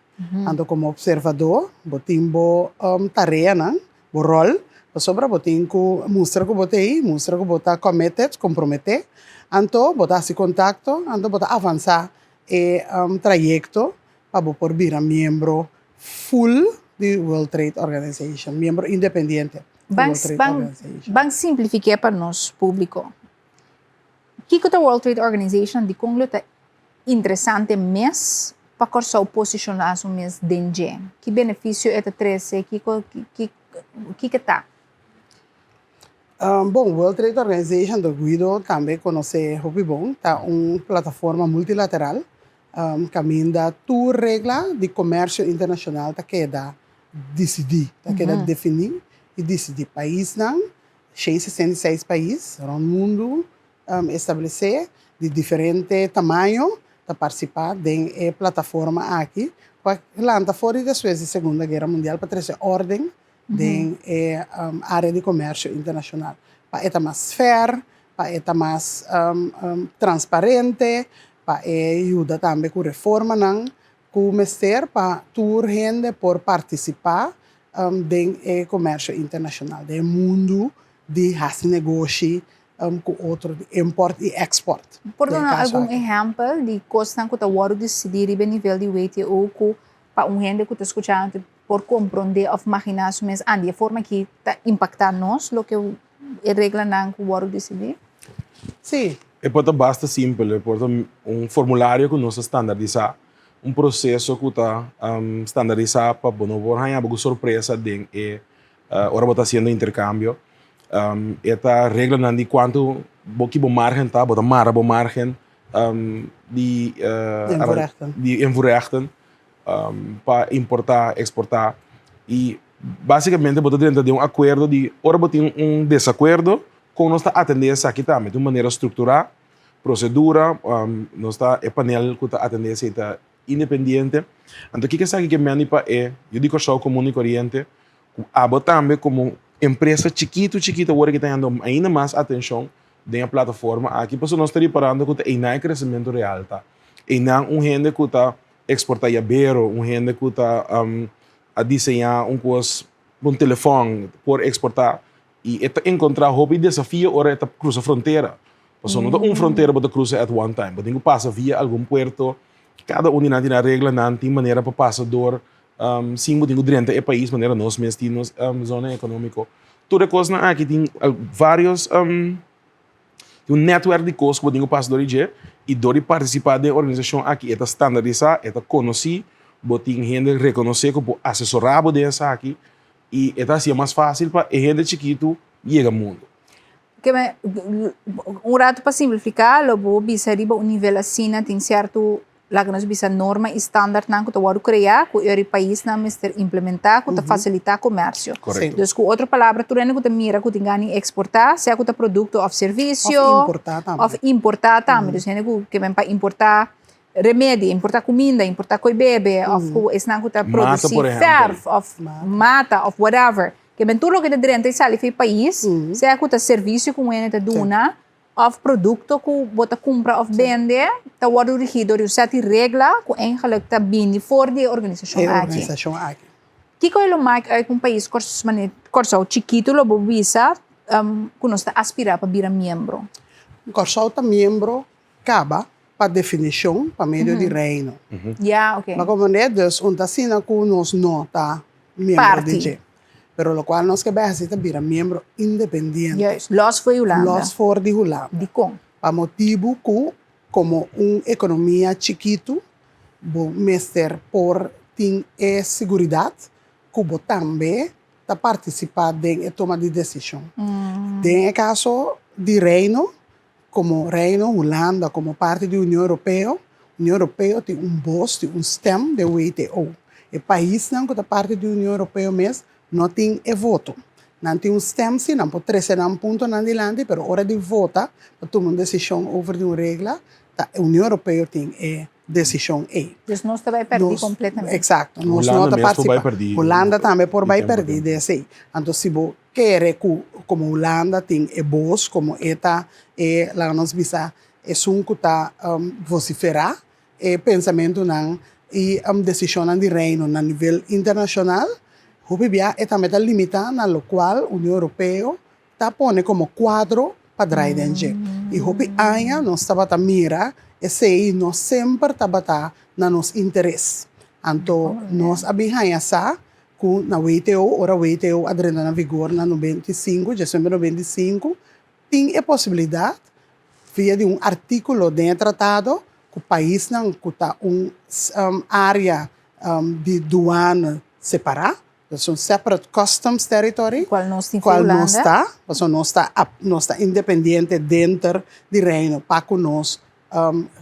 Anto komo opservadó bo tin bo tareanan. Bo ròl, pasobra bo tin ku mustra ku bo ta ei, mustra ku bo ta committed, komprometé, anto bo ta hasi kontakto, anto bo ta avansá e trayekto pa bo por bira miembro full di World Trade Organization, miembro independiente di World Trade Organization. Ban simplifiké pa nos públiko. Kiko ta World Trade Organization, dikon lo ta interesante mes pa Kòrsou posishoná su mes den dje? Ki benefisio e ta trese? Kiko kiko ta? Bon, World Trade Organization ta Guido tambe konosé hopi bon, ta un plataforma multilateral kaminda tur regla di komersio internashonal ta keda disidí, ta keda definí i disidí. Paisnan 166 pais rònt mundu establesé di diferente tamaño ta partisipá den e plataforma aki ku a lanta for di despues di Segunda Guera Mundial pa trese órden den e área di komersio internashonal, pa e ta mas fair, pa e ta mas transparente, pa e yuda tambe ku reformanan ku mester pa tur hende por partisipá den e komersio internashonal, den e mundu di hasi negoshi ku otro, di import i export. Por duna algun ehèmpel di kosnan ku ta wòrdu disidí riba e nivel di WTO ku pa un hende ku ta skucha por komprondé òf maginá su mes, ah, di e forma akí ta impaktá nos loke e reglanan ku wòrdu disidí? Sí. E por ta basta simpel, e por ta un formulario ku nos a standardisá, un proseso ku ta standardisá pa bo no por haña bo ku sorpresa den e ora bo ta hasiendo interkambio. E ta reglanan di kuantu bo ki bo margen ta, bo ta mara bo margen di di invoerrechten pa importá, eksportá i básikamente bo ta drenta den un akuerdo di ora bo tin un desakuerdo kon nos ta atendé esaki tambe di un manera strukturá, prosedura, nos ta e panel ku ta atendé esei ta. independiente. Anto kiko esaki ke mendi pa e yu di Kòrsou komun i koriente ku abo tambe komo empresa chikitu chikitu awor aki ta yendo ainda mas atenshon den e plataforma aki pasobra nos ta riparando ku ta einan e kresementu real ta. Einan un hende ku ta eksportá yabero, un hende ku ta a diseñá un kos pa un telefòn por eksportá i e ta enkontrá hopi desafio ora e ta krusa frontera. Pasobra no ta un frontera bo ta krusa at one time, bo tin ku pasa via algun puerto, kada un di nan tin nan reglanan, tin manera pa pasa dor sin bo tin ku drenta e pais manera nos mes tin nos zona ekonómiko. Tur e kosnan aki tin vários tin un nètwèrk di kos ku bo tin ku pasa dor di dje i dor di partisipá den e organisashon aki e ta standardisá, e ta konosí, bo tin hende rekonosé ku por asesorá bo den esaki i e ta hasié mas fásil pa e hende chikitu yega mundu. Ke un ratu pa simplifiká lo bo bisa riba un nivel asina tin sierto laga nos bisa norma i standaardnan ku ta wòrdu kreá ku e paisnan mester implementá ku ta fasilitá komersio. Korekto. Dus ku otro palabra tur hende ku ta mira ku tin gana di eksportá sea ku ta produkto òf servisio Òf importá tambe. òf importá tambe. Dus hende ku ke men pa importá remedi, importá kuminda, importá koi bebe òf ku esnan ku ta Mata produsí por ehèmpel. fèrf òf mata òf whatever. Ke men tur loke ta drenta i sali for e pais sea ku ta servisio ku un hende ta duna òf produkto ku bo ta kumpra òf bende ta wòrdu rigí dor di un sèt di regla ku eigenlik ta bini for di e organisashon E aki. organisashon aki. Kiko e lo mak uit ku un pais manera Kòrsou chikitu lo bo bisa ku nos ta aspirá pa bira miembro? Kòrsou ta miembro kaba pa definishon pa medio di Reino. Ya, oke. Bo a komprendé? Dus un ta asina ku nos no ta miembro di dje. Pero lokual nos ke bai hasi ta bira miembro independiente. Juist, los for di Hulanda. Los for di Hulanda. Dikon? Pa motibu ku komo un ekonomia chikitu bo mester por tin e siguridat ku bo tambe ta partisipá den e toma di desishon. Den e kaso di Reino Komo Reino, Hulanda komo parti di Union Europeo, Union Europeo tin un bos, tin un stem den WTO. E paisnan ku ta parti di Union Europeo mes no tin e voto. Nan tin un stem si, nan por trese nan puntonan dilanti, pero ora di vota pa tuma un desishon over di un regla, ta Union Europeo tin e desishon ei. Dus nos ta bai pèrdí kompletamente. Eksakto, nos no ta partisipá. Hulanda tambe por bai pèrdí den esei. Anto si bo kere ku komo Hulanda tin e bos, komo e ta e, laga nos bisa, esun ku ta vosiferá e pensamentunan i desishonnan di Reino na nivel internashonal, hopi bia e tambe ta limitá na lokual Union Europeo ta pone komo kuadro pa drai den dje. I hopi aña nos tabata mira esei no semper tabata na nos interes. Anto nos a bin haña sa ku na WTO, ora WTO a drenta na vigor na 95, diesnuebe 95, tin e posibilidat via di un artíkulo den e tratado ku paisnan ku ta un área di duana separá, Dat un separate customs territory. Cual nos tin Cual nos ta, pasobra nos ta nos ta independiente denter di Reino pa cu nos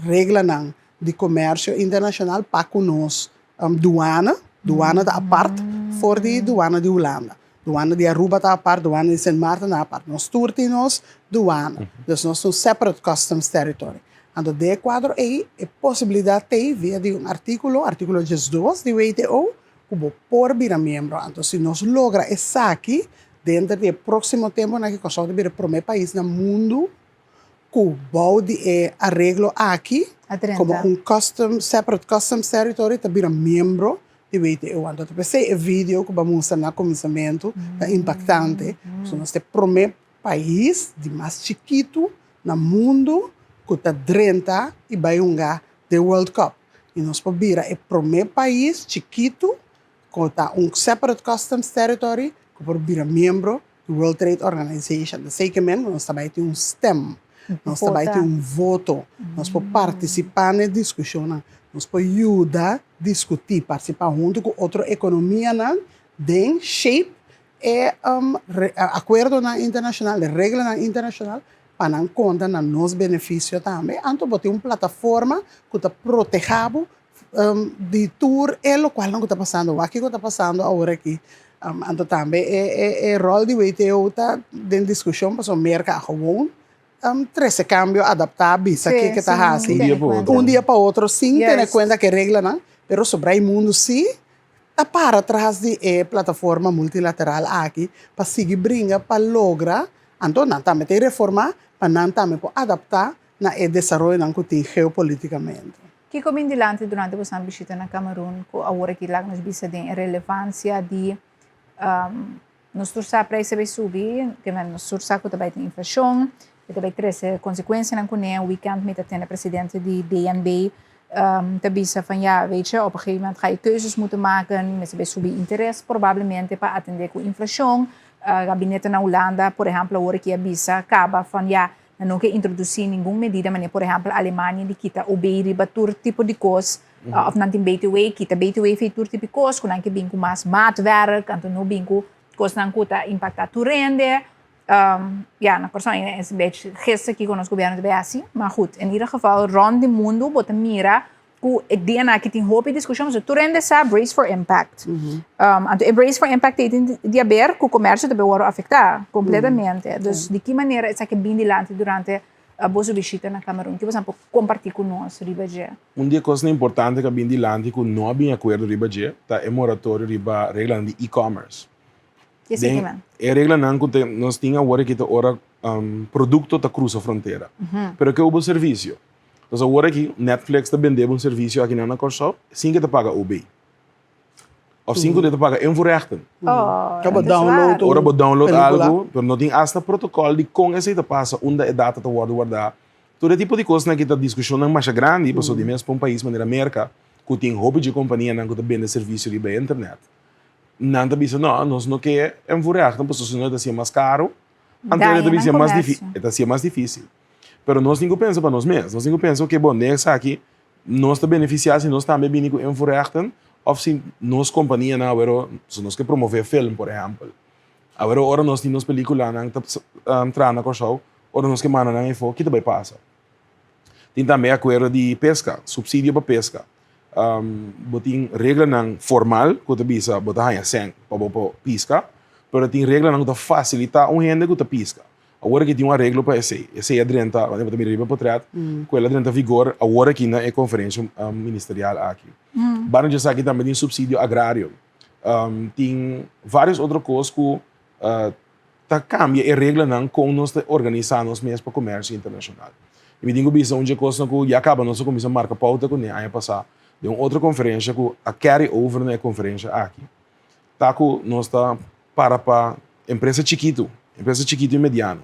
reglanan di comercio internacional, pa cu nos douane. Douane ta apart for di douane di Hulanda. Douane di Aruba ta apart, douane di Sint Maarten ta apart. Nos tur tin nos douane. Dus nos ta un separate customs territory. Anto den e cuadro ey e posibilidad t'ey via di un articulo, articulo 12 di WTO, ku bo por bira miembro. Anto si nos logra esaki denter di e próksimo tempunan aki Kòrsou ta bira e promé pais na mundu ku bou di e areglo aki komo un custom separate customs territory ta bira miembro di WTO. Anto ta p'esei e video ku bo a mustra na kuminsamentu ta impaktante pasobra nos ta e promé pais di mas chikitu na mundu ku ta drenta i bai hunga den World Cup. I nos por bira e promé pais chikitu ku ta un separate customs territory ku por bira miembro di World Trade Organization. Ta esei ke men ku nos ta bai tin un stem, nos ta bai tin un voto, nos por partisipá na e diskushonnan, nos por yuda diskutí, partisipá huntu ku otro ekonomianan den shape e akuerdonan internashonal, e reglanan internashonal pa nan konta na nos benefisio tambe. Anto bo tin un plataforma ku ta protehá bo di tur e lokualnan ku ta pasando. Wak kiko ta pasando awor aki. Anto tambe e ròl di WTO ta den diskushon pasobra Merka a gewoon. trese kambio, adaptá, bisa ke ke ta hasi Un dia pa otro. Un dia pa otro sin tene kuenta ku e reglanan, pero sobra e mundu sí ta para tras di e plataforma multilateral aki pa sigui bringa pa logra, anto nan tambe ta reformá pa nan tambe por adaptá na e desaroyonan ku tin geopolitikamente. Kiko bin dilanti durante boso bishita na Cameroon ku awor aki laga nos bisa den e relevansia di nos tur sa prijs a bay subi, nos tur sa ku ta bay tin inflashon, e ta bay trese konsekuensianan kuné. Weekend mi ta tende presidente di DNB ta bisa van ja, weet je, op een gegeven moment ga je keuzes moeten maken, mester bay subi interes probablemente pa atende ku inflashon. Gabinete na Hulanda, por ehempel, awor aki a bisa kaba van ja, Nan no ke introdusí ningun medida manera por ehèmpel Alemania di kita OB riba tur tipo di kos òf nan tin BTW, kita BTW fi tur tipo di kos ku nan ke bin ku mas maatwerk, anto no bin ku kosnan ku ta impaktá tur hende. Ya, na Kòrsou es un bech gester kiko nos gobièrnu ta bay hasi, ma goed, in ieder geval rònt di mundu bo ta mira Ku e dianan aki tin hopi diskushon, pasobra tur hende sa Brace for Impact. Anto e Brace for Impact ei tin di haber ku komersio ta wòrdu afektá kompletamente. Dus di ki manera esaki a bin dilanti durante boso bishita na Kamerun? Ki boso por kompartí ku nos riba dje? Un di e kosnan importante ku a bin dilanti ku no a bin akuerdo riba dje ta e moratorio riba reglanan di e-commerce. Den e reglanan ku nos tin awor aki ta ora produkto ta krusa frontera. Pero ke hubo servisio? Entonces awor aki Netflix ta bende bo un servisio akinan na Kòrsou sin ke ta paga OB. Òf sin ku ta paga invoerrechten. Ora bo download un Ora bo download algu, pero no tin asta protokòl di kon esei ta pasa, unda e data ta wòrdu wardá. Tur e tipo di kosnan aki ta diskushonnan masha grandi, pasobra di mes pa un pais manera Merka ku tin hopi dje kompanianan ku ta bende servisio riba internet, nan ta bisa no, nos no ke invoerrechten pasobra si no e ta hasié mas karu, anto e ta bisa mas e ta hasié mas difísil. Pero nos tin ku pensa pa nos mes. Nos tin ku pensa, oke, bon, den esaki nos ta benefisiá si nos tambe bini ku invoerrechten òf si nos kompanianan awor, si nos ke promové film, por ehèmpel. Awor ora nos tin nos pelíkulanan ta traha na Kòrsou, ora nos ke manda nan efo, ki ta bai pasa? Tin tambe akuerdo di peska, supsidio pa peska. Bo tin reglanan formal ku ta bisa bo ta haña sèn pa bo por piska, pero tin reglanan ku ta fasilitá un hende ku ta piska. Awor aki tin un areglo pa esei. Esei a drenta, wanneer bo ta mira riba e potret, ku el a drenta vigor awor aki na e konferensha ministerial aki. Banda di esaki tambe tin supsidio agrario. Tin varios otro kos ku ta kambia e reglanan kon nos ta organisá nos mes pa komersio internashonal. I mi tin ku bisa un dje kosnan ku ya kaba nos a kuminsá marka pouta kuné aña pasá den un otro konferensha ku a carry over na e konferensha aki. Ta ku nos ta para pa empresa chikitu, empresa chikitu i mediano.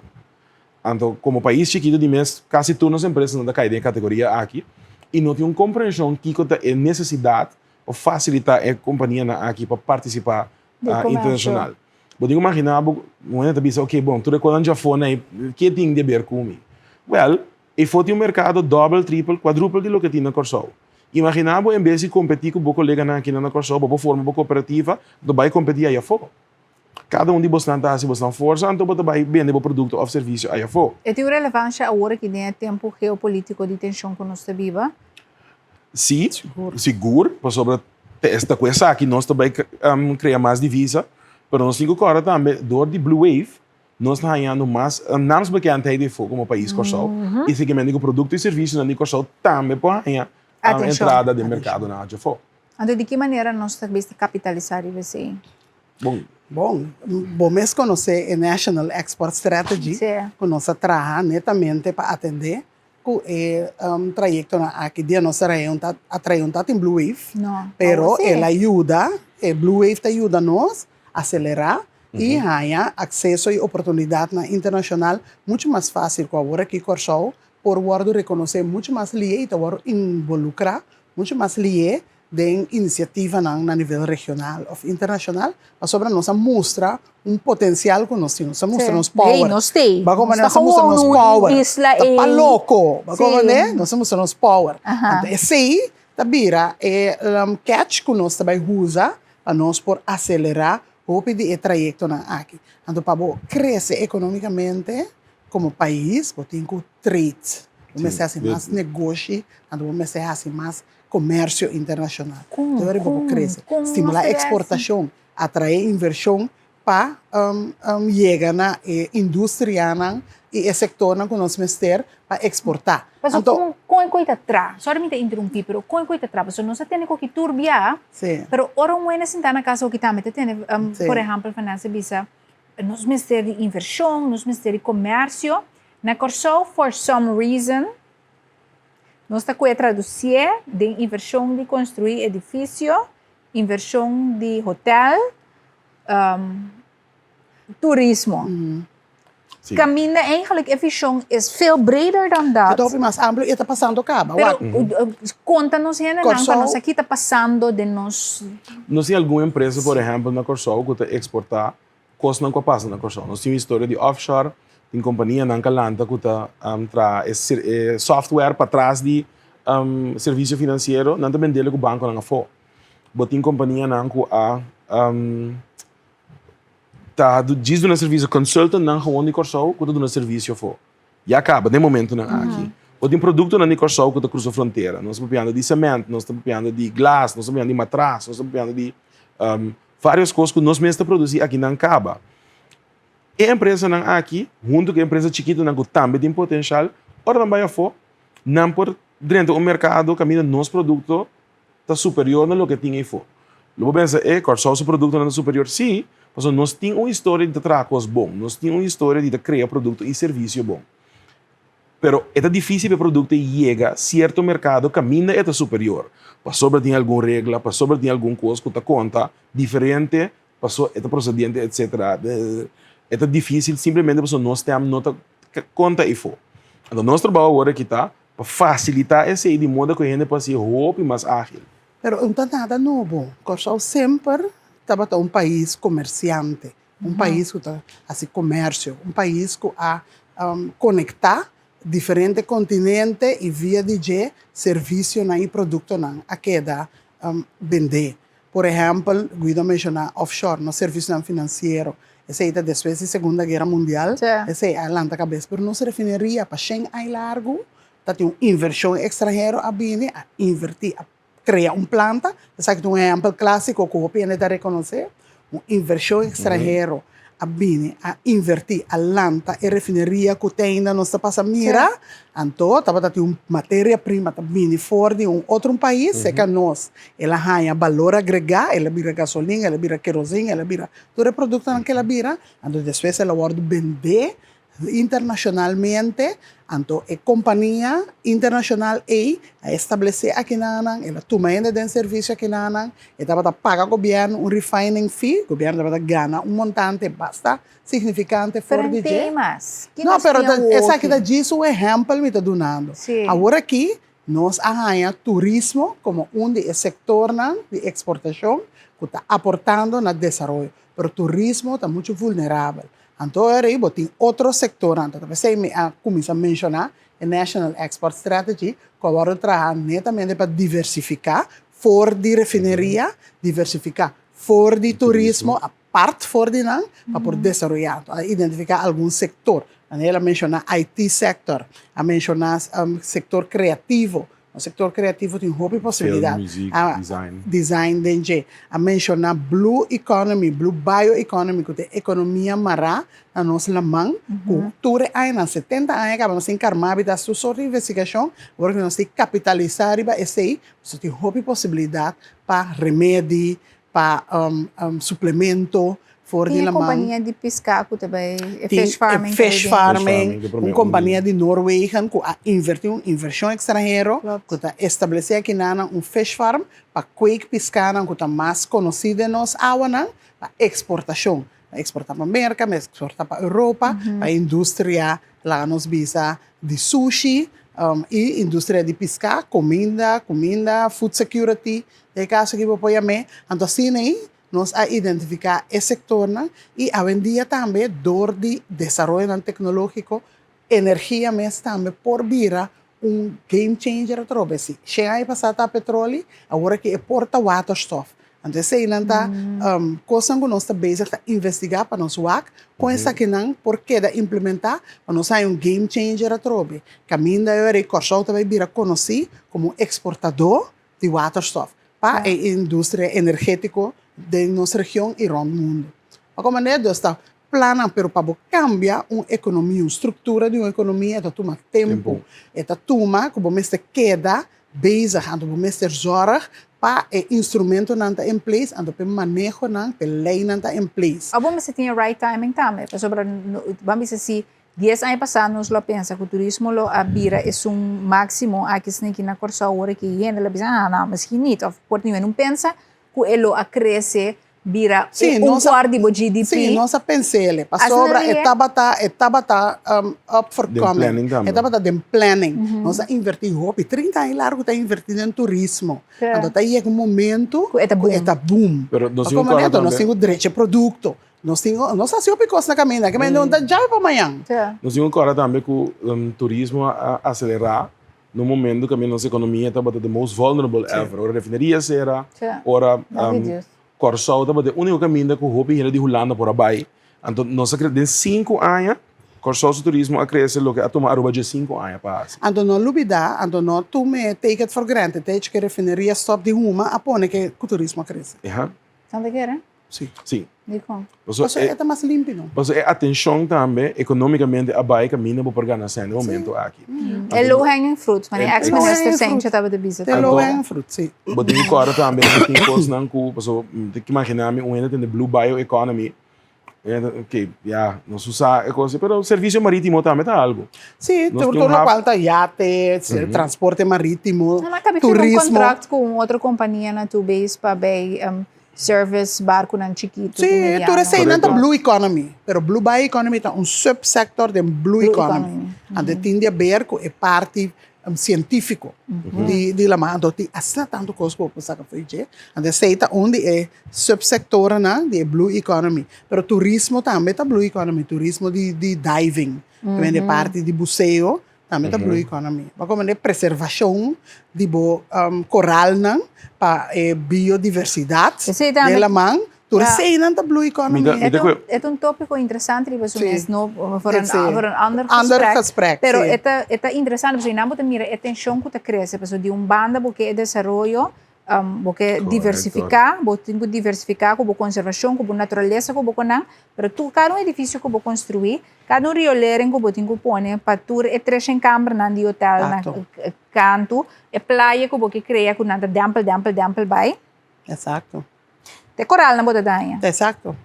Anto komo pais chikitu di mes kasi tur nos empresanan ta kai den e kategoria aki i no tin un komprenshon kiko ta e nesesidat pa fasilitá e kompanianan aki pa partisipá internashonal. Bo tin ku imaginá bo un hende ta bisa oke bon tur e konan djafó na ei ke tin di aber ku mi? Wèl Efo tin un merkado dòbel, tripel, kuadrupel di loke tin na Kòrsou. Imaginá bo en bes di kompetí ku bo koleganan akinan na Kòrsou, bo por forma bo kooperativa, anto bai kompetí aya afó. Kada un di bosnan ta hasi bosnan forsa, anto bo ta bai bende bo produkto òf servisio aya afó. E tin un relevansha awor aki den e tempu geopolítiko di tenshon ku nos ta biba? Sí, sigur, pasobra ta ku esaki nos ta bai krea mas divisa, pero nos tin ku kòrda tambe dor di Blue Wave, Nos ta hañando mas naamsbekendheid efo komo pais Kòrsou i sikimente ku produkto i servisionan di Kòrsou tambe por haña entrada den merkadonan achi afó. Anto di ki manera nos ta bisa kapitalisá riba esei? Bon. Bon, bo mes konosé e National Export Strategy ku nos a traha netamente pa atendé Ku e trayektonan aki dia nos a a trae un tatin Blue Wave, pero el a yuda, e Blue Wave ta yuda nos aselerá i haña akseso i oportunidatnan internashonal muchu mas fásil ku awor aki Kòrsou por wòrdu rekonosé muchu mas lié i ta wòrdu involukrá muchu mas lié den inisiativanan na nivel regional of internashonal pasobra nos a mustra un potensial ku nos tin, nos a mustra nos power. Ba komo nos a mustra nos power, ta pa loko, ba komo nos a mustra nos power. Anto esei ta bira e catch ku nos ta bai usa pa nos por aselerá hopi di e trayektonan aki. Anto pa bo krese ekonomikamente komo pais bo tin ku trade, bo mester hasi mas negoshi, anto bo mester hasi mas komersio internashonal. Tur riba bo krese. Stimulá eksportashon, atraé invershon pa yega na e industrianan. i e sektornan ku nos mester pa eksportá. Pasobra Anto. kon kon e koi ta tra? Sorry mi ta interumpí, pero kon e koi ta tra? Pasobra nos a tene koki tur bia, pero ora un wende sintá na kas hoki tambe ta tene, por ehèmpel Vanessa bisa, nos mester di invershon, nos mester di komersio. Na Kòrsou for some reason nos ta koe tradusié den invershon di konstruí edifisio, invershon di hotèl, turismo. Sí. Caminda eigenlijk e vision is veel breder dan dat. E ta hopi mas amplio y e ta pasando caba. Pero Wak. conta nos hendenan pa Kòrsou. nos aki ta pasando den nos. Nos tin algun empresa, por ehempel, na Kòrsou ku ta eksportá kosnan ku a pasa na Kòrsou. Nos tin un historia di offshore, tin kompanianan ku a lanta ku ta traha e e software patras di servisio finansiero, nan ta bendel ku bankonan afó. Bo tin kompanianan ku a Ta djis duna servisio, consultantnan gewoon di Kòrsou ku ta duna servisio afó. Ya kaba den momentunan aki. Bo tin produktonan di Kòrsou ku ta krusa frontera. Nos ta papiando di semènt, nos ta papiando di glas, nos ta papiando di matras, nos ta papiando di vários kos ku nos mes ta produsí akinan kaba. E empresanan aki, huntu ku e empresa chikitunan ku tambe tin potenshal, ora nan bai afó, nan por drenta un merkado kaminda nos produkto ta superior na loke tin eyfo. Lo bo pensa, e, Kòrsou su produktonan ta superior? Sí, pasobra nos tin un historia di ta traha kos bon, nos tin un historia di ta krea produkto i servisio bon. Pero e ta difísil pa e produkto yega sierto merkado kaminda e ta superior, pasobra tin algun regla, pasobra tin algun kos ku ta konta diferente, pasobra e ta prosediente, etcetera. E ta difísil simplemente pasobra nos tèm no ta konta eyfo. Anto nos trabou awor aki ta Pa fasilitá esei di moda ku e hende por hasi hopi mas ágil. Pero no ta nada nobo. Kòrsou semper tabata un pais komersiante, un pais ku ta hasi komersio, un pais ku a konektá diferente kontinente i via di dje servisionan i produktonan a keda bendé. Por ehèmpel, Guido a menshoná offshore, nos servisionan finansiero. Esei ta despues di Segunda Guera Mundial, esei a lanta kabes. Pero nos refineria pa shen ai largu ta tin un invershon ekstranhero a bini, a invertí, a krea un planta. Esaki ta un ehèmpel klásiko ku hopi hende ta rekonosé. Un invershon ekstranhero a bini, a invertí, a lanta e refineria ku te ainda nos ta pasa mira. Anto tabata tin un materia prima ta bini for di un otro un pais serka nos. El a haña balor agregá, el a bira gasolin, el a bira kerosin, el a bira tur e produktonan ku el a bira. Anto despues el a wòrdu bendé internashonalmente. Anto e kompania internashonal ei a establesé akinanan, el a tuma hende den servisio akinanan, e tabata paga gobièrnu un refining fee, gobièrnu tabata gana un montante basta signifikante for di dje. No, pero esaki ta djis un ehèmpel mi ta dunando. Awor aki nos a haña turismo komo un di e sektornan di eksportashon ku ta aportando na desaroyo, pero turismo ta muchu vulnerabel. Anto ora ei bo tin otro sektornan, ta p'esei mi a kuminsá menshoná e National Export Strategy ku a wòrdu traha netamente pa diversifiká for di refineria, diversifiká for di turismo, apart for di nan, pa por desaroyá. Anto a identifiká algun sektor, manera el a menshoná IT sector, a menshoná sektor kreativo, Un sector creativo tin hopi posibilidad. Film, muziek, design. Design den dje. A menciona blue economy, blue bio economy cu ta e economia mara na nos laman cu tur e añanan, setenta aña caba nos tin Carmabi ta haci tur soort di investigacion, awor cu nos tin capitalisa riba esey, nos tin hopi posibilidad pa remedi, pa suplemento for di Tin e laman. kompania di piská ku ta bai, e Tin fish farming e fish ta bai den. farming, Fish farming, un kompania di Noorwegen ku a invertí, un invershon ekstranhero Klopt. ku ta establesé akinanan un fish farm pa kweek piskanan ku ta mas konosí den nos awanan pa eksportashon. Pa eksportá pa Merka, pa eksportá pa Europa, pa industria, laga nos bisa, di sushi i industria di piská, kominda, kuminda, food security, den e kaso aki bo por yam'é. Anto asina ei nos a identifiká e sektornan i awendia tambe dor di desaroyonan teknológiko energia mes tambe por bira un game changer atrobe. Si shen aña pasá ta petroli, awor aki e por ta waterstof. Anto eseinan ta kosnan ku nos ta bezig ta investigá pa nos wak kon esakinan por keda implementá pa nos haña un game changer atrobe. Kaminda e ora ei Kòrsou ta bai bira konosí komo un eksportadó di waterstof pa e industria energétiko den nos region i rònt mundu. Pa komo manera dus ta. plannan, pero pa bo kambia un ekonomia, un struktura di un ekonomia e ta tuma tempu. E ta tuma ku bo mester keda bezig, anto bo mester zòrg pa e instrumentonan ta in place, anto pa e manehonan, pa e leinan ta in place. Abo mester tin e right timing tambe, pasobra ban bisa si dies aña pasá nos lo a pensa ku turismo lo a bira esun máksimo aki esaki na Kòrsou ora ki hende lo a bisa, ah no, miskien nit, òf por tin hende un pensa ku e lo a krese bira Sí, un nos a, kwart di bo GDP. sí, nos a pens'ele, Asina pasobra e rie. tabata, e tabata um, up for Den coming. planning E tambe. tabata den planning. Nos a invertí hopi, 30 aña largu ta invertí den turismo. Sí. Anto ta yega un momento Ku e ta ku e boom. ta boom. Pero nos Pa tin un komo kòrda neto, nos tambe. tin ku drecha e produkto. Nos tin ku, nos hasi hopi kos na kaminda, ke mende un ta djawe pa mañan. Sí. Nos tin un kòrda tambe ku um, turismo a aselerá Na un momento kaminda nos ekonomia tabata the most vulnerable ever. Ora refineria sera, ora Kòrsou tabata e úniko kaminda ku hopi hende di Hulanda por a bai. Anto nos a kre den sinku aña Kòrsou su turismo a krese loke a tuma Aruba diesinku aña pa hasi. Anto no lubida, anto no tuma e take it for granted e hecho ku e refineria stòp di huma a pone ku turismo a krese. Tanta kere? Sí. Sí. Dikon? Pasobra e ta mas limpi, no? Pasobra e atenshon tambe ekonómikamente a bai kaminda bo por gana sèn den momento aki. E low hanging fruit, manera e ex minister Sentje tabata bisa. E low hanging fruit, sí. Bo tin ku kòrda tambe ku tin kosnan ku, pasobra mi ta imaginá mi un hende tende blue bio economy, ok, ya, nos usa e kos, pero servisio marítimo tambe ta algu. Sí, tur lokual ta yate, transporte marítimo, turismo. Nan a firma un kontrakt ku un otro kompania na Two Bays pa bai Service barkunan chikitu ku Sí, tur mediano. eseinan ta blue economy, pero blue bio economy ta un subsector den blue Blue economy. economy. Anto e tin di haber ku e parti sientífiko di di laman. Anto tin asina tantu kos ku bo por saka for dje. Anto esei ta un di e subsectorennan di e blue economy. Pero turismo tambe ta blue economy, turismo di di diving, e parti di buseo Tambe ta blue economy. Bo a komende preservashon di bo koralnan pa e biodiversidat den laman. Tur eseinan ta blue economy. E ta un topiko interesante riba su mes, no voor een ander gesprek. Pero e ta interesante pasobra nan bo ta mira e tenshon ku ta krese. Pasobra di un banda bo ke e desaroyo, bo ke diversifiká, bo tin ku diversifiká ku bo konservashon, ku bo naturalesa ku bo konan. Pero tur kada un edifisio ku bo konstruí, Kada un riolering ku bo tin ku pone pa tur e treshen kambernan di hotel na kantu, e playa ku bo ke krea ku nan ta dèmpel dèmpel dèmpel bai. Exacto. Te koralnan bo ta daña. Exacto.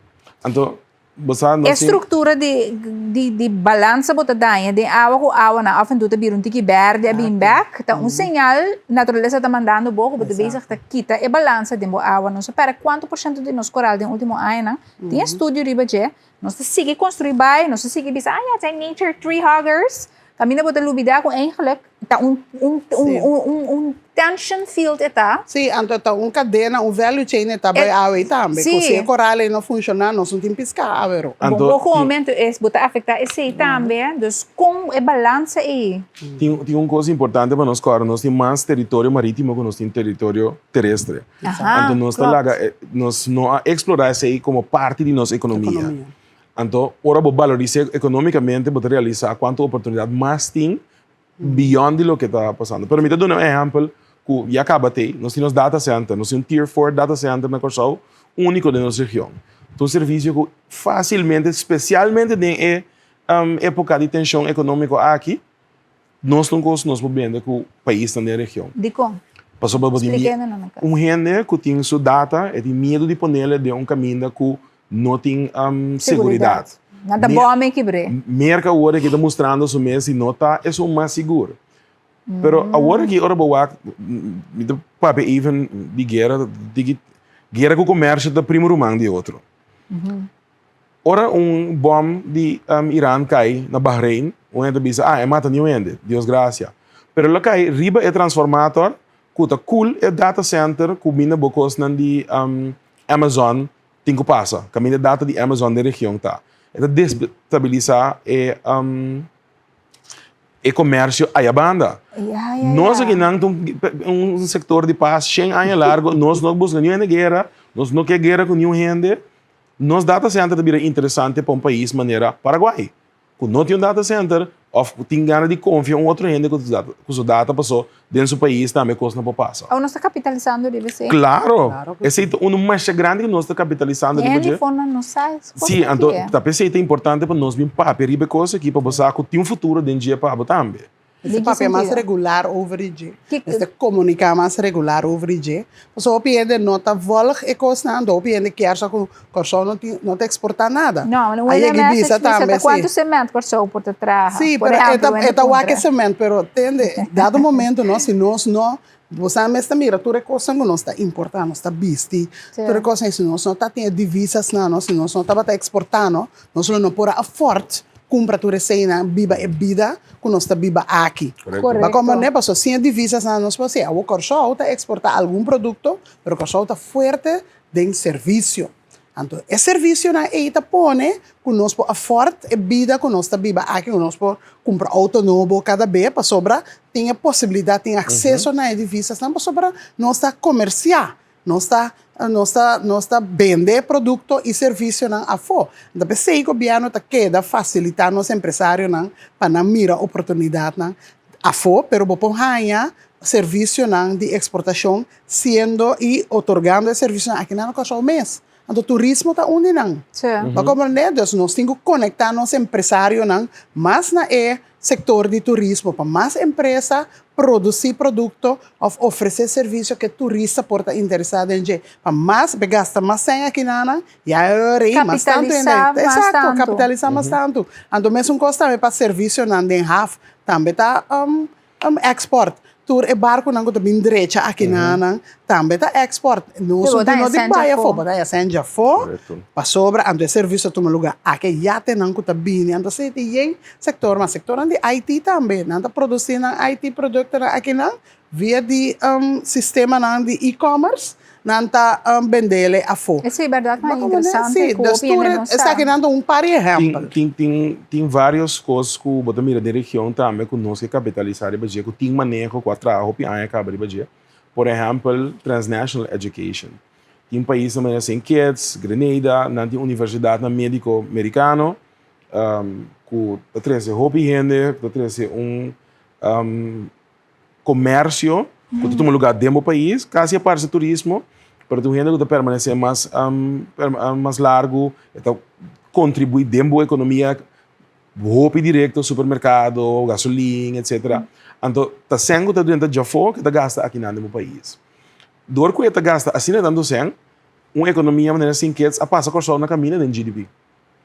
Anto, bo sa nos E tin. struktura di di di balansa bo ta daña den awa ku awanan af en toe ta bira un tiki bèrdè a bin bèk, ta un señal naturalesa ta mandando bo ku bo ta bezig ta kita e balansa den bo awa. Nos a pèrdè kuantu por shento di nos koral den ultimo añanan. Tin estudio riba dje. Nos ta sigui construi bai, nos ta sigui bisa, ah ja, het zijn nature tree huggers. Caminda bo ta lubida cu eigenlijk ta un, un, un, un, un, un tension field e ta. Sí, anto ta un cadena, un value chain e ta bai awe tambe. Cu si e coral ei no funciona, nos no tin pisca awe ro. Bon, poco momento es bo ta afecta esey tambe, dus con e balansa ei? Tin, tin un cos importante pa nos corda, nos tin mas territorio maritimo cu nos tin territorio terestre. Anto nos ta laga, nos no a explora esey como parti di nos economia. Anto ora bo balorisa economicamente bo ta realisa cuanto oportunidad mas tin beyond di loke ta pasando. Pero mi ta duna un ehempel cu ya caba tey, nos tin nos data center, nos tin un tier four data center na Corsou, unico den nos region. Ta un servicio cu facilmente, specialmente den e epoca di tension economico aki, Nos ta un kos nos por bende ku paisnan den region. Dikon? Pasobra bo tin Splik'é na kas. Un hende ku tin su data e tin miedu di ponele den un kaminda ku no tin seguridat. Nan ta bòm e kibr'é. Merka awor aki ta mustrando su mes si no ta esun mas sigur. Pero awor aki ora bo wak mi ta papia even di guera di guera ku komersio ta primo ruman di otro. Ora un bom di Iran kai na Bahrein, un hende ta bisa, ah, e mata niun hende, Dios gracia. Pero lo kai riba e transformator ku ta koel e data center ku bini bo kosnan di Amazon tin ku pasa, kaminda e data di Amazon den region ta. E ta destabilisa e e comercio aya banda. Nos akinan ta un sector di pas shen aña largo, nos no busca niun hende guera, nos no ke guera ku niun hende. Nos data center ta bira interesante pa un pais manera Paraguay, cu no tin un data center, Òf ku tin gana di konfia un otro hende ku ku su data pasó den su pais tambe kosnan por pasa. Awo nos ta kapitalisando riba esei? Klaro! Esei ta unu masha grandi ku nos ta kapitalisando riba dje. Hende for no sa es kos Sí, aki. anto ta p'esei ta importante pa nos bin papia riba e kos aki pa bo sa ku tin un futuro den dje pa bo tambe. Mester papia mas regular over di dje. Mester komuniká mas regular over di dje. Pasobra hopi hende no ta vòlg e kosnan, anto hopi hende kier sa ku Kòrsou no tin, no ta eksportá nada. No, A yega i bisa tambe, si. Kuantu semènt Kòrsou por ta traha? Sí, pero e ta, e ta wak e semènt, pero tende, dado momento no, si nos no, bo sa mes ta mira tur e kosnan ku nos ta importá, nos ta bisti, tur e kosnan, i si nos no ta tin e divisasnan no, si nos no tabata eksportá no, nos lo no por a afòrt kumpra tur eseinan, biba e bida ku nos ta biba aki. Korekto. Bo a komprendé? Pasobra sin e divisasnan nos por hasi. Awor Kòrsou ta eksportá algun produkto, pero Kòrsou ta fuerte den servisio. Anto e servisionan ei ta pone ku nos por afòrt e bida ku nos ta biba aki, ku nos por kumpra outo nobo kada be, pasobra tin e posibilidat, tin akseso na e divisasnan, pasobra nos ta komersiá, nos ta nos ta nos ta bende produkto i servisionan afó. Anto p'esei gobièrnu ta keda fasilitá nos empresarionan pa nan mira oportunidatnan afó, pero bo por haña servisionan di eksportashon siendo i otorgando e servisionan aki na Kòrsou mes. Anto turismo ta un di nan. Bo komprendé? Dus nos tin ku konektá nos empresarionan mas na e sektor di turismo pa mas empresa produsí produkto òf ofresé servisio ku e turista por ta interesá den dje. Pa mas, pa e gasta mas sèn aki na nan, ya e ora ei mas tantu hende. Kapitalisá mas Eksakto, tantu. kapitalisá mas tantu. Anto mesun kos tambe pa servisionan den haf tambe ta Export. Tur e barkunan ku ta bin drecha akinanan tambe ta export. Nos no tin no di bai afó, bo ta haya sèn djafó, pasobra anto e servisio ta tuma lugá aki. E yatenan ku ta bini, anto esei ta yen sektor, mas sektornan di IT tambe, nan ta produsí nan IT produktonan akinan via di sistemanan di e-commerce. Nan ta bendele afó. Esei bèrdat mas interesante ku hopi hende no sa. Esakinan ta un par di ehèmpel. Tin vários kos ku bo ta mira den region tambe ku nos ke kapitalisá riba dje, ku tin maneho ku a traha hopi aña kaba riba dje. Por ehèmpel, transnational education. Tin paisnan manera Saint Kitts, Grenada, nan tin universidatnan médiko merikano ku ta trese hopi hende, ku ta trese un komersio ku ta tuma lugá den bo pais, kasi a parse turismo, pero tin un hende ku ta permanesé mas mas largu, e ta kontribuí den bo ekonomia hopi direkto, supermerkado, gasolin, etsetera. Anto ta sèn ku ta drenta djafó ku e ta gasta akinan den bo pais. Dor ku e ta gasta asina tantu sèn, un ekonomia manera Sint Kitts a pasa Kòrsou na kaminda den GDP.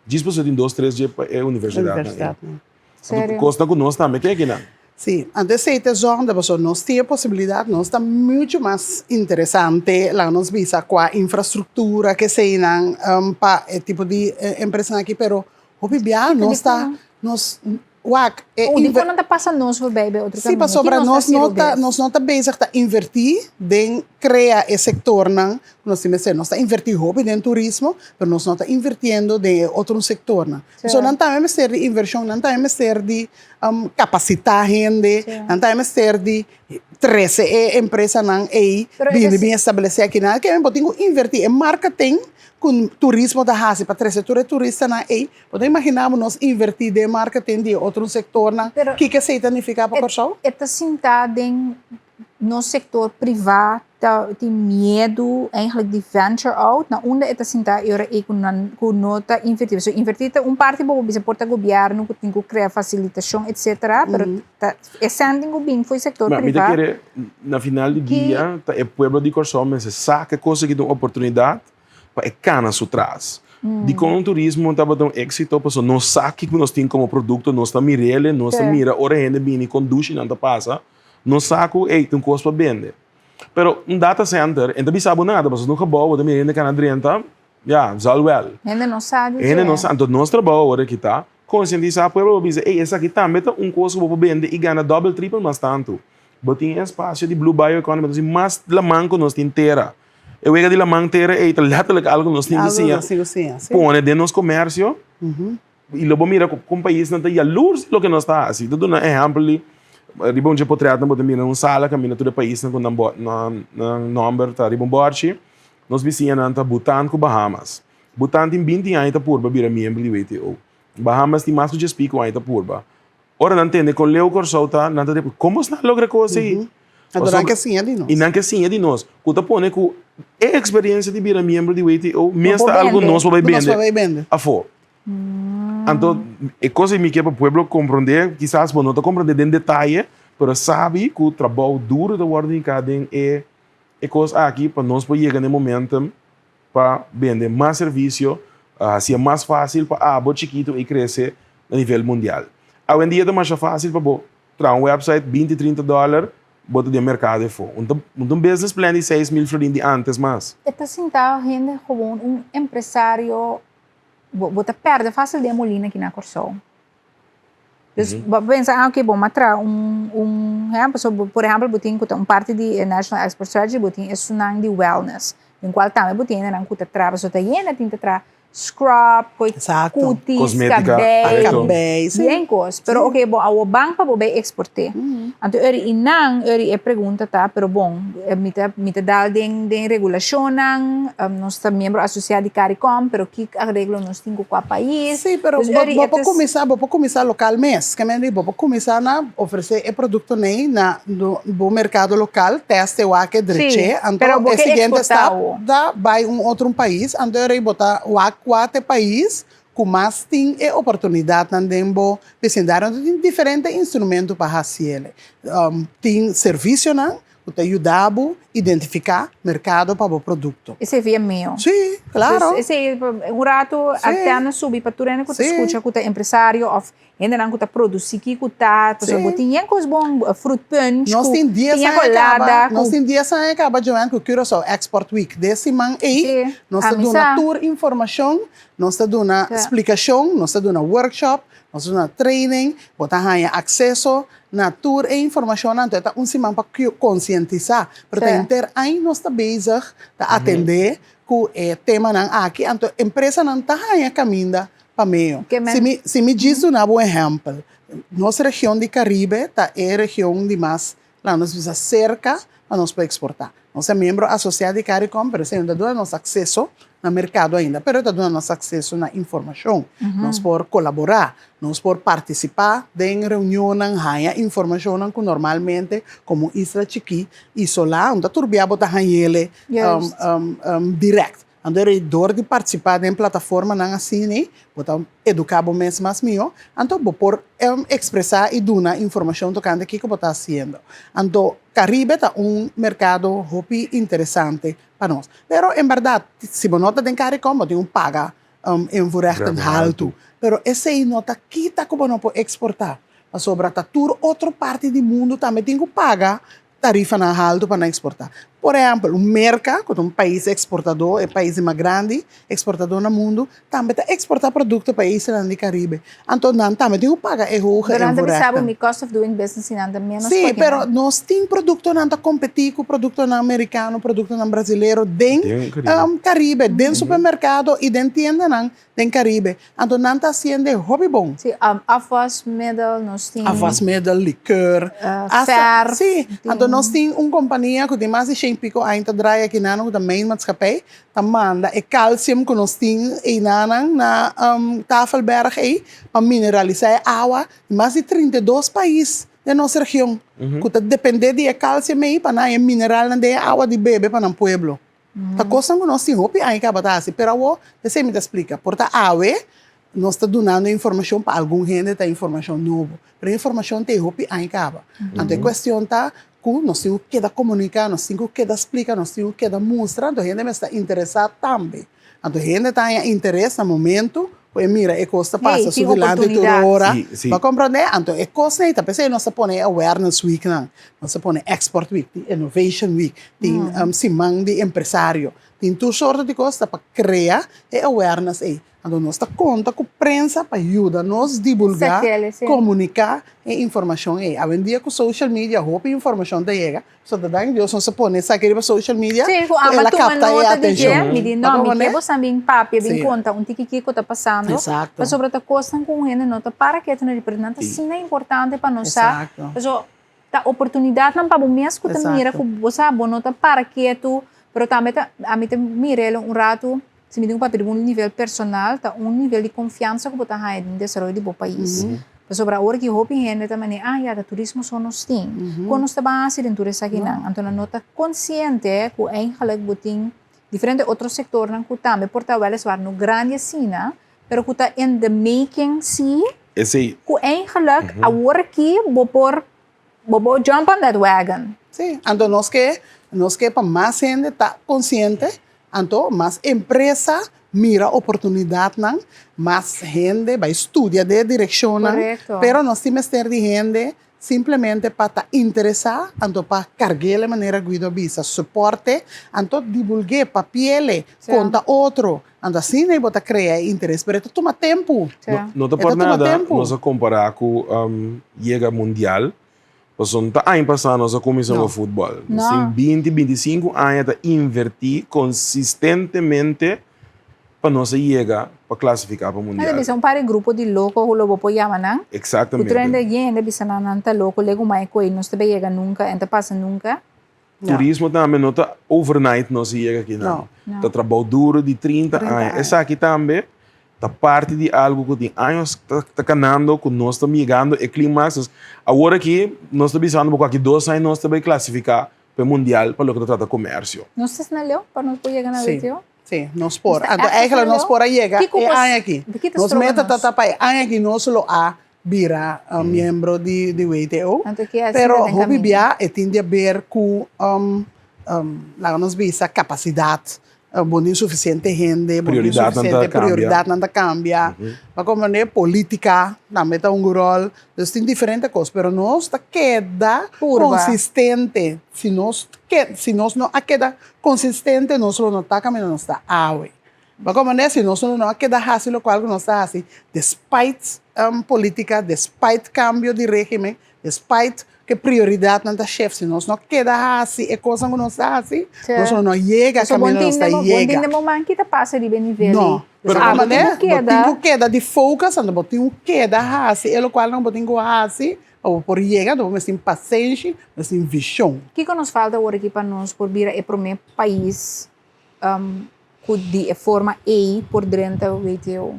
Djis pasobra tin dos tres dje pa e universidatnan ei. Serio? Kosnan ku nos tambe ke akinan. Sí, anto esei ta e zonde pasobra nos tin e posibilidat, nos ta mucho mas interesante, laga nos bisa, kua infrastruktura ke eseinan pa e tipo di empresanan aki, pero hopi bia nos ta, nos, wak, e Oh, dikon nan ta pasa nos voorbij bij otro Sí, kaminda? pasobra Ki nos nos ta no hasi ta, robes? nos no ta bezig ta invertí den krea e sektornan ku nos tin mester. Nos ta invertí hopi den turismo, pero nos no ta invirtiendo den e otro sektornan. Sí. So nan tambe mester di invershon, nan tambe mester di kapasitá hende, Sí. nan tambe mester di trese e empresanan ei Pero e bini ta bin establesé akinan. Ke men bo tin ku invertí e marketing ku turismo ta hasi pa trese tur e turistanan ei. Bo ta imaginá bo nos invertí den marketing di e otro sektornan, Pero kiko esei ta nifiká pa Kòrsou? E ta sintá den nos sektor privá ta tin miedu eigenlijk di venture out, na unda e ta sintá e ora ei ku nan ku no ta invertí? Pasobra invertí ta un parti bo por bisa por ta gobièrnu ku tin ku krea fasilitashon etcetera, pero ta e sèn tin ku bin for e sektor Ma mi ta privá. kere na final di dia ta e pueblo di Kòrsou mester sa ke kos aki ta un oportunidat pa e kana su tras. Dikon turismo tabata un éksito? Pasobra nos sa kiko nos tin komo produkto, nos ta mir'el, nos ta mira ora hende bini kon dushi nan ta pasa, nos sa ku ey tin kos pa bende. Pero un data center e no ta bisa bo nada, pasobra un gebou bo ta mira hende kana drenta, ya, zal wèl. Hende no sa di Hende dje. no sa. Anto nos trabou awor aki ta konsientisá pueblo pa bisa, ey esaki tambe ta un kos ku bo por bende i gana dòbel, tripel mas tantu. Bo tin e espasio di Blue Bio Economy, nos tin mas laman ku nos tin tera. E wega di laman tera ei ta letterlijk algo nos tin ku siña pone den nos komersio i lo bo mira kon paisnan ta yalurs di loke nos ta hasi. Ta duna ehèmpel di riba un dje potretnan bo ta mira un sala kaminda tur e paisnan ku nan nan nòmber ta riba un bòrchi. Nos bisiñanan ta Bhutan ku Bahamas. Bhutan tin binti aña ta purba bira miembro di WTO. Bahamas tin mas ku djes piko aña ta purba. Ora nan tende kon leu Kòrsou ta, nan ta di, kon bos nan a logra e kos ei? Anto nan ke siña di nos. I nan ke siña di nos. Ku ta pone ku e eksperensia di bira miembro di WTO mes ta algu nos por bai bende afó. Anto e kos ei mi ke pa pueblo komprondé, kisas bo no ta komprondé den detaye, pero sabi ku trabou duru ta wòrdu hinká den e kos aki pa nos por yega na e momentum pa bende mas servisio, hasié mas fásil pa abo chikitu ei krese na nivel mundial. Awendia ta masha fásil pa bo traha un website binti, trinta dòler, bo ta den merkado efo. Un ta un business plan di 6000 florin di antes mas. E ta sinta hende gewoon un empresario, bo ta pèrdè fásil den e molina aki na Kòrsou. Dus bo pensa, ah oke, bo a traha un, un, hè, pasobra por ehèmpel bo tin ku ta un parti di e National Export Strategy, bo tin esunnan di wellness, den kual tambe bo tin hendenan ku ta traha, pasobra ta yenda tin ta traha scrub, koi Exacto. cutis, Cosmetica, cabei, correcto. Cabei, sí. bien cos. Pero oke, bo awor ban pa bo bay exporte. Anto eri y nan, eri e pregunta ta, pero bon, mi ta, mi ta dal den, den regulacionnan, nos ta miembro asocia di Caricom, pero ki areglo nos tin cu cua pais? Sí, pero Dus bo, eri bo e por ta. cuminsa, bo por cuminsa local mes. Ke men di, bo por cuminsa na ofrece e productonan na bo mercado local, test e wak e Sí, dreche, anto pero bo e ke siguiente exporta stap awo. ta bai un otro un pais, anto e rei bo ta wak cua ta e pais cu mas tin e oportunidadnan den bo vecindario. Anto tin diferente instrumento pa haci ele. Tin servicionan cu ta yuda bo identifica mercado pa bo producto. Esey via mail. Sí, claro. Dus esey un rato Sí. Artena subi pa tur hende cu ta Sí. scucha cu ta empresario of Hendenan ku ta produsí kiko ta, pasobra bo tin yen kos bon, fruit punch, Nos ku tin dies piña aña colada, kaba, ku. nos tin dies aña kaba, Joanne, ku Curaçao Export Week. Den siman ei, Sí, nos ta ami duna sa. tur informashon, nos ta duna Sí. splikashon, nos ta duna workshop, nos ta duna training, bo ta haña akseso na tur e informashonnan. Anto e ta un siman pa konsientisá. Pero ta Sí. henter aña nos ta bezig ta atendé ku e temanan aki. Anto empresanan ta haña kaminda Pa medio. Si mi, si mi djis duna bo un ehèmpel, nos region di Karibe ta e region di mas, laga nos bisa, serka pa nos por eksportá. Nos ta miembro asosiá di Caricom, pero esei no ta duna nos akseso na merkado ainda, pero e ta duna nos akseso na informashon. Nos por kolaborá, nos por partisipá den reunionnan, haña informashonnan ku normalmente komo un isla chikí, isolá, no ta tur bia bo ta hañ'el dirèkt. Anto e dor di partisipá den plataformanan asina bo ta eduká bo mes mas mihó, anto bo por ekspresá i duna informashon tokante kiko bo ta hasiendo. Anto Karibe ta un merkado hopi interesante pa nos. Pero en bèrdat si bo no ta den Caricom bo tin un paga invoerrechten haltu, pero esei no ta kita ku bo no por eksportá, pasobra ta tur otro parti di mundu tambe tin ku paga tarifanan haltu pa nan eksportá. Por ehèmpel, un Merka, ku ta un pais eksportadó, e pais di mas grandi eksportadó na mundu, tambe ta eksportá produkto pa e islanan di Karibe. Anto nan tambe tin ku paga e hoge Pero nan ta bisa bo invoerrechten. mi cost of doing business i nan ta ménos Sí, ku aki pero nan. nos tin produktonan ta kompetí ku produktonan merikano, produktonan brasilero den Den Karibe. Karibe, den supermerkado i den tiendanan den Caribe. Anto nan ta haciende hopi bon. Sí, afwasmiddel, nos tin. Afwasmiddel, likeur, hasta, Verf. Sí, anto nos tin un compania cu tin mas di shen pico aña ta draai aki nan, cu ta Mijn Maatschappij, ta manda e calcium cu nos tin eynanan na Tafelberg ey pa mineralisa e awa di mas di 32 pais den nos region cu ta depende di e calcium ey pa nan haña mineralnan den e awa di bebe pa nan pueblo. Ta kosnan ku nos tin hopi aña kaba ta hasi, pero awor esei mi ta splika. Por ta awe nos ta dunando informashon pa algun hende ta informashon nobo, pero e informashon ta e hopi aña kaba. Anto e kuestion ta ku nos tin ku keda komuniká, nos tin ku keda splika, nos tin ku keda mustra, anto hende mester ta interesá tambe. Anto hende ta haña interes na momento ku e mira e kos ta pasa su dilanti tur ora. Bo a komprondé? Anto e kosnan ei ta p'esei nos ta pone e awareness weeknan, nos ta pone export week, tin innovation week, tin siman di empresario, tin tur sorto di kos ta pa krea e awareness ei. Anto nos ta konta ku prensa pa yuda nos divulgá, komuniká e informashon ei. Awendia ku social media hopi informashon ta yega. So ta danki Dios nos a pone esaki riba social media Sí, ku ku ama el a tuma kapta e nota di dje, atenshon. mi di Bo no, mi komprende? ke bosan bin papia, bin Sí. konta un tiki kiko ta pasando, Exacto. pasobra ta kosnan ku un hende no ta para ketu na di, pero nan ta asina importante pa nos sa, Exacto. paso ta oportunidatnan pa bo mes ku ta mira Exacto. ku bo sa bo no ta para ketu, pero tambe ta ami ta mira el un ratu, si mi tin ku papia riba un nivel personal, ta un nivel di konfiansa ku bo ta haña den desaroyo di bo pais. Pasobra awor ki hopi hende ta manera, ah ya, ta turismo so nos tin. Kon nos ta ban hasi den tur esakinan? Anto nan no ta konsiente ku eigenlijk bo tin diferente otro sektornan ku tambe por ta weliswaar no grandi asina, pero ku ta in the making si, Esei. ku eigenlijk awor aki bo por bo por jump on that wagon. Sí, anto nos ke nos ke pa mas hende ta konsiente, anto mas empresa mira oportunidatnan, mas hende bai studia den e direkshonnan, Korekto. pero nos tin mester di hende Simplemente pa ta interesá, anto pa karg'el manera Guido a bisa, soport'e, anto divulg'é, papi'el, konta otro. Anto asina ei bo ta krea e interes, pero e ta tuma tempu. No, no ta por nada nos a kompará ku yega mundial, pasobra no ta aña pasá nos a kuminsá ku futbòl. Nos tin binti, bintisinku aña ta invertí konsistentemente pa nos a yega pa klasifiká pa mundial. Nan ta bisa un par di grupo di loko ku lo bo por yama nan. Eksaktamente. Ku tur hende hende bisa nan nan ta loko legu mai ku ei nos ta bay yega nunka en ta pasa nunka. Turismo tambe no ta overnight nos a yega akinan. No. Ta trabou duro di 30 aña. Esaki tambe ta parti di algu ku tin años ta kanando ku nos ta yegando e klimaks. Awor aki nos ta bisando bo ku aki dos aña nos ta bay klasifiká pa e mundial pa loke ta trata komersio. Nos ta esnan leu pa nos por yega na WTO? Sí, nos por. Anto eigenlijk nos por a yega e aña aki. Nos meta ta ta pa e aña aki nos lo a bira miembro di WTO. Pero hopi bia e tin di haber ku laga nos bisa kapasidat. Bo no tin sufisiente hende, bo no tin sufisiente prioridatnan ta kambia. Bo a komprende? Politika tambe ta un ròl. Dus tin diferente kos, pero nos ta keda konsistente. Si nos si nos no a keda Konsistente nos lo no ta kaminda nos ta awe. Bo komprende? Si nos lo no a keda hasi lokual ku nos ta hasi, despite politika, despite kambio di regimen, despite ku e prioridatnan ta shift, si nos no keda hasi e kosnan ku nos ta hasi, nos lo no yega kaminda nos ta yega. Bo tin den bo man ki ta pasa riba e nivel ei. No. Pero bo tin ku keda di focus, anto bo tin ku keda hasi e lokualnan ku bo tin ku hasi Pa bo por yega, bo mester tin pasenshi, bo mester tin vishon. Kiko nos falta awor aki pa nos por bira e promé pais ku di e forma ei por drenta WTO?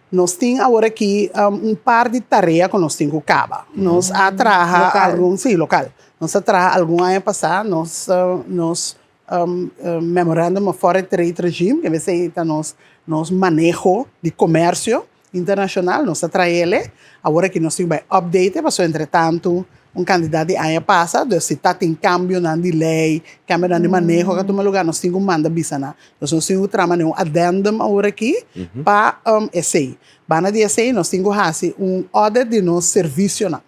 Nos tin awor aki un par di tarea ku nos tin ku kaba. Nos a traha algun, si, lokal. Nos a traha algun aña pasá nos nos Memorandum of Foreign Trade Regime, ke esei ta nos nos maneho di komersio internashonal, nos ta trae el'e. Awor aki nos tin ku bai update e, pasobra entretantu un kantidat di aña pasa, dus si ta tin kambionan di lei, kambionan di maneho ku a tuma lugá, nos tin ku manda bisa nan. Dus nos tin ku traha manera un addendum awor aki pa esei. Banda di esei nos tin ku hasi un audit di nos servisionan.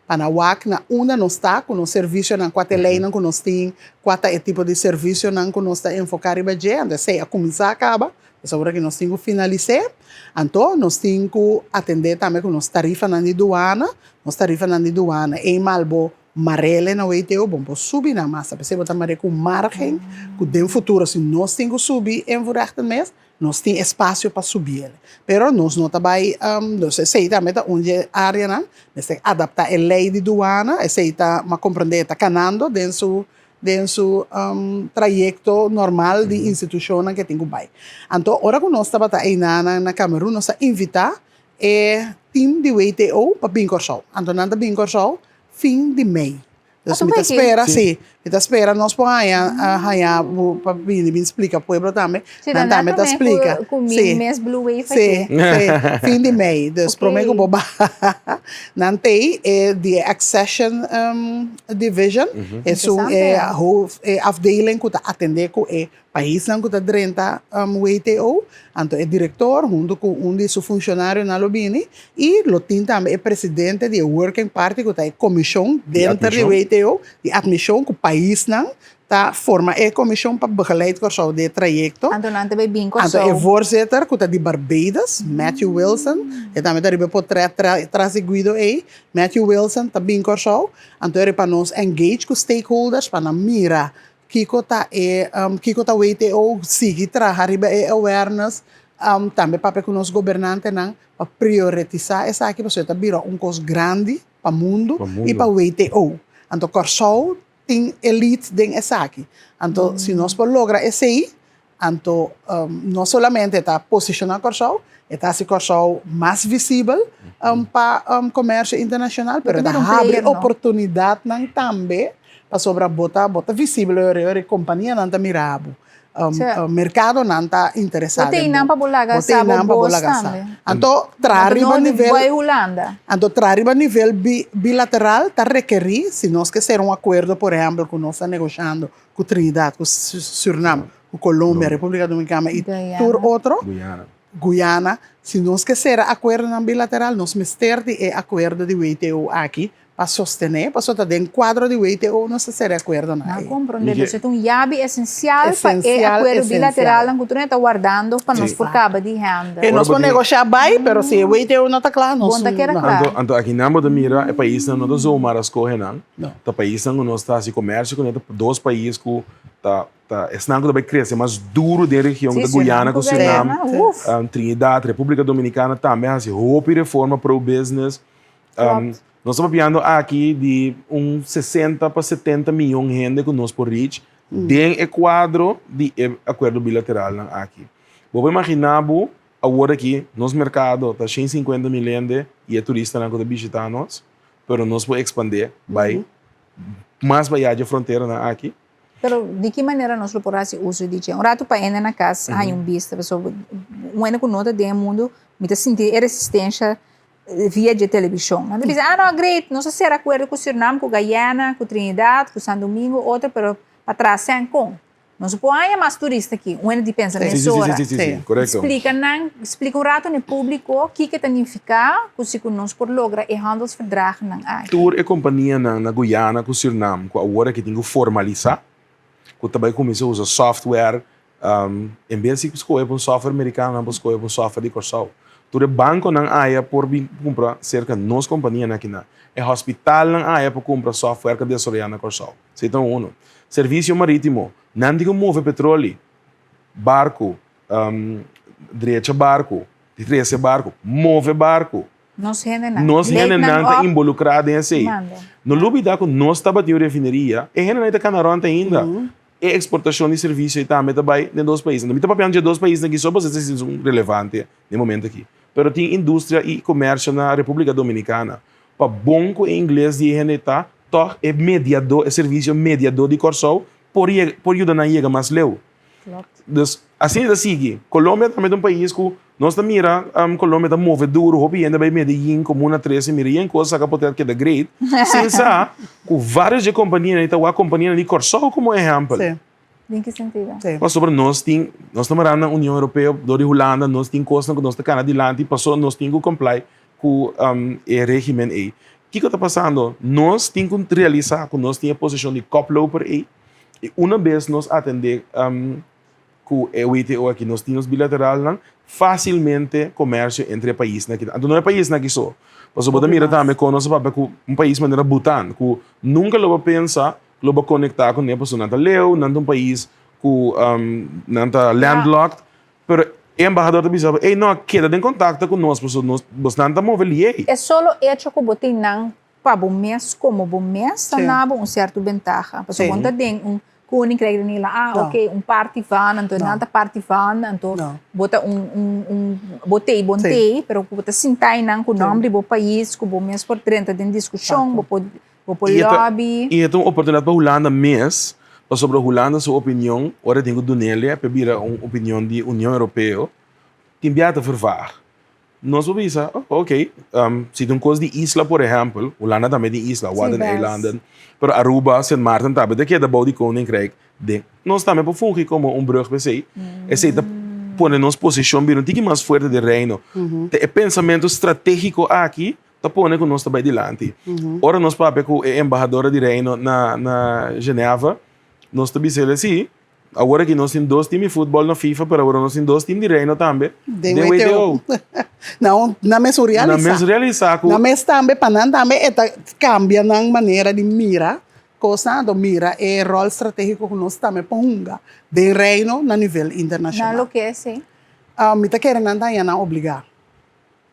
Pa nan wak na unda nos ta ku nos servisionan, kua ta e leinan ku nos tin, kua ta e tipo di servisionan ku nos ta enfoká riba dje. Anto esei a kuminsá kaba, pasobra ku nos tin ku finalis'é. Anto nos tin ku atendé tambe ku nos tarifanan di duana. Nos tarifanan di duana eenmaal bo mar'é na WTO, bo no por subi nan mas. P'esei bo ta mar'é ku un márgen ku den futuro si nos tin ku subi invoerrechten mes, Nos tin espasio pa subi el, pero nos no ta bai, dus esei tambe ta un di e areanan, mester adapta e lei di duana, esei ta, mi a comprende, ta kanando den su den su trayekto normal di institushonnan ke tin ku bai. Anto ora ku nos tabata einan na Cameroon nos a invita e team di WTO pa bin Kòrsou, anto nan ta bin Kòrsou fin di mei. Dus mi ta spera, sí, mi ta spera nos por haña, haña bo pa bini bin splika pueblo tambe. Sí, Nan tambe ta splika. Ku mi Sí. mes blue wave Sí, aki. sí, fin di mei. Dus Ok. promé ku bo baha, nan t'ei e di e accession um, division, esun e Interesante. hoofd, e afdeling ku ta atendé ku e Paisnan ku ta drenta WTO, anto e direktor huntu ku un di su funshonarionan lo bini i lo tin tambe e presidente di e Working Party ku ta e komishon denter di WTO di atmishon ku paisnan ta forma e komishon pa begeleid Kòrsou den e trayekto. Anto nan ta bai bin Kòrsou. Anto e voorzitter ku ta di Barbados, Matthew Wilson, e tambe ta riba e potret tras di Guido ei, Matthew Wilson ta bin Kòrsou, anto e pa nos engage ku stakeholders pa nan mira Kiko ta e kiko ta WTO sigui traha riba e awareness tambe papia ku nos gobernantenan pa prioretisá esaki pasobra e ta bira un kos grandi pa mundu i pa WTO. Anto Kòrsou tin e lead den esaki. Anto si nos por logra esei. Anto no solamente e ta posishoná Kòrsou, e ta hasi Kòrsou mas visibel pa komersio internashonal, pero e ta habri oportunidatnan tambe pasobra bo ta bo ta visibel ora ora e kompanianan ta mira bo, merkadonan ta interesá den bo. Bo tei nan pa bo laga sa bo bos tambe. Anto traha riba nivel anto traha riba nivel bilateral ta rekerí si nos ke sera un akuerdo por ehèmpel ku nos ta negoshando ku Trinidad, ku Surinam, ku Colombia, República Dominicana i tur otro, Guyana, si nos ke sera akuerdonan bilateral nos mester di e akuerdo di WTO aki pa sostené, pasobra ta den kuadro di WTO nos ta sera e akuerdonan ei. Nan komprondé, dus e ta un yabi esensial pa e akuerdo bilateralnan ku tur hende ta wardando pa nos por kaba di hende. E nos por negoshá bai, pero si e WTO no ta kla, nos Bon ta keda kla. Anto akinan bo ta mira e paisnan no ta zomaar a skohe nan. Ta paisnan ku nos ta hasi komersio kuné, ta dos pais ku ta ta esnan ku ta bai krese mas duru den region ku ta Guyana ku Surinam, Trinidad, Repúblika Dominikana tambe a hasi hopi reforma pro business. Nos ta papiando aki di un 60 pa 70 miyon hende ku nos por reach den e kuadro di e akuerdo bilateralnan aki. Bo por imaginá bo awor aki nos merkado ta 150 mil hende i e turistanan ku ta bishitá nos? Pero nos por expande bai mas baya dje fronteranan aki. Pero di ki manera nos lo por haci uso di dje? Un rato pa hende na cas haña un bista, pasobra un hende cu no ta den e mundo, mi ta sinti e resistencia via dje television. Nan ta bisa, ah no, great, nos a cera acuerdo cu Surinam, cu Guyana, cu Trinidad, cu San Domingo, otro, pero pa tras sean con? Nos no por haña mas turista aki. Un hende di pensa mesora. Sí, sí, sí, sí, korekto. Splika nan, splika un rato na e públiko kiko ta nifiká ku si ku nos por logra e handelsverdragnan aki. Tur e kompanianan na Guyana ku Sürnam ku awor aki tin ku formalisá, ku ta bai kuminsá usa software, en bes di skohe pa un software merikano nan por skohe pa un software di Kòrsou. Tur e bankonan aya por bin kumpra serka nos kompanianan akinan. E hospitalnan aya por kumpra software ku a desaroyá na Kòrsou. Esei ta uno. Servisio marítimo, nan tin ku move petroli, barku, drecha barku, trese barku, move barku. Nos hendenan. Nos hendenan ta involukrá den esei. Manda. No lubidá ku nos tabatin un refineria, e hendenan ei ta kana rònt ainda. E eksportashon di servisio ei tambe ta bai den dos paisnan. Mi ta papiando dje dos paisnan aki so pasobra esei esun relevante den momento aki. Pero tin industria i komersio na Repúblika Dominikana. Pa bon ku e ingles di e hende ta, Tòg e mediadó, e servisio mediadó di Kòrsou por yega, por yuda nan yega mas leu. Klopt. Dus asina ta sigui. Colombia tambe ta un pais ku nos ta mira Colombia ta move duru, hopi hende bai Medellin, Comuna 13, mira yen kos saka potrèt keda great, sin sa ku vários dje kompanianan ta wak kompanianan di Kòrsou komo ehèmpel. Sí. Den ki sentido? Sí. Pasobra nos tin, nos ta mará na Union Europeo dor di Hulanda, nos tin kosnan ku nos ta kana dilanti pasobra nos tin ku comply ku e regimen ei. Kiko ta pasando? Nos tin ku realisá ku nos tin e posishon di koploper ei i una bes nos atendé ku e WTO aki, nos tin nos bilateralnan, fásilmente komersio entre e paisnan aki. Anto no e paisnan aki so, pasobra bo ta mira tambe kon nos a papia ku un pais manera Bhutan ku nunka lo bo pensa Lo bo konektá kuné pasobra nan ta leu, nan ta un pais ku nan ta landlocked, pero e embahador ta bisa bo, ey no, keda den kontakto ku nos pasobra nos bosnan ta move liei. E solo echo ku bo tin nan pa bo mes komo bo mes ta na bo un sierto bentaha, pasobra bo no ta den un koninkrijk di Nederland, ah oke un parti van, anto nan ta parti van, anto bo ta un un un bo tei bo tei, pero ku bo ta sinta einan ku nòmber di bo pais, ku bo mes por drenta den diskushon, bo por Bo por lobby. I e ta un oportunidat pa Hulanda mes, pasobra Hulanda su opinion, ora e tin ku dun'el pa e bira un opinion di Union Europeo, tin bia ta vervaag. Nos por bisa, oh, ok, si ta un kos di isla, por ehèmpel, Hulanda tambe tin isla, Waddeneilanden, pero Aruba, Sint Maarten tambe ta keda bou di Koninkrijk den. Nos tambe por fungi komo un brug p'esei. Esei ta pone nos posishon bira un tiki mas fuerte den Reino. Ta e pensamentu stratégiko aki ta pone ku nos ta bai dilanti. Ora nos papia ku e embahadora di Reino na na Geneva, nos ta bisa el si, awor aki nos tin dos tim di futbòl na FIFA, pero awor nos tin dos tim di Reino tambe den WTO. Nan nan mes un realisá. Nan mes realisá ku. Nan mes tambe, pa nan tambe e ta kambia nan manera di mira kosnan, anto mira e ròl stratégiko ku nos tambe por hunga den Reino na nivel internashonal. Nan lo ke esei? Mi ta kere nan ta haña nan obligá.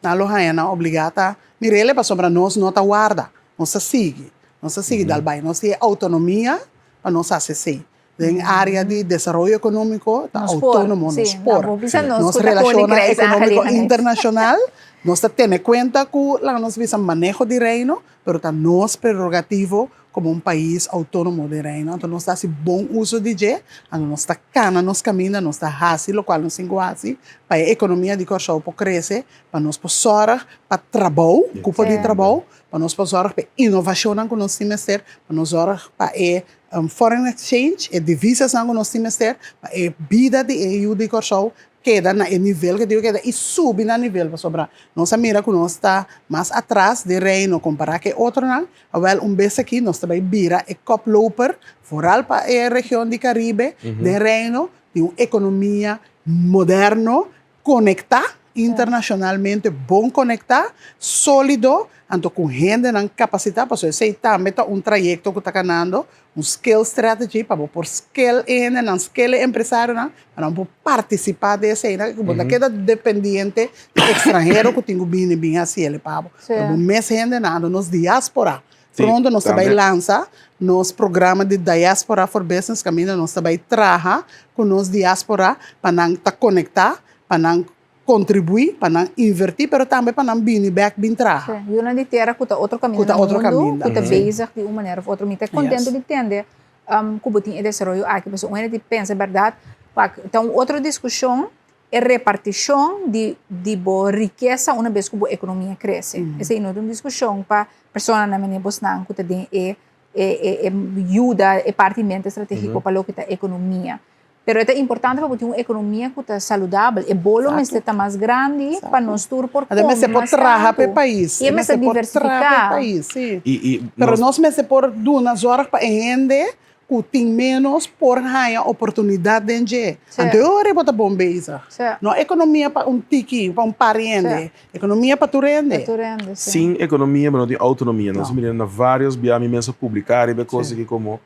Nan lo haña nan obligá ta mir'el pasobra nos no ta warda, nos ta sigui, nos ta sigui dal bai, nos tin e outonomia pa nos hasi esei. Den área di desaroyo ekonómiko ta Nos por, outónomo, sí. nos por. No, bisa nos Nos ku ta relashonnan Koninkrijk ekonómiko aangelegenheid. internashonal, nos ta tene kuenta ku, laga nos bisa, maneho di Reino, pero ta nos prerogativo komo un pais outónomo den Reino. Anto nos ta hasi bon uso di dje, anto nos ta kana nos kaminda, nos ta hasi lokual nos tin ku hasi pa e ekonomia di Kòrsou por krese, pa nos por sòrg pa trabou, kupo di trabou, pa nos por sòrg pa e inovashonnan ku nos tin mester, pa nos sòrg pa e foreign exchange, e divisasnan ku nos tin mester, pa e bida di e yu di Kòrsou keda na e nivel ku e tin ku keda i subi na nivel, pasobra nos a mira ku nos ta mas atras den Reino kompará ku e otronan, awèl un bes aki nos ta bai bira e koploper, foral pa e region di Karibe, den Reino, di un ekonomia moderno Konektá internashonalmente, bon konektá, sólido, anto ku hendenan kapasitá, pasobra esei tambe ta un trayekto ku ta kanando, un skill strategy pa bo por skill e hendenan, skill e empresarionan, pa nan por partisipá den eseinan, ku bo ta keda dependiente di ekstranhero ku tin ku bini bin hasi el pa bo. Pero bo mes hendenan, anto nos diáspora, Pronto nos ta bai lansa nos programa di Diaspora for Business kaminda nos ta bai traha ku nos diaspora pa nan ta konektá, pa nan kontribuí, pa nan invertí pero tambe pa nan bini bèk bin traha. Sí, yunan di tera ku ta otro kaminda na mundu ku ta bezig di un manera òf otro. Mi ta kontentu di tende ku bo tin e desaroyo aki pasobra un hende di pensa bèrdat wak ta un otro diskushon E repartishon di di bo rikesa una bes ku bo ekonomia krese. Esei no ta un diskushon pa personanan manera bosnan ku ta den e e e yuda e parti mente strategiko pa loke ta ekonomia. Pero e ta importante pa bo tin un ekonomia ku ta saludabel. E bolo mester ta mas grandi pa nos tur por kome mas tantu. por traha pa e pais. I e mester diversifiká. Pero nos mester por duna zòrg pa e hende ku tin ménos por haña oportunidat den dje. Anto e ora bo ta bon bezig. No ekonomia pa un tiki, pa un par hende. Ekonomia pa tur hende. Sin ekonomia bo no tin outonomia. Nos a mira na vários bia mi mes a publiká riba e kos aki komo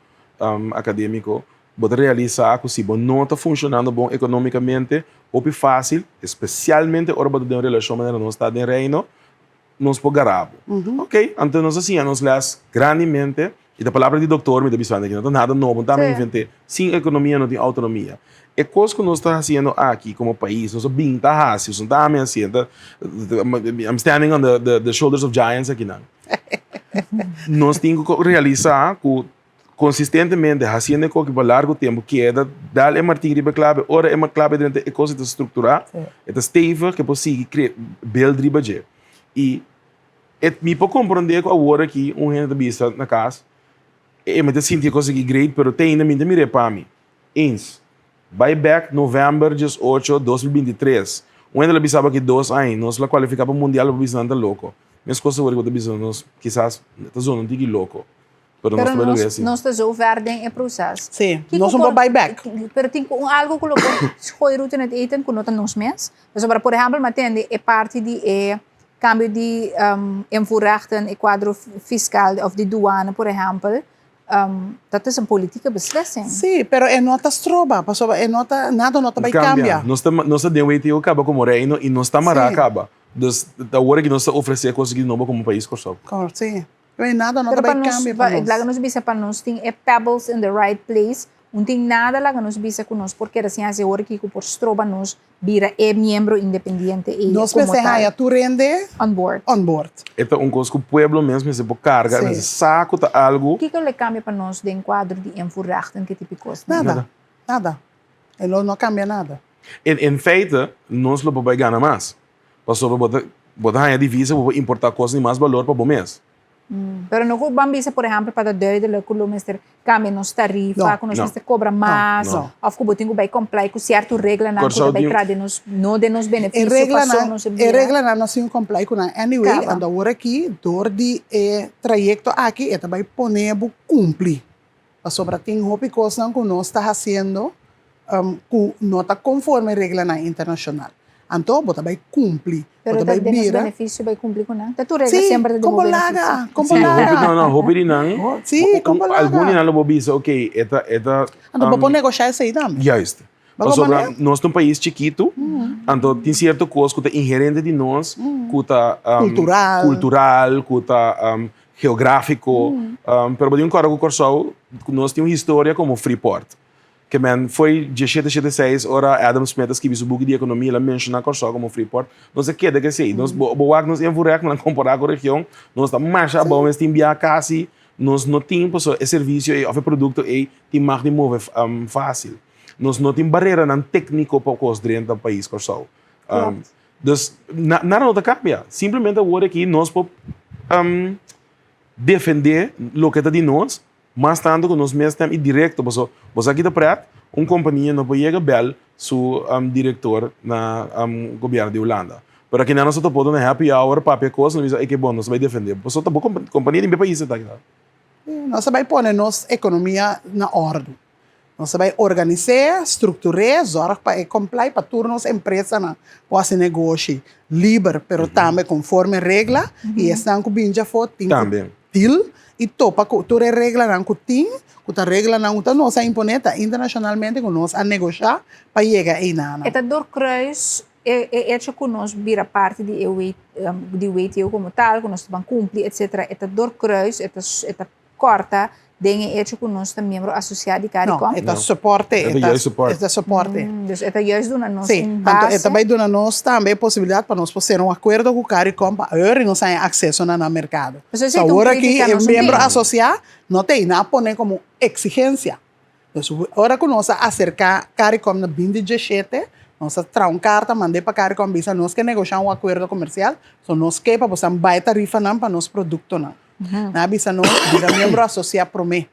akadémiko. Bo ta realisá ku si bo no ta funshonando bon ekonómikamente, hopi fásil, espesialmente ora bo ta den un relashon manera nos ta den Reino, nos por gara bo. Ok, anto nos a siña nos les grandimente, i ta palabra di doktor mi ta bisando aki, no ta nada nobo, no ta mi invent'é. Sin ekonomia no tin outonomia. E kos ku nos ta hasiendo aki komo pais, nos a bin ta hasi, nos no ta ami hasié, I'm standing on the shoulders of giants akinan. Nos tin ku realisá ku konsistentemente hasiendo e koki pa largu tempu keda dal e martin riba e klabe, ora e klabe drenta e kos e ta strukturá, e ta stevig, e por sigui kre build riba dje. I e mi por komprondé ku awor aki un hende ta bisa na kas, e mi ta sinti e kos aki great pero te ainda mi ta mir'é pa mi. Eens. Bai bek november diesocho 2023. Un hende lo bisa bo aki dos aña nos lo kualifiká pa mundial bo bisa nan ta loko. Meskos awor ku bo ta bisa nos kisas ta zona un tiki loko. Pero nos Pero ta bai nos, logra asina. nos ta zo ver den e proces. Sí, Kiko nos no por por- bai bek. Pero tin un algo ku lo por gooi roet in het eten ku no ta nos mes. Pasobra, por ehempel, mi a tende e parti di e cambio di um, invoerrechten, e cuadro fiscal of di douane, por ehempel, um, dat is een politieke beslissing. Sí, pero e no ta stroba, pasobra e no ta, nada no ta bai Cambia. cambia. Nos ta, nos ta den WTO caba como reino y nos ta mara Sí. caba. Dus awor aki nos ta ofrece cos aki nobo como pais Corsou. Cor, sí. Pero nada no ta Pero pa bai nos, cambia pa pa, nos. laga nos bisa pa nos tin e pebbles in the right place, un tin nada laga nos bisa ku nos por keda sin hasi ora kiko por stroba nos bira e miembro independiente ei Nos komo mester tal. haya tur hende On board. on board. E ta un kos ku pueblo mes mester por karga, Sí. mester sa ku ta algu. Kiko lo cambia pa nos den kuadro di invoerrechten ke tipo kosnan? Nada. Nada. E lo no cambia nada. En en feite nos lo por bai gana mas. Pasobra bo ta bo ta haña divisa bo por importá kos di mas balor pa bo mes. Pero no ku ban bisa por ehèmpel pa ta duidelijk ku lo mester kambia nos tarifa, No. ku nos No. mester kobra mas, No. òf ku bo tin ku bai comply ku sierto reglanan ku ta Kòrsou bai tin traha den nos, no den nos E benefisio paso reglanan, nos a e bira. reglanan nos tin ku comply ku nan anyway, Kaba. anto awor aki dor di e trayekto aki e ta bai pone bo kumpli. Pasobra tin hopi kosnan ku nos ta hasiendo ku no ta konforme reglanan internashonal. Anto bo ta bai kumpli, bo Pero ta ta bai den nos bira. benefisio bai kumpli ku nan? Ta tur regla Sí, semper ta den kon bo bo laga, benefisio. kon bo Sí, hopi, laga. no, no, hopi di nan, Sí, kon bo laga. algun di nan lo bo bisa, ok, e ta, e ta. Anto bo por negoshá esei tambe. Juist. Bo por Pasobra manera? nos ta un pais chikitu, anto tin sierto kos ku ta inherente di nos, ku ta Kultural. kultural, ku ta geográfiko. Pero bo tin un kòrda ku Kòrsou, nos tin un historia komo Freeport. Ke men foi djeshete shete seis ora Adam Smith a skibi su buki di ekonomia el a menshoná Kòrsou komo freeport. Nos a keda ku esei. Nos bo bo wak nos invoerrecht nan kompará ku region nos ta masha abou mes tin bia kasi nos no tin pasobra e servisio ei òf e produkto ei tin mag di move fásil. Nos no tin bareranan tékniko pa kos drenta pais Kòrsou. Dus nada no ta kambia. Simplemente awor aki nos por defendé loke ta di nos mas tantu ku nos mes tem i direkto. Pasobra bo sa kita prèt, un kompania no por yega bèl su direktor na gobièrnu di Hulanda. Pero akinan nos ta topa otro na happy hour papia kos, nos bisa ey ke bon nos ta bai defendé bo. Pasobra ta bo kompania di mi pais ta kita. Nos ta bai pone nos ekonomia na òrdu. Nos ta bai organis'é, struktur'é, zòrg pa e comply pa tur nos empresanan por hasi negoshi liber pero tambe konforme regla i esnan ku bin djafó tin ku deal i topa ku tur e reglanan ku tin, ku ta reglanan ku ta nos a imponé, ta internashonalmente ku nos a negoshá pa yega einan. E ta doorkruis e hecho ku nos bira parti di e di WTO komo tal, ku nos ta ban kumpli etcetera, e ta doorkruis, e ta Corta den e hecho cu nos ta miembro asocia di Caricom? No, e ta soporte. E ta juist soporte. E ta soporte. Dus e ta juist duna nos un base. Sí, anto e ta bay duna nos tambe e posibilidad pa nos por cera un acuerdo cu Caricom pa awor nos haña acceso na nan mercado. Pues esey ta un Awor aki critica e nos miembro tin. asocia no ta ey, nan a pone como exigencia. Dus ora cu nos a acerca Caricom na binti dieshete, nos a traha un carta mand'e pa Caricom bisa nos ke negosha un acuerdo comercial, so nos ke pa boso bay tarifanan pa nos productonan. Nan a bisa nos bira miembro asosiá promé.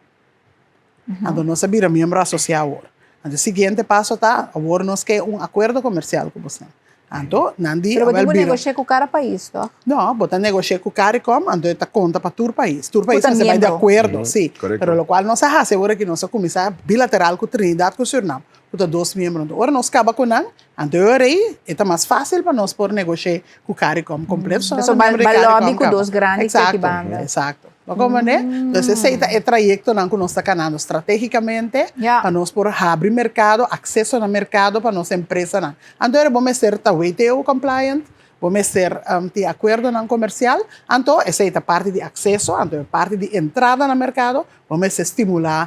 Anto nos a bira miembro asosiá awor. Anto e siguiente paso ta, awor nos ke un akuerdo komersial ku bosnan. Anto nan di, Pero bo awel tin ku bira. negoshia ku kada pais, tòg? No, bo ta negoshia ku Caricom, anto e ta konta pa tur pais. Tur Ku pais ta mester bai di miembro. akuerdo, sí. Korekto. Pero lokual nos a hasi awor aki, nos a kuminsá bilateral ku Trinidad ku Surinam, ku ta dos miembro. Anto ora nos kaba ku nan, Anto e ora ei e ta mas fásil pa nos por negoshé ku Caricom kompleto. So Pasobra miembro di ba Caricom lobby ku kaba. dos grandi ku Eksakto, aki banda. eksakto. Bo komprendé? Entonces esei ta e trayektonan ku nos ta kanando stratégikamente Ja. pa nos por habri merkado, akseso na merkado pa nos empresanan. Anto ora bo mester ta WTO compliant, Bo mester tin akuerdonan komersial, anto esei ta parti di akseso, anto e parti di entrada na merkado, bo mester stimulá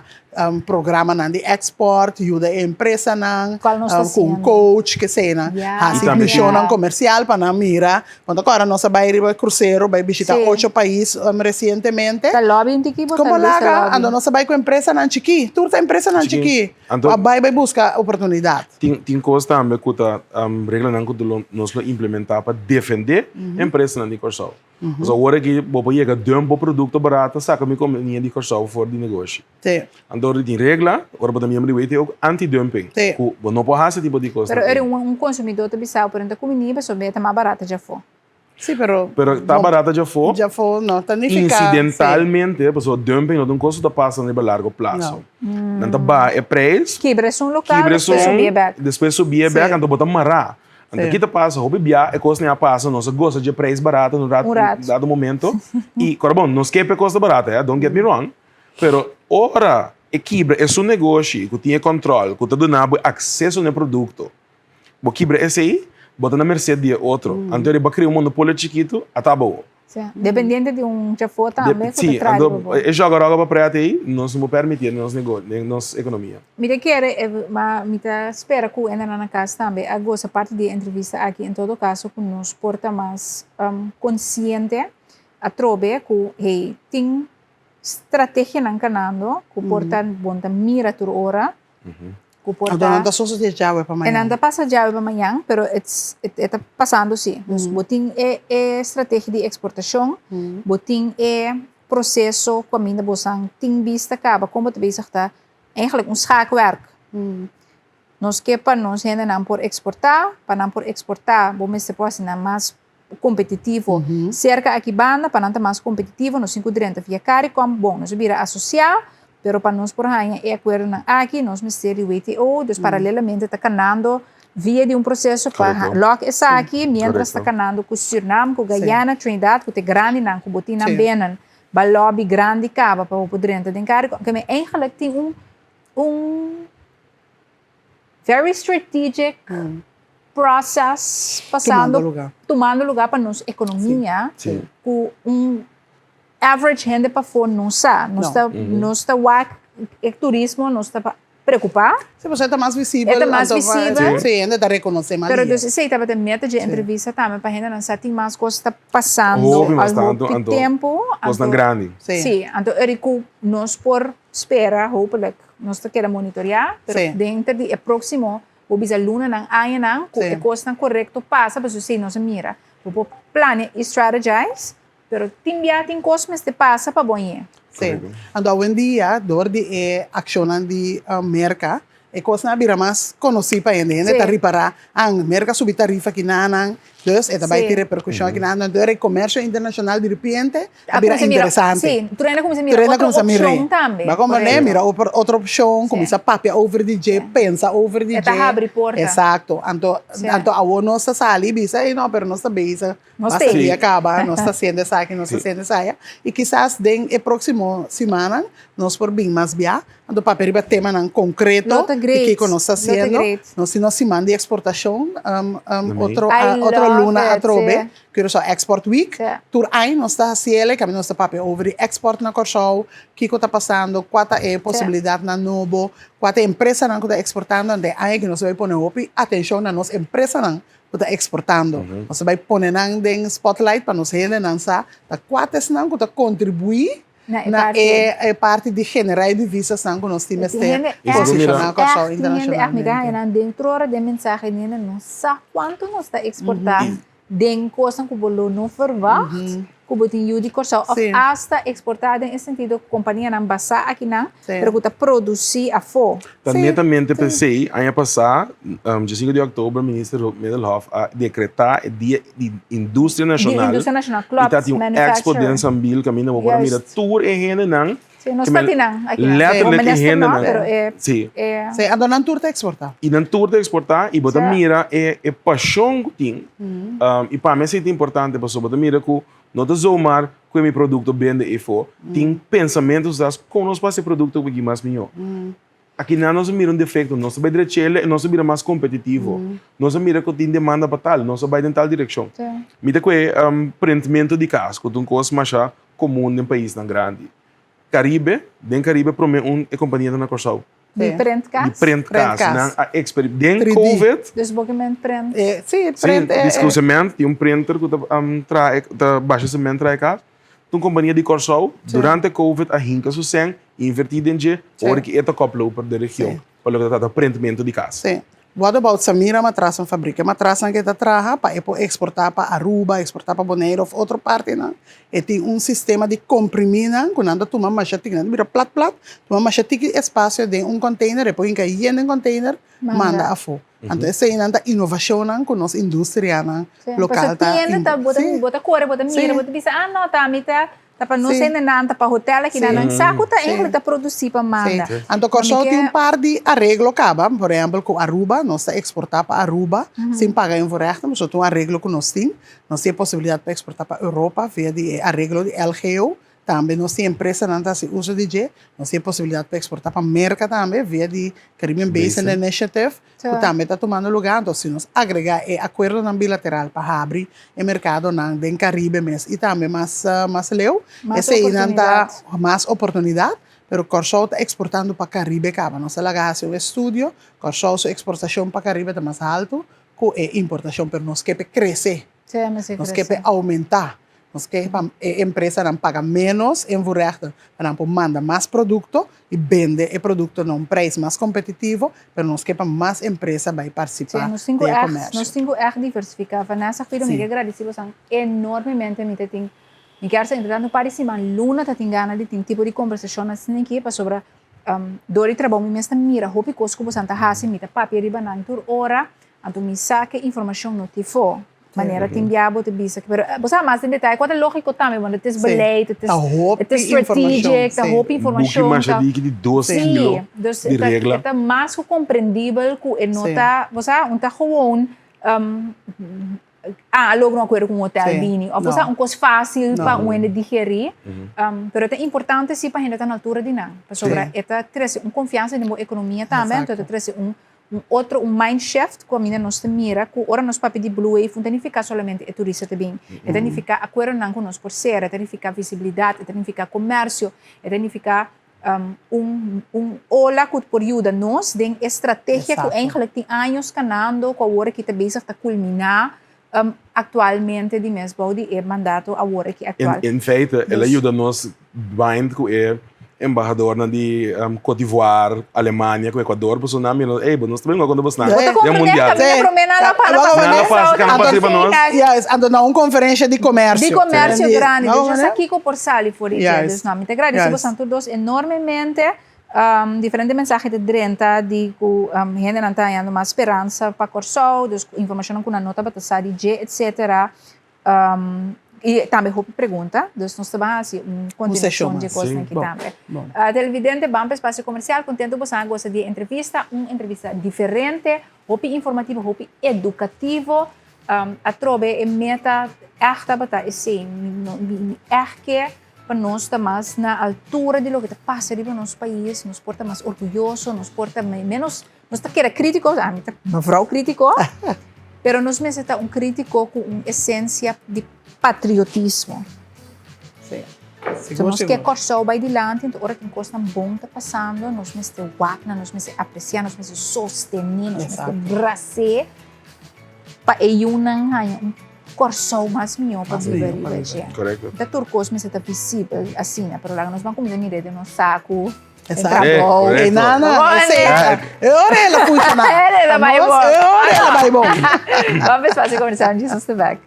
programanan di èkspòrt, yuda e empresanan ku un coach, kesenan, hasi mishonnan komersial pa nan mira. Bo ta kòrda nos a bai riba krusero bai bishita ocho pais resientemente. Komo laga, anto nos a bai ku empresanan chikí, tur ta empresanan chikí. Anto, Ku a bai bai buska oportunidat. Tin tin kos tambe ku ta reglanan ku lo nos lo implementá pa defendé empresanan di Kòrsou. Pasobra awor aki bo por yega dump bo produkto barato saka mi kompania di Kòrsou for di negoshi. Sí. Anto ora tin regla, ora bo ta miembro di WTO ku anti-dumping. Sí. Ku bo no por hasi tipo di kosnan. Pero ora un konsumidó ta bisa bo, pero no ta kumini pasobra e ta mas barato djafó. Sí, pero. Pero ta barata djafó. Djafó no ta nifiká. Insidentalmente, pasobra dumping no ta un kos ku ta pasa riba largo plaso. Nan ta baha e preis. Kibra esun lokal, despues subi e bèk. Despues subi e bèk, anto bo ta mará. Anto ki ta pasa? Hopi bia e kosnan a pasa, nos a gosa dje preis barata un rat, un dado momento. I kòrda bon, nos ke pa e kos ta barata, eh, don't get me wrong. Pero ora e kibra esun negoshi ku tin e kòntròl, ku ta duna bo e akseso na e produkto, Bo kibra esei, bo ta na merced di e otro. Anto riba cria un monopolio chikitu, ata bo. Sí, dependiente di un chafó tambe cu ta trae riba bo. E joga roga pa pret ei, nos no por permiti den nos nego, den nos economia. Mi ta kere, ma mi ta spera cu hendenan na cas tambe a gosa parti di e entrevista aki. En todo caso cu nos por ta mas consciente atrobe cu, hey, tin strategianan canando cu por ta bon ta mira tur ora. Ku por Anto ta. nan ta sosodé djawe pa E mañan. nan ta pasa djawe pa mañan, pero it's e ta pasando sí. Dus bo tin e e strategia di eksportashon, bo tin e proseso ku kaminda bosan tin bista kaba kon bo ta bezig ta eigenlijk un schaakwerk. Nos ke pa nos hendenan por eksportá, pa nan por eksportá bo mester por hasi nan mas kompetitivo serka aki banda pa nan ta mas kompetitivo nos tin ku drenta via Caricom bon nos a bira asosiá pero pa nos por haña e akuerdonan aki nos mester di WTO dus paralelamente ta kanando via di un proseso pa lòk esaki mientras ta kanando ku Surinam ku Guyana Trinidad ku ta e grandinan ku bo tin nan benen ba lòbi grandi kaba pa bo por drenta den Caricom ke men eigenlik tin un un Very strategic process pasando, Tumando lugar. tumando lugar pa nos economia cu un average hende pafo no sa. Nos No. ta, nos ta wak e turismo, nos ta pa. preokupá. Sí, pasobra e ta mas visibel. E ta mas visibel. Sí, hende ta rekonosé mas Pero lihe. dus esei tabata meta dje entrevista tambe pa hendenan sa tin mas kos ta pasando Hopi mas al tantu, hopi anto tempu. kosnan Anto grandi. Sí. Sí, anto eri ku nos por spera, hopelijk, nos ta keda monitoreá, pero Sí. denter di e próksimo, bo bisa lunanan, añanan, ku Sí. e kosnan korekto pasa, pasobra si nos a mira, bo por plania i strategize, Pero tin bia tin kos mester pasa pa bo ñe. Sí. Anto awendia, dor di e akshonnan di Merka, e kosnan a bira mas konosí pa hende. Hende ta ripará, ah, Merka subi tarifa kinanan, dus e ta bai tin reperkushon kinanan. Dor e komersio internashonal di repente a bira interesante. Sí, tur hende a kuminsá mira otro opshon tambe. Bo a komprendé? Mira otro opshon, kuminsá papia over di dje, pensa over di dje. E ta habri porta. Eksakto. Anto, anto awor nos ta sali i bisa, ey no, pero nos ta bezig. Nos Basta te. dia caba, nos ta haciendo esaki, nos ta haciendo esaya. Y kisas den e próximo simanan nos por bin mas bia, anto papia riba temanan concreto Lo ta di great. kico nos ta Lo ta haciendo. great. Nos tin nos siman di exportacion, Amén. otro, I a, otro love luna it, atrobe, sí. Curaçao Export Week. Sí. Tur aña nos ta haciele, caminda nos ta papia over di export na Curaçao, kico ta pasando, cua ta e posibilidadnan nobo, cua ta e empresanan cu ta exportando. Anto e aña aki nos ta bay pone hopi atencion na nos empresanan ku ta eksportando. Nos ta bai pone nan den spotlight pa nos hendenan sa ta kua ta esnan ku ta kontribuí na e parti di generá e divisasnan ku nos tin mester posishoná Kòrsou internashonalmente. Mi ta haña nan den tur ora den mensahe di hende no sa kuantu nos ta eksportá den kosnan ku bo lo no verwacht ku bo tin yu di Kòrsou òf asta eksportá den e sentido ku kompanianan basá akinan pero ku ta produsí afó. Ta netamente p'esei aña pasá, djesinku di òktober, Minister Rob Middelhof a dekretá e Dia di Industria Nashonal i ta tin un expo den Sambil kaminda bo por a mira tur e hendenan. Sí, nos ta tin nan akinan. Letterlijk e hendenan. Sí. Sí, anto nan tur ta eksportá. I nan tur ta eksportá i bo ta mira e pashon ku tin. I pa mi esei ta importante pasobra bo ta mira ku no ta zomaar ku e mi produkto bende efo. Tin pensamentu sas kon nos por hasi e produkto aki mas mihó. Akinan nos a mira un defekto, nos ta bai drech'el i nos a bira mas kompetitivo. Nos a mira ku tin demanda pa tal, nos a bai den tal direkshon. Mi ta kohe prentmentu di kas ku ta un kos masha komun den paisnan grandi. Caribe, den Caribe prome un e compania ta na Corsou. Di prent kas? Di prent kas. Nan a exper den covid. Dus bo ke men prent? Si, prent. Si, di ku cement, tin un printer ku ta traha ta basha cement traha e kas. Ta un compania di Corsou, durante covid a hinka su sèn, inverti den dje, ora ki e ta koploper den region pa loke ta trata prentmento di kas. Si. What about Samira Matrasnan Fabriek? E matrasnan ke ta traha pa e por eksportá pa Aruba, eksportá pa Boneiru òf otro partinan. E tin un sistema di komprimí nan ku nan ta tuma masha tiki, nan ta bira plat plat, tuma masha tiki espasio den un container, e por hinka yen den container, manda afó. Anto eseinan ta inovashonnan ku nos industrianan lokal ta. Pasobra tienda ta, bo ta kore, bo ta mira, bo ta bisa, ah no, ta mi ta Ta pa nos hendenan, ta pa hotel aki nan. Nan sa ku ta eigenlijk ta produsí pa manda. Sí. Anto Kòrsou tin un par di areglo kaba, por ehèmpel ku Aruba, nos ta eksportá pa Aruba sin paga invoerrechten, pasobra ta un areglo ku nos tin. Nos tin e posibilidat pa eksportá pa Europa via di e areglo di LGO. Tambe nos tin empresanan ta hasi uso di dje. Nos tin e posibilidat pa eksportá pa Merka tambe via di Caribbean Basin Initiative. Ku tambe ta tumando lugá. Anto si nos agregá e akuerdonan bilateral pa habri e merkadonan den Karibe mes i tambe mas mas leu, eseinan ta mas oportunidat. Pero Kòrsou ta eksportando pa Karibe kaba. Nos a laga hasi un estudio, Kòrsou su eksportashon pa Karibe ta mas haltu ku e importashon, pero nos ke p'e krese. Nos ke p'e oumentá. Nos ke pa e empresanan paga ménos invoerrechten pa nan por manda mas produkto i bende e produkto na un preis mas kompetitivo, pero nos ke pa mas empresa bai partisipá den e komèrsio. Nos tin ku ègt diversifiká. Vanessa, Guido, mi ke gradisí bosan enormemente. Mi ta tin, mi kier sa entre tanto un par di siman luna ta tin gana di tin tipo di kombersashon asina aki pasobra dor di trabou mi mes ta mira hopi kos ku bosan ta hasi, mi ta papia riba nan tur ora, anto mi sa ku e informashon no tin fo. Manera tin bia bo ta bisa, pero bo sa mas den detaye, kua ta lógiko tambe, want het is beleid, het is, het is strategic, ta hopi informashon. Buki masha diki di dos kilo di regla. E ta mas ku komprendibel ku e no ta, bo sa, un ta gewoon, a logra un akuerdo ku un hotel bini, òf bo sa, un kos fásil pa un hende digerí, pero e ta importante si pa hende ta na altura di nan, pasobra e ta trese un konfiansa den bo ekonomia tambe, anto e ta trese un Un otro, un mind shift ku aminda nos ta mira ku ora nos papia di Blue Wave no ta nifiká solamente e turista ta bin. E ta nifiká akuerdonan ku nos por sera, e ta nifiká visibilidat, e ta nifiká komersio, e ta nifiká Un un ola ku por yuda nos den e strategia ku eigenlijk tin años kanando ku awor aki ta bezig ta kulminá aktualmente di mes bou di e mandato awor aki aktual. In feite el a yuda nos bind ku e embahadornan di Cote d'Ivoire, Alemania ku Ecuador pasobra nan a mira nos, ey bo nos ta bin wak kontra bosnan den mundial. Bo ta comprende kaminda prome nan a para pasa Nan a pasa kana pasa riba nos. Juist, anto na un conferencia di comercio. Di comercio grandi, dus nos sa kiko por sali for di dje. Dus no, mi ta gradeci bosan tur dos enormemente. Diferente mensahe ta drenta di ku hendenan ta hañando mas speransa pa Kòrsou, dus informashonnan ku nan no tabata sa di dje, etcetera. I tambe hopi pregunta, dus nos ta ban hasi un kontinuashon dje kosnan aki tambe. Televidente, ban pa espasio komersial, kontentu bosan a gosa di e entrevista, un entrevista diferente, hopi informativo, hopi edukativo. Atrobe e meta ègt tabata esei, mi ègt ke pa nos ta mas na altura di loke ta pasa riba nos pais, nos por ta mas orguyoso, nos por ta menos Nos ta keda krítiko, ami ta mevrouw krítiko, pero nos mester ta un krítiko ku un esensia di patriotismo. Sí. So nos ke Kòrsou bai dilanti, enton ora tin kosnan bon ta pasando, nos mester wak nan, nos mester apresiá, nos mester sostené, nos mester bras'é pa e yunan haña un Kòrsou mas mihó pa biba riba dje. Korekto. Ta tur kos mester ta visibel asina, pero laga nos ban kuminsá mira den nos saku. Exacto. Eh, na, na, ese, e ora el a funciona. El a bai bon. E ora el a bai bon. Vamos espacio comercial, Jesus te back.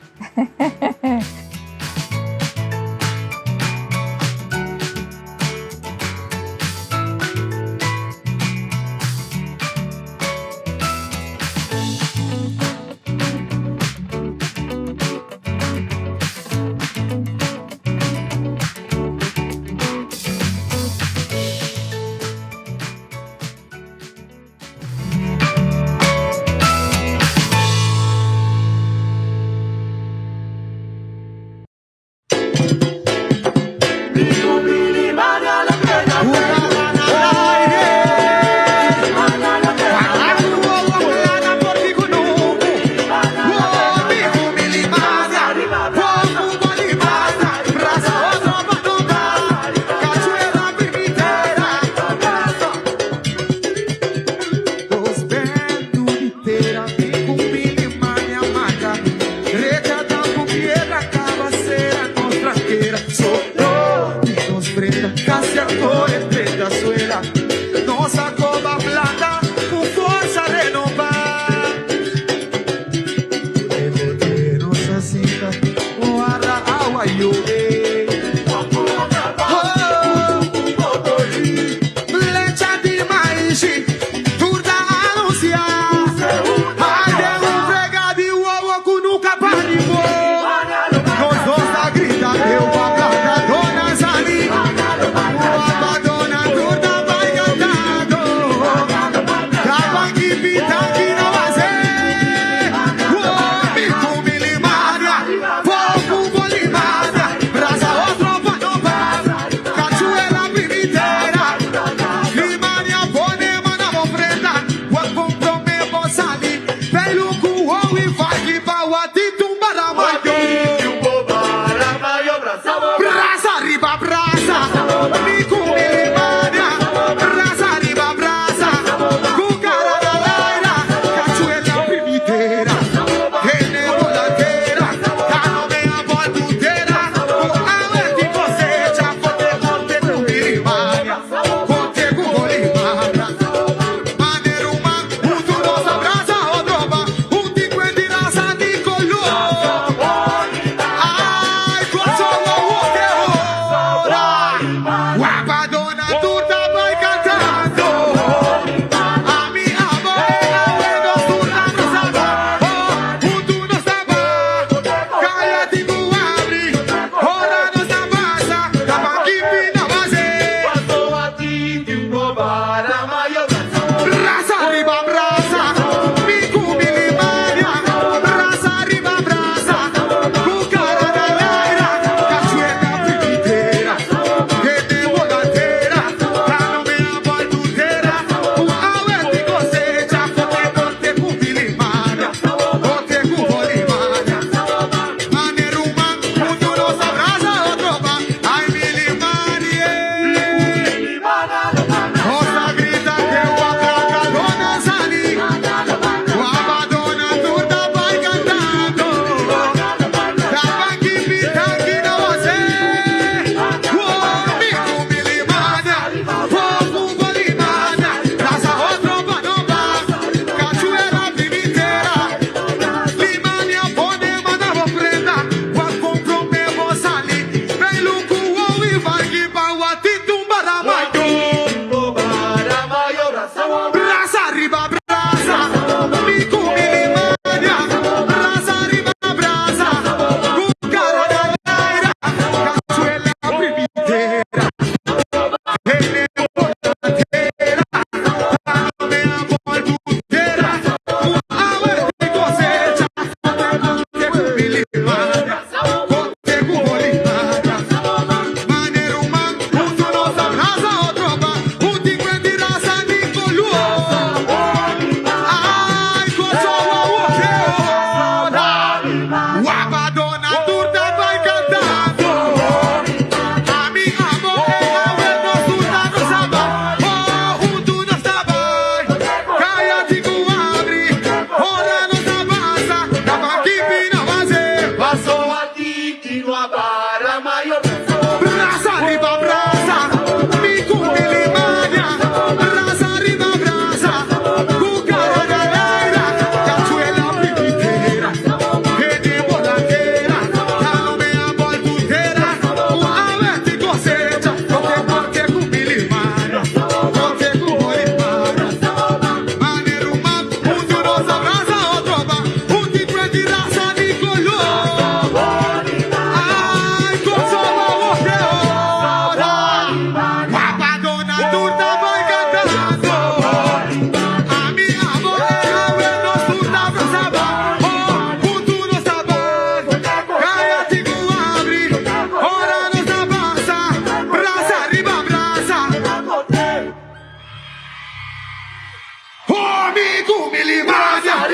Mi ku mi limaña,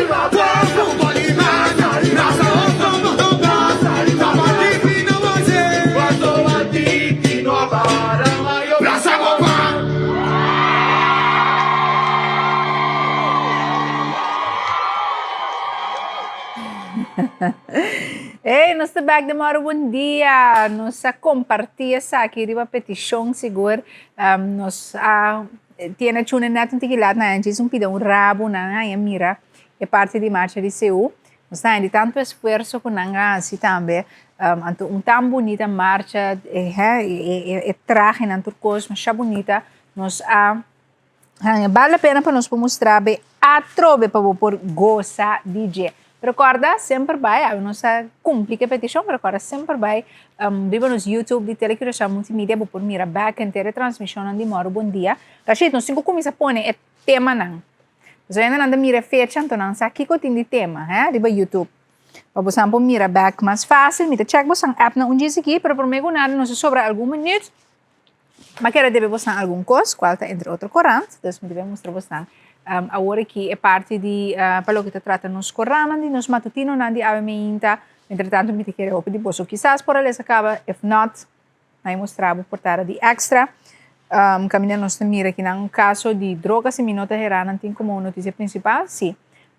Pobu bo limaña, Brasa otro no brasa, Tabatiki no wase, Tabatiki no abara mayo, Brasa bo pan. Hey, nos ta bek den moro bon dia. Nos a kompartí esaki riba petishon sigur. Nos a tiene chune net un tiki lat na djis un pida un rabu nan a mira e parti di marcha di Seú. Nos ta haña di tantu esfuerso ku nan a hasi tambe. Anto un tan bunita marcha, e trahenan tur kos masha bunita. Nos a Haña bal la pena pa nos por mustra be atrobe pa bo por gosa di dje. Pero kòrda semper bai, awe nos a kumpli ku e petishon, pero kòrda semper bai riba nos YouTube di Tele Curaçao Multimedia bo por mira bèk henter e transmishonnan di Mòru Bon Dia. Rashid, nos tin ku kuminsá pone e temanan. Pasobra hende nan ta mira e fecha anto nan sa kiko tin di tema, hè, riba YouTube. Pa bosan por mira bèk mas fásil. Mi ta chèk bosan appnan un djis aki, pero promé ku nada nos a sobra algun minüt. Ma kere debe bosnan algun kos, kual ta entre otro korant, dus mi debe mustra bosnan awor aki e parti di pa loke ta trata nos korannan di nos matutinonan di awe meinta. Entretanto mi ta kere hopi di boso kisas por a lesa kaba, if not, nan e mustra bo portada di Extra. Kaminda nos ta mira kinan un kaso di droga, si mi no ta hera nan tin komo notisia prinsipal, si.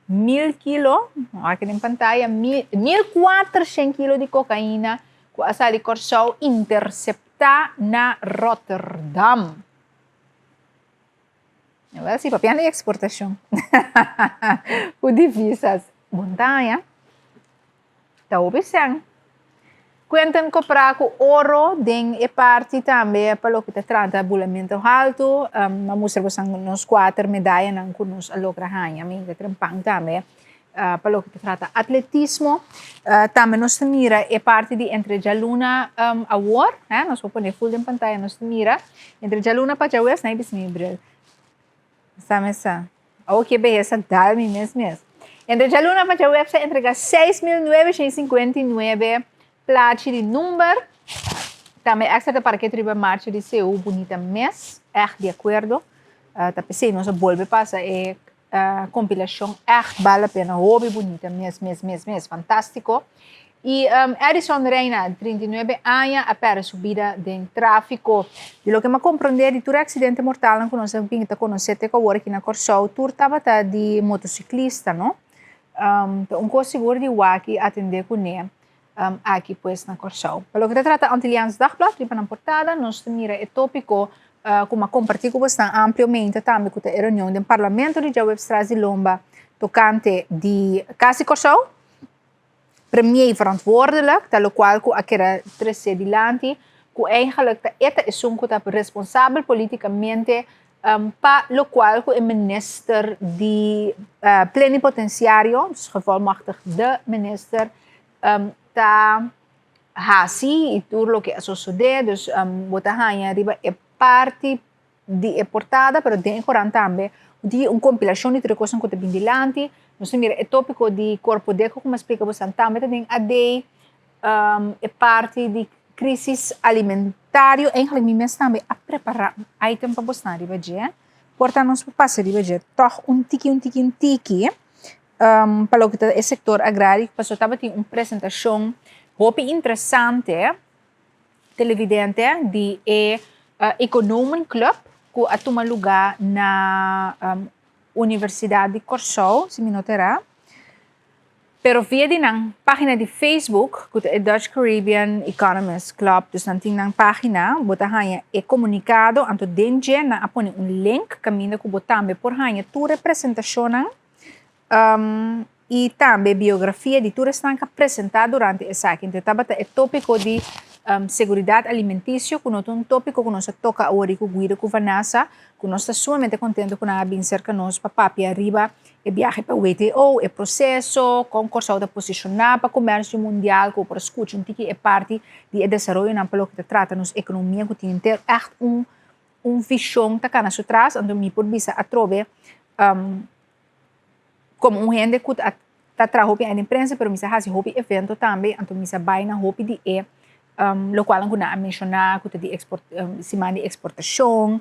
1000 kilo, aki den pantaya, 1400 kilo di kokaina ku a sali Kòrsou interseptá na Rotterdam. Awel si papiando di eksportashon ku divisas montaña ta hopi sèn. Quentin koprá ku oro den e parti tambe pa loke ta trata bulamentu haltu. A mustra boso nos kuater medayanan ku nos a logra haña. Mi ta trempan tambe pa loke ta trata atletismo. Tambe nos ta mira e parti di entre djaluna awor, nos por pone ful den pantaya, nos ta mira entre djaluna pa djaweps, nan e bisa mi bril. Sa mesa. Awor ke beyesa dal mi mes mes. Entre djaluna pa djaweps a entrega 6.959 plachi di number. Tambe extra ta parke riba marcha di Seú bunita mes. Echt di akuerdo. Ta p'esei nos a bolbe pasa e kompilashon. Echt bal la pena. Hopi bunita mes mes mes mes. Fantástiko. Y Edison Reina, 39 aña, a perde su bida den tráfiko. Di loke mi a komprondé di tur e aksidente mortalnan ku nos a bin ta konosé te ku awor aki na Kòrsou, tur tabata di motosiklista, no? Ta un kos sigur di wak i atendé kuné aki pues na Kòrsou. Pa loke ta trata Antilliaans Dagblad, riba nan portada nos ta mira e tópiko ku mi a kompartí ku bosnan ampliomente tambe ku ta e reunion den Parlamento di djaweps tras di lomba tokante di Kas di Kòrsou. Premier verantwoordelijk, ta locual cu a keda trece dilanti, cu eigenlijk ta e ta esun cu ta responsabel politicamente pa locual cu e minister di plenipotenciario, dus gevolmachtigde minister, ta haci y tur loke a sosode, dus bo ta haya riba e parti di e portada, pero den e korant tambe di un kompilashon di tur e kosnan ku ta bin dilanti. Nos ta mira e topiko di Korpodeko ku mi a splika bosan tambe ta den AD, e parti di krisis alimentario. Eigenlijk mi mes tambe a prepara un item pa bosnan riba dje. Por ta nos por pasa riba dje tòg un tiki, un tiki, un tiki pa loke ta e sektor agrario pasobra tabatin un presentashon hopi interesante. Televidente di e Economenclub ku a tuma lugá na Universidat di Kòrsou, si mi no ta erá. Pero via di nan página di Facebook, ku ta e Dutch Caribbean Economist Club, dus nan tin nan página, bo ta haña e komunikado, anto den dje nan a pone un link kaminda ku bo tambe por haña tur e presentashonnan. I tambe biografia di tur esnan ku a presentá durante esaki. Entonces tabata e tópiko di seguridat alimentisio ku no ta un tópiko ku nos a toka awor ku Guido ku Vanessa, ku nos ta sumamente kontento ku nan a bin serka nos pa papia riba e biahe pa WTO, e proseso, kon Kòrsou ta posishoná pa komersio mundial, ku bo por a skucha un tiki e parti di e desaroyonan pa loke ta trata nos ekonomia ku tin henter ègt un un vishon ta kana su tras, anto mi por bisa atrobe Komo un hende ku ta traha hopi aña den prensa pero mi sa hasi hopi evento tambe anto mi sa bai na hopi di e lokualnan ku nan a menshoná ku ta di siman di eksportashon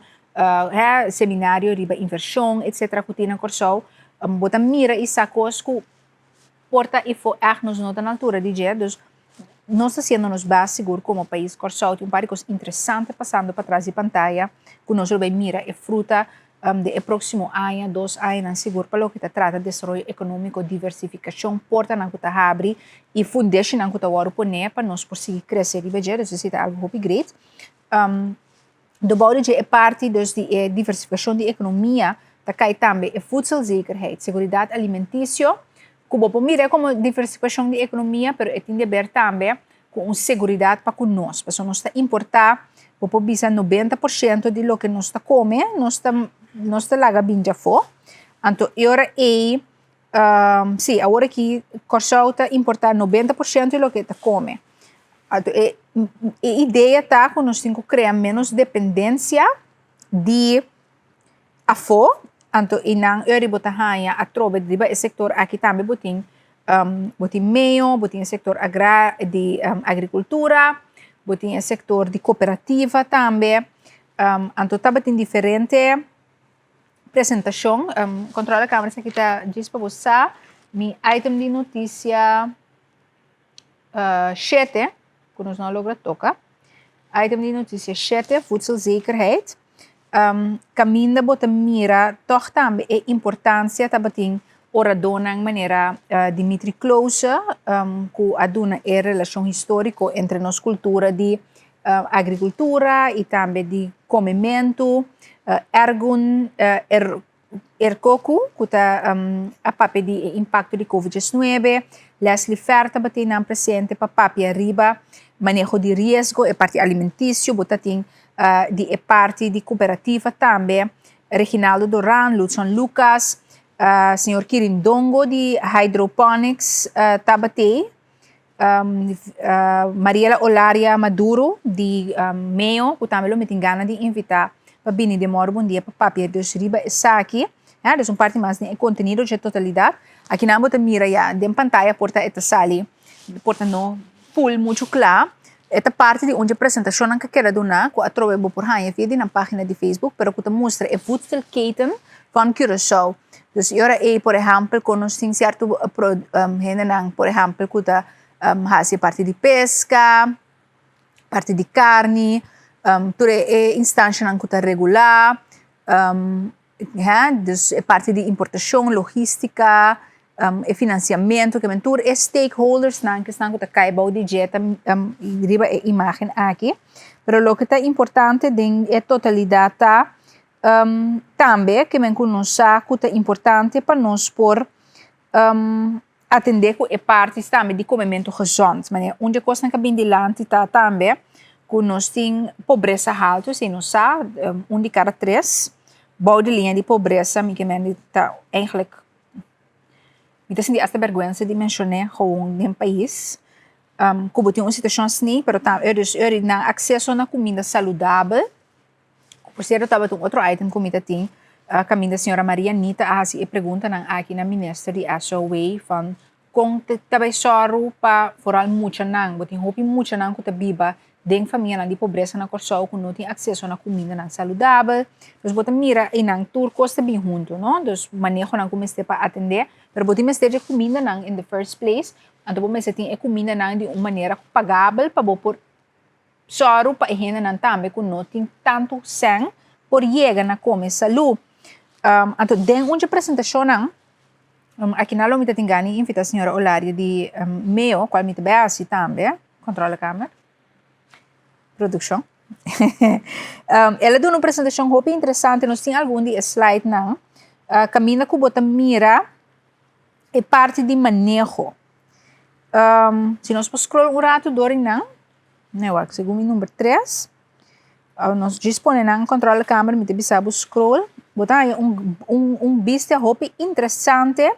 seminario riba invershon etsetera ku tin na Kòrsou. Bo ta mira i sa kos ku por ta ifo ègt nos no ta na altura di dje. Dus nos ta hasiendo nos best sigur komo pais Kòrsou. Tin un par di kos interesante pasando patras di pantaya ku nos lo bai mira e fruta den e próksimo aña, dos añanan sigur pa loke ta trata desaroyo ekonómiko, diversifikashon, portanan ku ta habri i fundeshinan ku ta wòrdu poné pa nos por sigui krese riba dje. Dus esei ta algu hopi great. Dobou di dje e parti dus di e diversifikashon di ekonomia ta kai tambe e voedselzekerheid, seguridat alimentisio, ku bo por mira komo diversifikashon di ekonomia pero e tin di aber tambe ku un seguridat pa ku nos, pasobra nos ta importá bo por bisa 90% di loke nos ta kome nos ta nos ta laga bin djafó. Anto e ora ei si awor aki Kòrsou ta importá 90% di loke e ta kome. Anto e e idea ta ku nos tin ku krea ménos dependensia di afó, anto i nan ora bo ta haña atrobe riba e sektor aki tambe bo tin bo tin meo, bo tin e sektor agra di agrikultura, bo tin e sektor di kooperativa tambe, anto tabatin diferente presentashon. Kontrola kamera esaki ta djis pa bo sa mi item di notisia. 7, ku nos no a logra toka. Item di notisia 7, voedselzekerheid. Kaminda bo ta mira tòg tambe e importansia tabatin oradónan manera Dimitri Klose ku a duna e relashon históriko entre nos kultura di agrikultura i tambe di komementu. Ergun Erkoku, ku ta a papia di e impakto di Covid 19. Leslie Fer tabatin nan presente pa papia riba maneho di riesgo, e parti alimentisio, bo ta tin di e parti di kooperativa tambe. Reginaldo Doran, Ludson Lucas, señor Kirindongo di Hydroponics tabat'ei. Mariela Olaria Maduro di Meo ku tambe lo mi tin gana di invitá pa bini den Mòru Bon Dia pa papia dus riba esaki. Ya, dus un parti mas den e kontenido dje totalidat. Akinan bo ta mira ya den pantaya por ta e ta sali, por ta no ful muchu kla. E ta parti di un dje presentashonnan ku a keda duná ku atrobe bo por haña via di nan página di Facebook pero ku ta mustra e voedselketen van Curaçao. Dus e ora ei por ehèmpel kon nos tin sierto hendenan por ehèmpel ku ta hasi parti di peska, parti di karni, tur e instanshanan ku ta regulá, dus e parti di importashon, logístika, e finansiamentu, ke men tur e stakeholdersnan ku esnan ku ta kai bou di dje ta riba e imágen aki. Pero loke ta importante den e totalidat ta Tambe ke men ku nos sa ku ta importante pa nos por atendé ku e parti tambe di komementu gezond. Manera un di e kosnan ku a bin dilanti ta tambe ku nos tin pobresa haltu, esei nos sa, un di kada tres bou di liña di pobresa, mi ke men ta eigenlijk mi ta sinti asta bèrgwensa di menshon'é gewoon den pais ku bo tin un situashon asina, pero tambe dus nan akseso na kuminda saludabel. Por sierto tabata un otro item ku mi ta tin kaminda señora Maria Nita a hasi e preguntanan aki na minister di SOW van kon ta bai sòru pa foral muchanan, bo tin hopi muchanan ku ta biba den famianan di pobresa na Kòrsou ku no tin akseso na kumindanan saludabel. Dus bo ta mira einan tur kos ta bin huntu no, dus manehonan ku mester pa atendé, pero bo tin mester dje kumindanan in the first place, anto bo mester tin e kumindanan di un manera pagabel pa bo por Sòru pa e hendenan tambe ku no tin tantu sèn por yega na kome salú. Anto den un dje presentashonnan, akinan lo mi ta tin gana di invitá señora Olaria di Meo, kual mi ta bai hasi tambe, controlekamer, produkshon. El a duna un presentashon hopi interesante, nos tin algun di e slidenan, kaminda ku bo ta mira e parti di maneho. Si nos por scroll un ratu dor einan. Nee wak, segun mi number 3. Nos djis pone nan controle kamer, mi ta bisa bo scroll. Bo ta haña un, un, un bista hopi interesante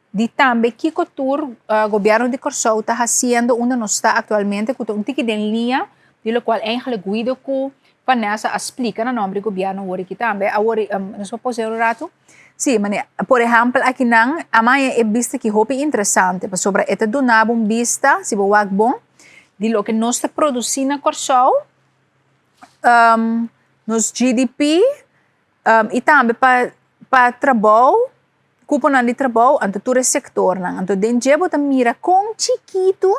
di tambe kiko tur uh, gobierno di Kòrsou ta hasiendo unda nos ta aktualmente, ku ta un tiki den liña di lokual eigenlijk Guido ku Vanessa a splika na nomber di gobierno awor aki tambe. Awor, um, nos por paus'é un ratu? Sí, mane, por ehèmpel akinan a haña e bista aki hopi interesante, pasobra e ta duna bo un bista, si bo wak bon, di loke nos ta produsí na Kòrsou, nos GDP, i tambe pa pa trabou. Kuponan di trabou, anto tur e sektornan. Anto den dje bo ta mira kon chikitu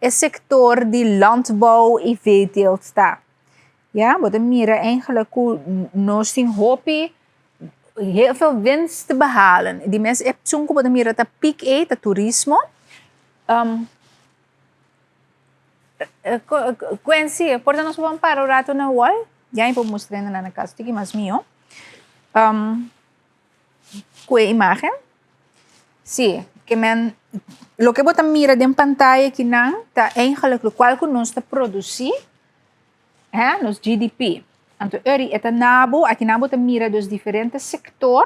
e sektor di landbouw i veeteelt ta. Ya, bo ta mira eigenlijk ku nos tin hopi, heel veel winst te behalen. Di mes e esun ku bo ta mira ta piek ei ta turismo. Quincy, por ta nos por para un rato na wall? Ya mi por mustra hende na kas tiki mas mihó. Ku e imágen. Sí, ke men loke bo ta mira den pantaya akinan ta eigenlijk lokual ku nos ta produsí, hè, nos GDP. Anto eri e ta na bo, akinan bo ta mira dos diferente sektor,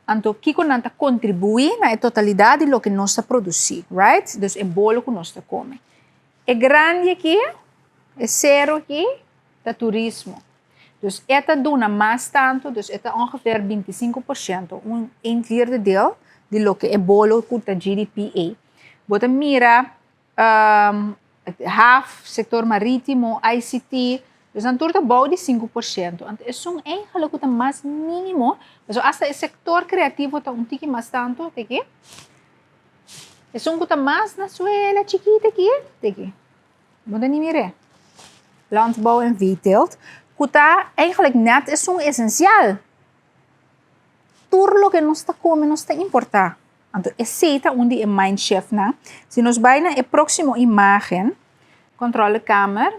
anto kiko nan ta kontribuí na e totalidat di loke nos ta produsí, right? Dus e bolo ku nos ta kome. E grandi aki, e sero aki, ta turismo. Dus e ta duna mas tantu, dus e ta ongeveer 25%, un een vierde deel di loke e bolo ku ta GDP ei. Bo ta mira haf, sektor marítimo, ICT, dus nan tur ta bou di 5%. Anto esun eigenlijk ku ta mas mínimo, pasobra asta e sektor kreativo ta un tiki mas tantu, tiki. Esun ku ta mas na suela chikito aki, tiki. Bo ta ni mir'é. Landbouw en veeteelt, ku ta eigenlijk nèt esun esensial. Tur loke nos ta kome nos ta importá. Anto esei ta un di e mindshiftnan. Si nos bai na e próksimo imágen, Controlekamer,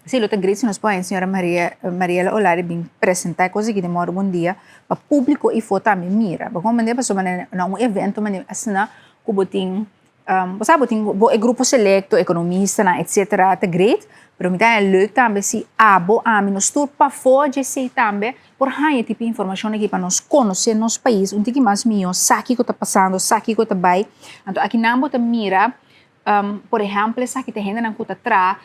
si lo ta great si nos por haña señora Maria, Mariela Olari bin presentá e kos aki den Mòru Bon Dia pa públiko ifo tambe mira. Bo komo manera pasobra na un evento manera asina ku bo tin Bo sa bo tin bo e grupo selecto, economistanan etcetera ta great, pero mi ta haña leuk tambe si abo, ami, nos tur pafó dje esei tambe por haña e tipo informacion aki pa nos conoce nos pais un tiki mas mihó, sa kico ta pasando, sa kico ta bay. Anto akinan bo ta mira, por ehempel esaki ta hendenan cu ta traha,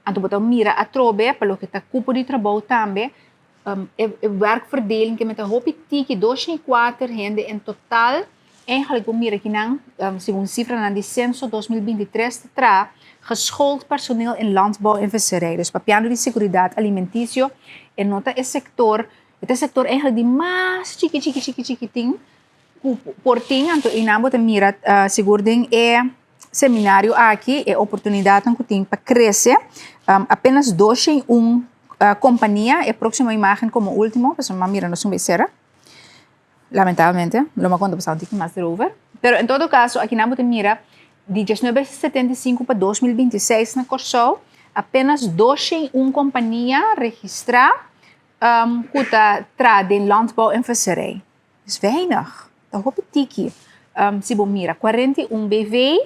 anto bo ta mira atrobe pa loke ta cupo di trabou tambe, E werkverdeling ke mester hopi tiki, 204 hende en total. Eigenlijk bo mira kinan, segun sifranan di Censo 2023 ta traha geschoold personeel in landbouw en visserij. Dus papiando di seguridat alimentisio, e no ta e sektor, e ta e sektor eigenlijk di mas chiki chiki chiki chikitin ku por tin. Anto einan bo ta mira sigur den e seminario aki e oportunidatnan ku tin pa krese. Apenas 201 kompania, e próksimo imágen komo último, pasobra mi a mira nos un besera, lamentablemente, lo mi a konta boso un tiki mas derover. Pero en todo kaso akinan bo ta mira di 1975 pa 2026 na Kòrsou apenas 201 kompania registrá ku ta traha den landbouw en visserij. Is weinig, ta hopi tiki. Si bo mira, 41 BV,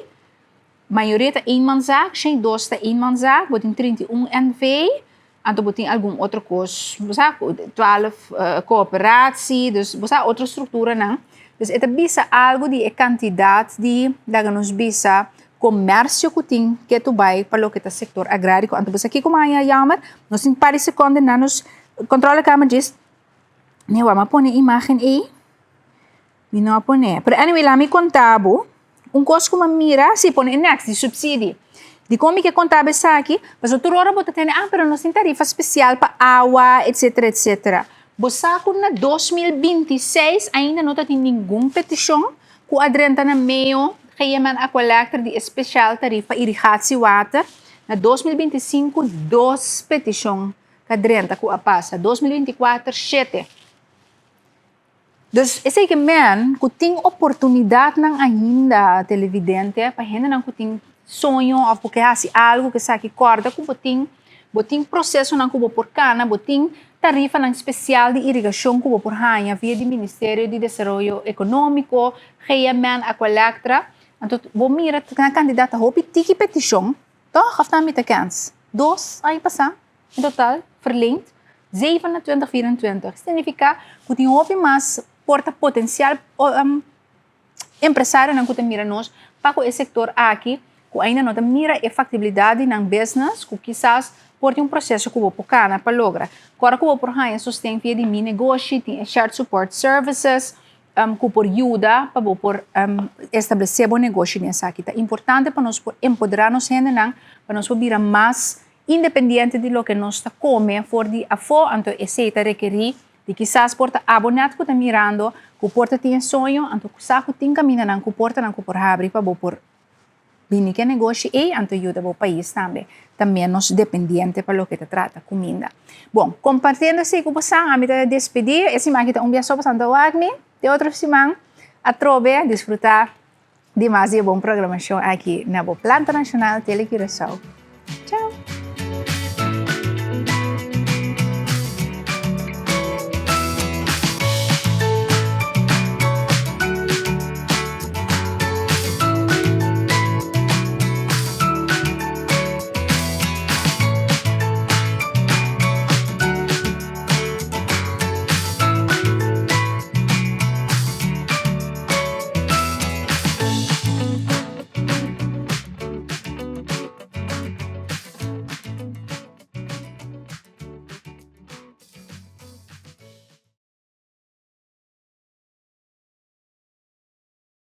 mayoria ta eenmanszaak, shen dos ta eenmanszaak, bo tin 31 NV, anto bo tin algun otro kos, bo sa, 12 kooperatie, dus bo sa otro strukturanan. Dus e ta bisa algu di e kantidat di, laga nos bisa, komersio ku tin ketu bai pa loke ta sektor agrariko. Anto bo sa kiko mas a jammer? Nos tin par di sekonde na nos kontrolekamer djis. Mi wou a pone imagen ei, mi no a pone. Pero anyway, laat mi konta bo un kos ku mi a mira, si pone e next, di supsidi. Dikon mi ke konta bo esaki? Pasobra tur ora bo ta tende, ah, pero nos tin tarifa spesial pa awa, etsetera, etsetera. Bo sa ku na 2026 ainda no ta tin ningun petishon ku a drenta na meo GMN Aqualectra di e spesial tarifa irrigatiewater. Na 2025 dos petishon Ta drenta ku a pasa 2024 shete. Dus esei ke men ku tin oportunidatnan ainda televidente pa hendenan ku tin soño òf bo ke hasi algu ke esaki kòrda ku bo tin bo tin prosesonan ku bo por kana bo tin tarifanan spesial di irigashon ku bo por haña via di Ministerio di Desaroyo Ekonómiko, GMN, Aqualectra. Anto bo mira nan kantidat ta hopi tiki petishon tòg òf nan mita kèns? Dos aña pasá. En total, verleend 27 24. Significa cu tin hopi mas por ta potencial empresarionan cu ta mira nos pa cu e sector aki cu ainda no ta mira e factibilidad di nan business cu kisas por tin un proceso cu bo por cana pa logra. Cu ora cu bo por haya sosten via di Mi Negoshi, tin e Shared Support Services cu por yuda pa bo por establece bo negoshi den esaki. Ta importante pa nos por empodera nos hendenan pa nos por bira mas Independiente di loke nos ta kome for di afó, anto esei ta rekerí Di kisas por ta abo net ku ta mirando ku por ta tin e soño, anto ku sa ku tin kamindanan ku portanan ku por habri pa bo por bini ku e negoshi ei, anto yuda bo pais tambe ta ménos dependiente pa loke ta trata kuminda. Bon, kompartiendo esei ku bosan, ami ta despedí. E siman aki ta un bia so pasobra ta wak mi. Te otro siman atrobe disfrutá di mas di e bon programashon aki na bo Planta Nashonal Tele Curaçao. Chao!